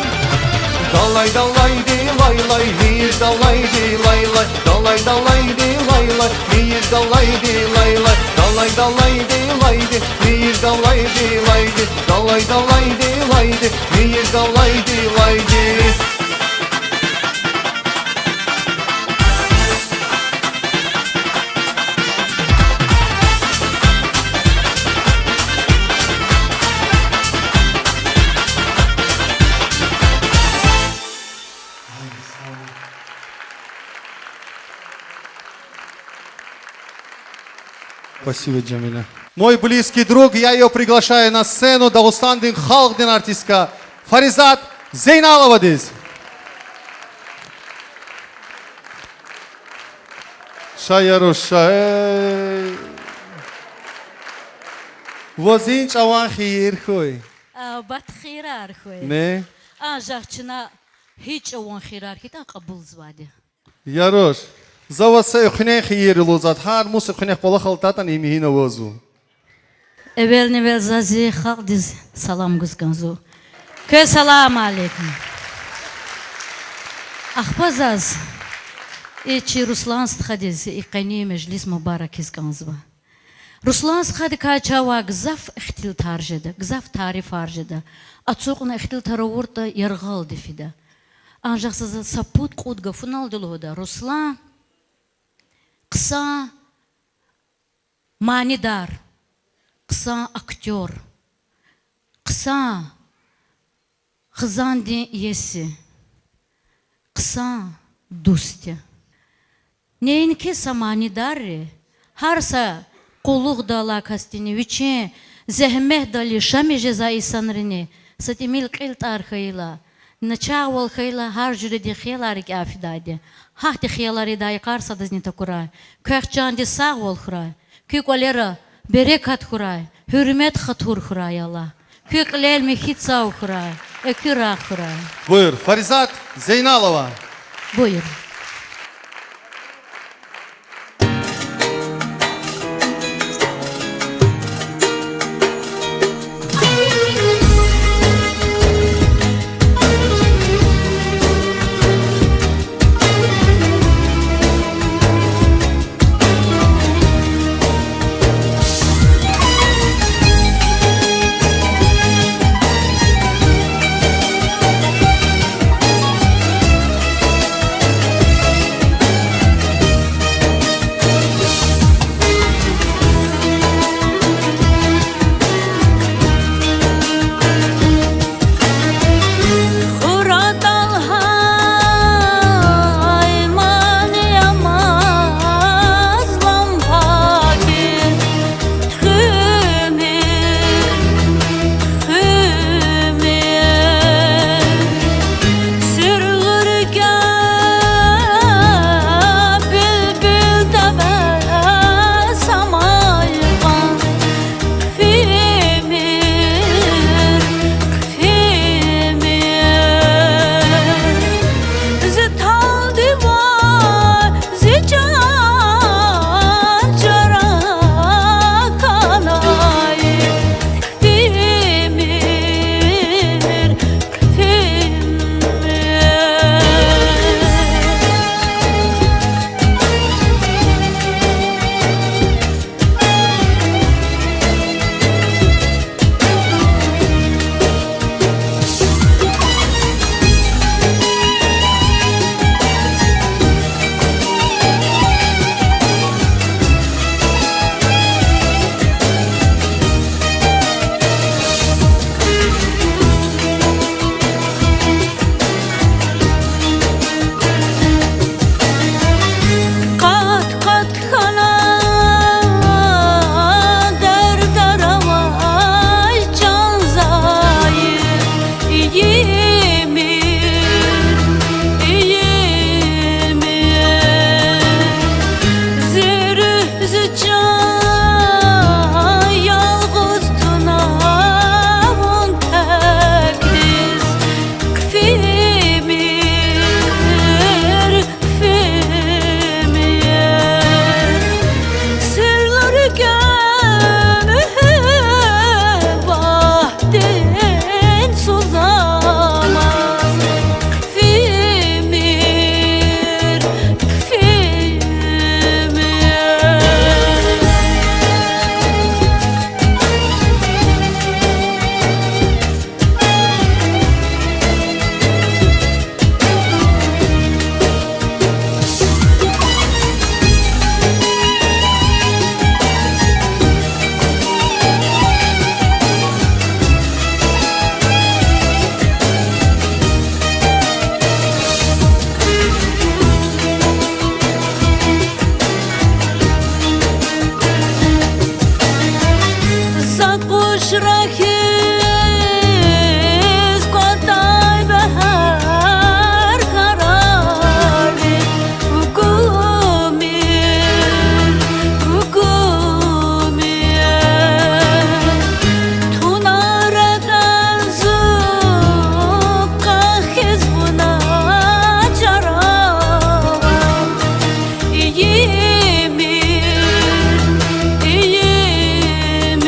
Далай, далайди лайлай, мийир далайди лайлай, далай, далайди лайлай, мийир далайди лайлай, далай, далайди лайди, мийир далайди лайди, далай, далайди лайди, мийир далайди лайди. Спасибо, Джамиля. Мой близкий друг, я её приглашаю на сцену, Дагъустандин халкьдин артистка Фаризат Зейналовадиз. Ша, я руш, ша, э. Ваз и чӀаван хийир хьуй? А, бат хийирар хьуй. Не? Анжах чна гьи чӀаван хийирар хьайитӀани кьабулзавайди. Я руш, за ваз са экуьнин хийир лугьузвайди, гьар мус экуьнахъ кӀвалахал атайтӀани, им гьина авазва. Эвелни-эвел заз зи халкьдиз салам гуз кӀанзава. Квез салам алейкум. Ахпа заз и чи Руслан стхадиз и къенин межлис мубарак ийиз кӀанзава. Руслан стхадикай чавай гзаф ихтилатар жеда, гзаф тарифар жеда. Ацукьна ихтилатар авуртӀа, яргъалди фида. Анжах заз са пуд-кьуд гафуналди лугьуда: Руслан хъсан манидар, хъсан актёр, хъсан хизандин иеси, хъсан дуст я. Неинки са манидарри, гьар са къуллугъдаллай касдини, вичин зегьметдалди шамир жезвай инсанрини са тӀимил кьил тӀар хьайила, Начагъвал хьайила гьар жуьредин хиялар рикӀяй фидайди. Гьахьтин хиялар ийидай йикъар садазни такурай. Квехъ чандиз сагъвал хьурай. Куь кӀвалера берекат хьурай, гьуьрмет-хатур хьурай, я Аллагь. Куь кьилел михьи цав хьурай, экуь рагъ хьурай. Буюр, Фаризат Зейналова. Буюр. Хура талгьай мани амаз лампади, хуьмир, хуьмир, суьрлу рикӀе билбил таве самай кьван, хуьмир, хуьмир, зи талдивай, зи чан чара хьанай, хуьмир, хуьмир. Къат-къат хьана дердер авай чан зайиф, ийимир, ийимир. Зи руьгь, зи чан ялгъуз туна вун текдиз, хуьмир, хуьмир. Суьрлу рикӀе муьгьуьббатдин сузамаз, хуьмир, хуьмир. Са къушра хьиз кӀватай бегьер карари, гуьгуьмир, гуьгуьмир. Тунар атӀан зун къахиз вуна чара, ийимир, ийимир.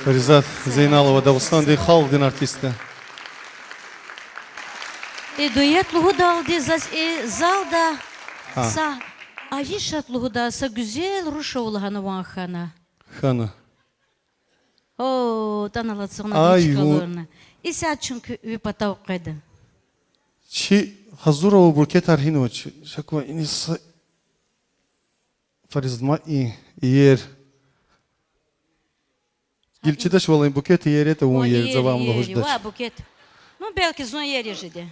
Ризат Зейналова, Дагъустандин халкьдин артистка. И дуэт лугьудалди заз и залда са Айишат лугьудай са гуьзел руш ава лагьана ван хьана. Хьана. О, тӀанал ацукьна вун чкалурна. Исятда чун куь ви патав къведа. Чи гьазур авай букетар гьинава чи? Ша кван, иниз са фариз ма и, иер. Гила чидач валай, букет иер ятӀа, вун иер, за ван лугьуз жедач. Ва букет. Ну, белки зун иер яз жеда.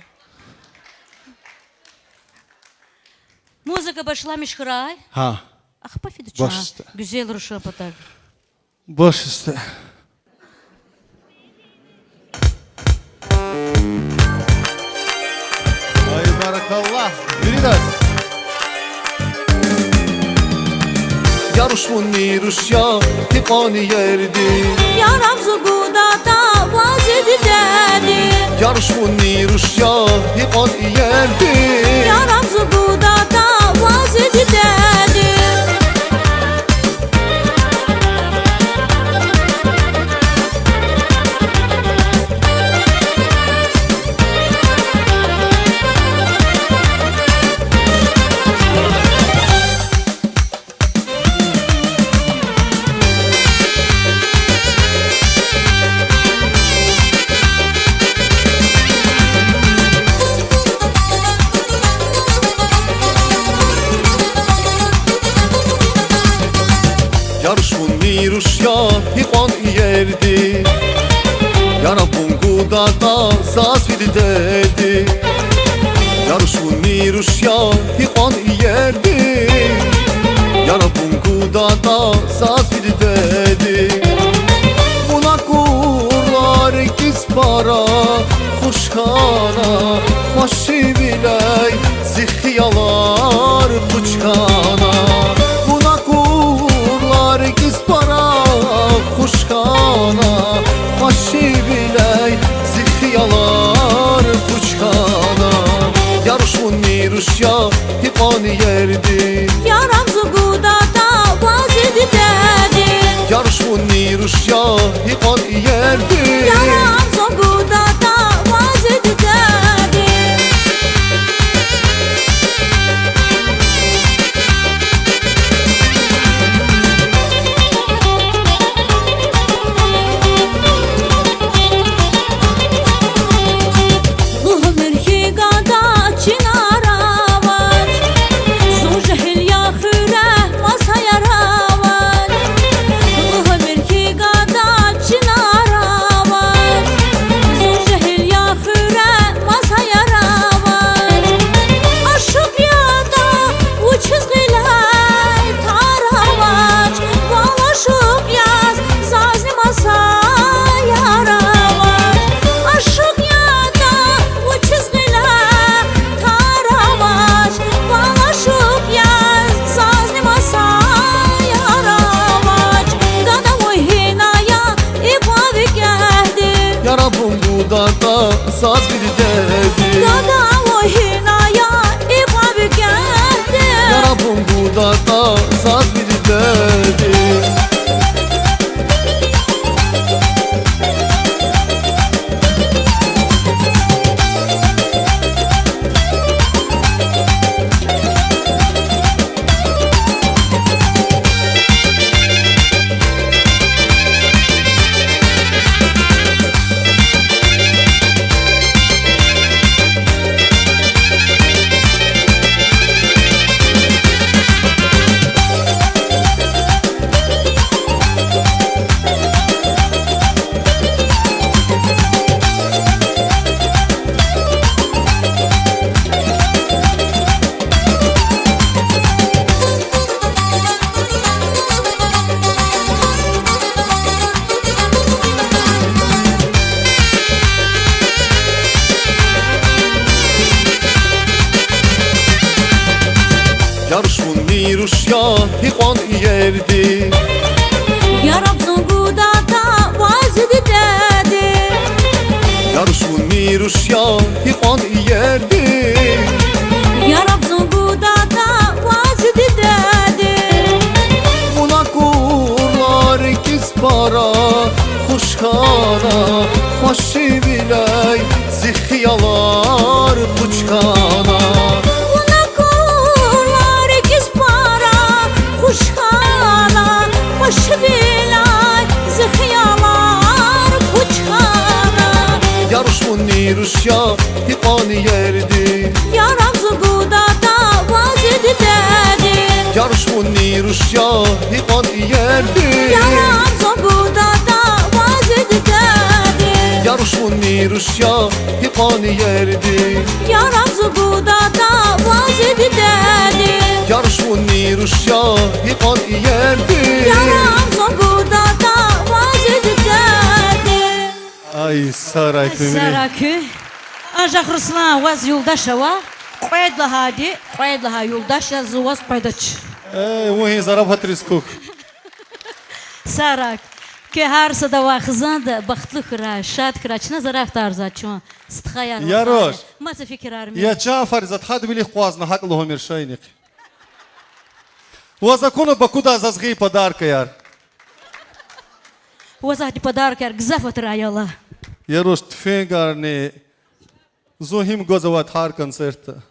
Музыка башламиш хьурай. Гьа. Ахпа фида чун гуьзел рушан патав. Баш уьсте. Ай, баракалла. Виридаз. Я руш, вун и руш я, гьикьван иерди. Яраб зун гудатӀа ваз и дидеди. Я руш, вун и руш я, гьикьван иерди. Яраб зун гудатӀа ваз и дидеди. Я руш, вун и руш я, гьикьван иерди. Яраб вун гудатӀа заз ви дидеди. Я руш, вун и руш я, гьикьван иерди. Яраб вун гудатӀа заз ви дидеди. Вун акурларикиз пара хуш хьана, хвешивилай зи хиялар пуч хьана. Вун акурларикиз пара хуш хьана, хвешивилай зи хиялар пуч хьана. Я руш, вун и руш я, гьикьван иерди. Яраб зун гудатӀа ваз и дидеди. Я руш, вун и руш я, гьикьван иерди. Яраб зун гудатӀа ваз и дидеди. Лугьумир хьи гадач, чинар авач, зун жегьил я, хуьре маса яр авач. Лугьумир хьи гадач, чинар авач, зун жегьил я, хуьре маса яр авач. Ашукь ятӀа вучиз гъиле тар авач, вал ашукь яз зазни маса яр авач. Ашукь ятӀа вучиз гъиле тар авач, вал ашукь яз зазни маса яр авач. Гада вун гьина я икьван викӀегьди. Яраб вун гудатӀа заз ви дидеди. Гада вун гьина я икьван викӀегьди. Яраб вун гудатӀа заз ви дидеди. Я руш, вун и руш я, гьикьван иерди. Яраб зун гудатӀа ваз и дидеди. Я руш, вун и руш я, гьикьван иерди. Яраб зун гудатӀа ваз и дидеди. Вун акурларикиз пара Шивиляй зи хиялар пуч хьана. Вуна кӀула рикӀиз пара хуш хьана, къашвиляй зи хиялар пуч хьана. Я руш, вун ни руш я, гьикьван иерди? Яраб зун гудатӀа ваз дидеди. Я руш, вун ни руш я, гьикьван иерди? Яраб зун гудатӀа ваз дидеди. Я руш, вун ни руш я, гьикьван иерди? Яраб зун гудатӀа ваз дидеди. Я руш, вун ни руш я, гьикьван иерди? Яраб зун гудатӀа ваз дидеди. Ай, сагърай куьн. Сагърай куьн. Анжах, Руслан, ваз юлдаш ава. Кьвед лагьайди, кьвед лагьай юлдаш яз зун ваз къведач. Э, вун гьи зарабатриз кух. Сагърай. Куьн гьар сад авай хизанда бахтлу хьурай, шад хьурай, чна зарафатарзава чун, стхаяр, вахаяр. Яруш. Маса фикирар мир. Я чан Фаризат, гьадавилихъ акъвазна, гьакӀ лугьумир шайни. Ваз акуна Бакудай заз гъайи подаркаяр. Ваз гьахьтин подаркаяр гзаф аватрай, ялла. Яруш, туфенгарни, зун гьим гваз авайди гьар концертда.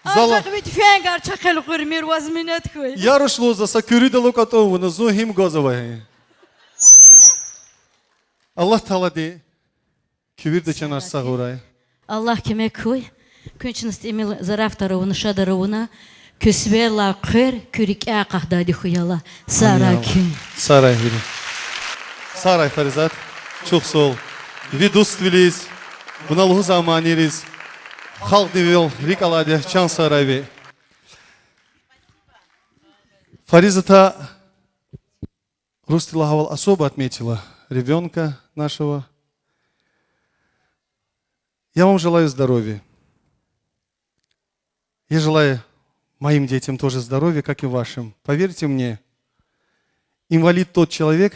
Зала- Анжах ви туфенгар чахъ элкъуьрмир, ваз минет хьуй. Яруш, лугьузва, са куьруьдал акӀ атӀун вуна, зун гьим гваз авай гьи. Аллагь Таалади куь виридан чанар сагъ хьурай. Аллагь куьмек хьуй. Куьн чна тӀимил зарафатар авуна, шадар авуна, куь сивелай хъвер куь рикӀяй акьахдайди хьуй, ялла. Сагърай куьн. Сагърай, Фаризат. Чухсагъул ви дуствилиз, вуна лугьузвай манириз, халкьдин вил рикӀ алайди я, чан сагърай ви. Фаризата Рустила гьавал особо отметила ребёнка нашего. Я вам желаю здоровья. Я желаю моим детям тоже здоровья, как и вашим. Поверьте мне, инвалид тот человек,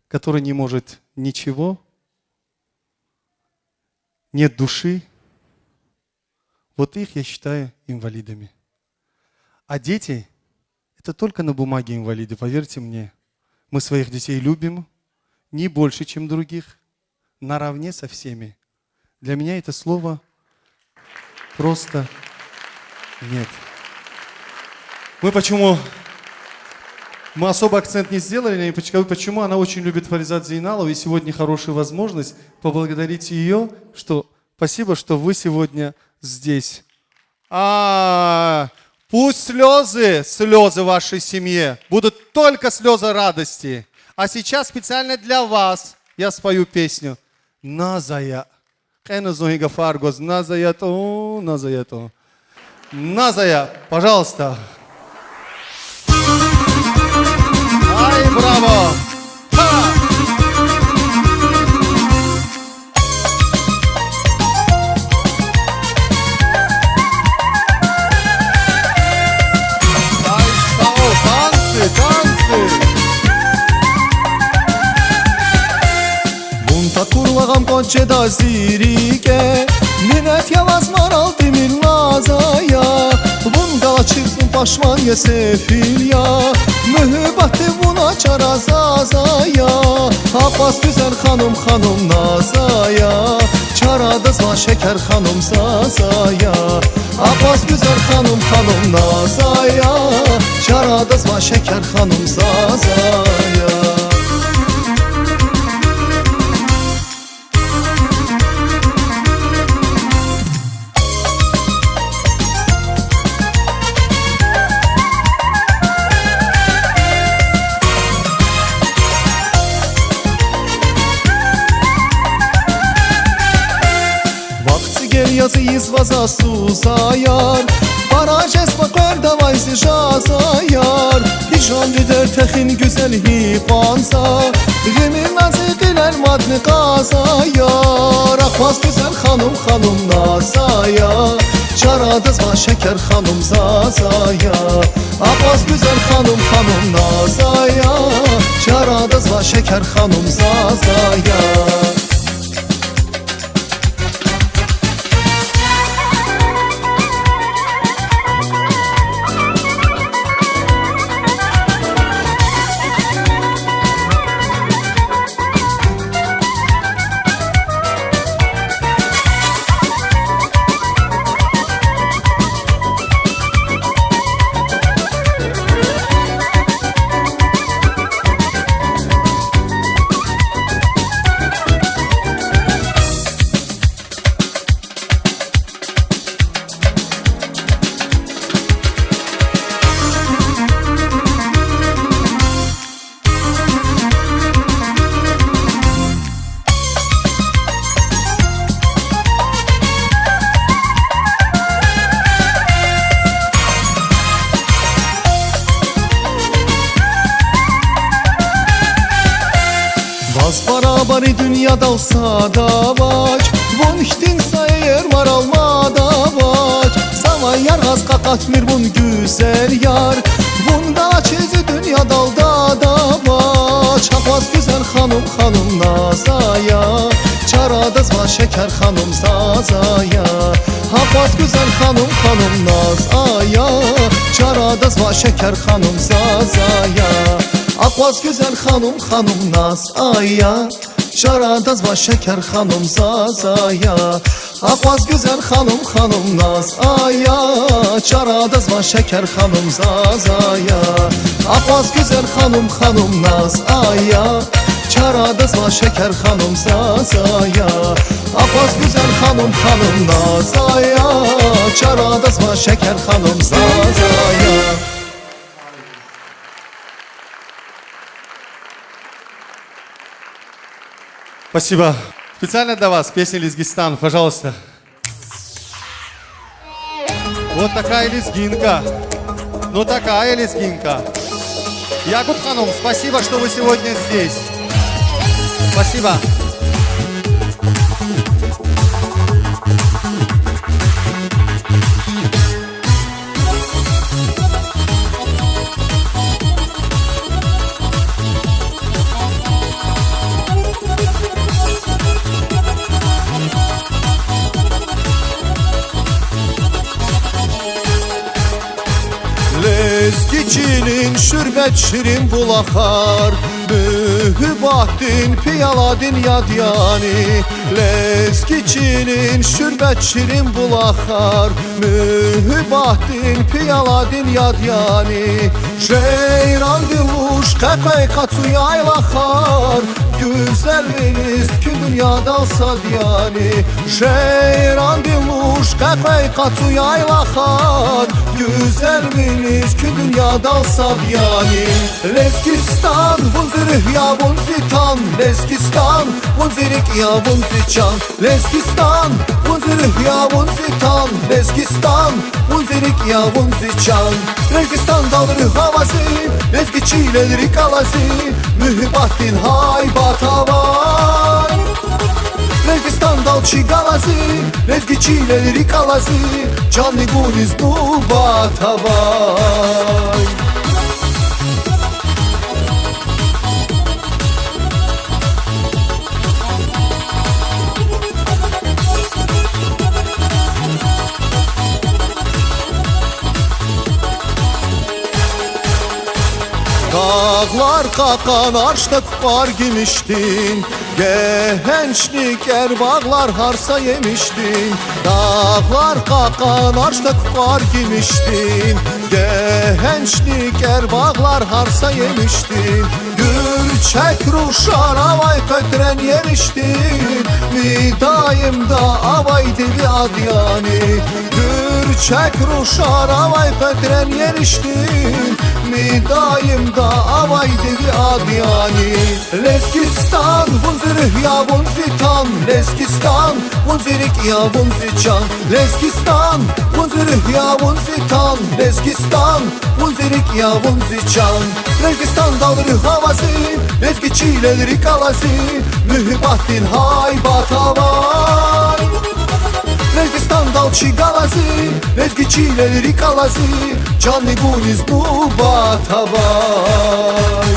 который не может ничего, нет души. Вот их я считаю инвалидами. А дети — это только на бумаге инвалиды, поверьте мне. Мы своих детей любим не больше, чем других, наравне со всеми. Для меня это слово просто нет. Мы почему, мы особо акцент не сделали на ней, поч-, почему она очень любит Фаризат Зейналову, и сегодня хорошая возможность поблагодарить её, что спасибо, что вы сегодня здесь. А, пусть слёзы, слёзы в вашей семье будут только слёзы радости. А сейчас специально для вас я спою песню. Назая. Кьена зун гьи гафар гваз, Назая тӀун, Назая тӀун. Назая, пожалуйста. Ай, браво! Ха! Ай, сагъ ол, танцы, танцы! Вун такурла гъам кӀватӀ жеда зи рикӀе, минет я ваз, марал тӀимил Назая. Вун галачир зун пашман я, сефил я, муьгьуьббатдив вуна чара зазая. Акъваз, гуьзел ханум, ханум Назая, чара адаз ван, шекер ханум Зазая. Акъваз, гуьзел ханум, ханум Назая, чара адаз ван, шекер ханум Зазая. Вахт цӀигел я зи ийизвай засузаяр, пара жезва къвердавай зи жазаяр. Гьи жан дидер техин гуьзел гьикьван за, гъимил на зи кьилел мадни къазаяр. Акъваз, гуьзел ханум, ханум Назая, чара адаз ван, шекер ханум Зазая. Акъваз, гуьзел ханум, ханум Назая, чара адаз ван, шекер ханум Зазая. Дуьньядал сад авач, вун хьтин са иер марал мад авач. Завай яргъаз къакъатмир вун, гуьзел яр, вун галачиз и дуьньядал дад авач. Гьакъваз гуьзел ханум, ханум Назая, чарадаз ван Шекер ханум Зазая. Гьакъваз гуьзел ханум, ханум Назая, чарадаз ван Шекер ханум Зазая. Гьакъваз гуьзел ханум, ханум Назая, чарадаз ван Шекер ханум Зазая. Гьакъваз гуьзел ханум, ханум Назая, чарадаз ван Шекер ханум Зазая. Гьакъваз гуьзел ханум, ханум Назая, чарадаз ван Шекер ханум Зазая. Гьакъваз гуьзел ханум, ханум Назая, чарадаз ван Шекер ханум Зазая. Спасибо. Специально для вас песня «Лезгистан», пожалуйста. Вот такая лезгинка. Ну, такая лезгинка. Ягуд ханум, спасибо, что вы сегодня здесь. Спасибо. Лезги чилин шуьрбет ширин булахар, муьгьуьббатдин пияладин яд яни. Лезги чилин шуьрбет ширин булахар, муьгьуьббатдин пияладин яд яни. Жейрандин луж къекъвей къацу яйлахар, гуьзелвилиз куь дуьньядал сад яни. Жейрандин луж къекъвей къацу яйлахар, гуьзелвилиз куь дуьньядал сад яни. Лезгистан, вун зи руьгь я, вун зи тан, Лезгистан, вун зи рикӀ я, вун зи чан. Лезгистан, вун зи руьгь я, вун зи тан, Лезгистан, вун зи рикӀ я, вун зи чан. Лезгистандал руьгь ава зи, лезги чилел рикӀ ала зи, муьгьуьббатдин гьайбат авай. Лезгистандал чи гала зи, лезги чилел рикӀ ала зи, чанни гуниз нубат авай. Дагълар кьакьан, аршда кукӀвар гимишдин, гегьеншни кӀер багълар гьар са емишдин. Дагълар кьакьан, аршда кукӀвар гимишдин, гегьеншни кӀер багълар гьар са емишдин. Гуьрчег рушар авай къветрен еришдин, мидаимда авайди ви ад яни. Гуьрчег рушар авай къветрен еришдин, мидаимда авайди ви ад яни. Лезгистан, вун зи руьгь я, вун зи тан, Лезгистан, вун зи рикӀ я, вун зи чан. Лезгистан, вун зи руьгь я, вун зи тан, Лезгистан, вун зи рикӀ я, вун зи чан. Лезгистандал руьгь ава зи, лезги чилел рикӀ ала зи, муьгьуьббатдин гьайбат авай. Лезгистандал чи гала зи, лезги чилел рикӀ ала зи, чанни гуниз нубат авай.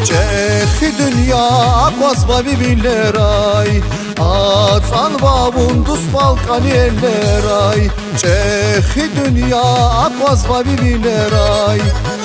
ЧӀехи дуьнья аквазва ви вилерай, АцӀанва вун, дуствал, кӀани эллерай, чӀехи дуьнья аквазва ви вилерай.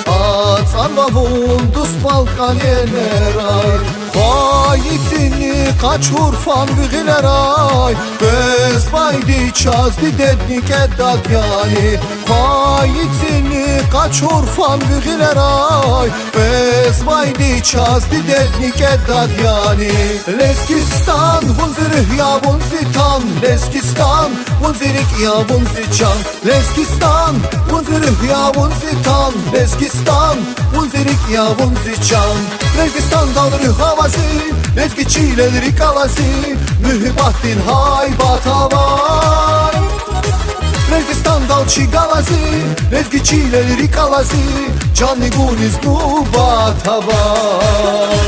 АцӀанва вун, дуствал, кӀани эллерай, хвайи цини къачур фан ви гъилерай. Къвезвайди чаз дидедни кӀеда, дад яни, хвайи цини къачур фан ви гъилерай. Къвезвайди чаз дидедни кӀеда, дад яни. Лезгистан, вун зи руьгь я, вун зи тан, Лезгистан, вун зи рикӀ я, вун зи чан. Лезгистан, вун зи руьгь я, вун зи тан, Лезгистан, вун зи рикӀ я, вун зи чан. Лезгистандал руьгь ава зи, лезги чилел рикӀ ала зи, муьгьуьббатдин гьайбат авай. Лезгистандал чиг ала зи, лезги чилел рикӀ ала зи, чанни гуниз нубат авай.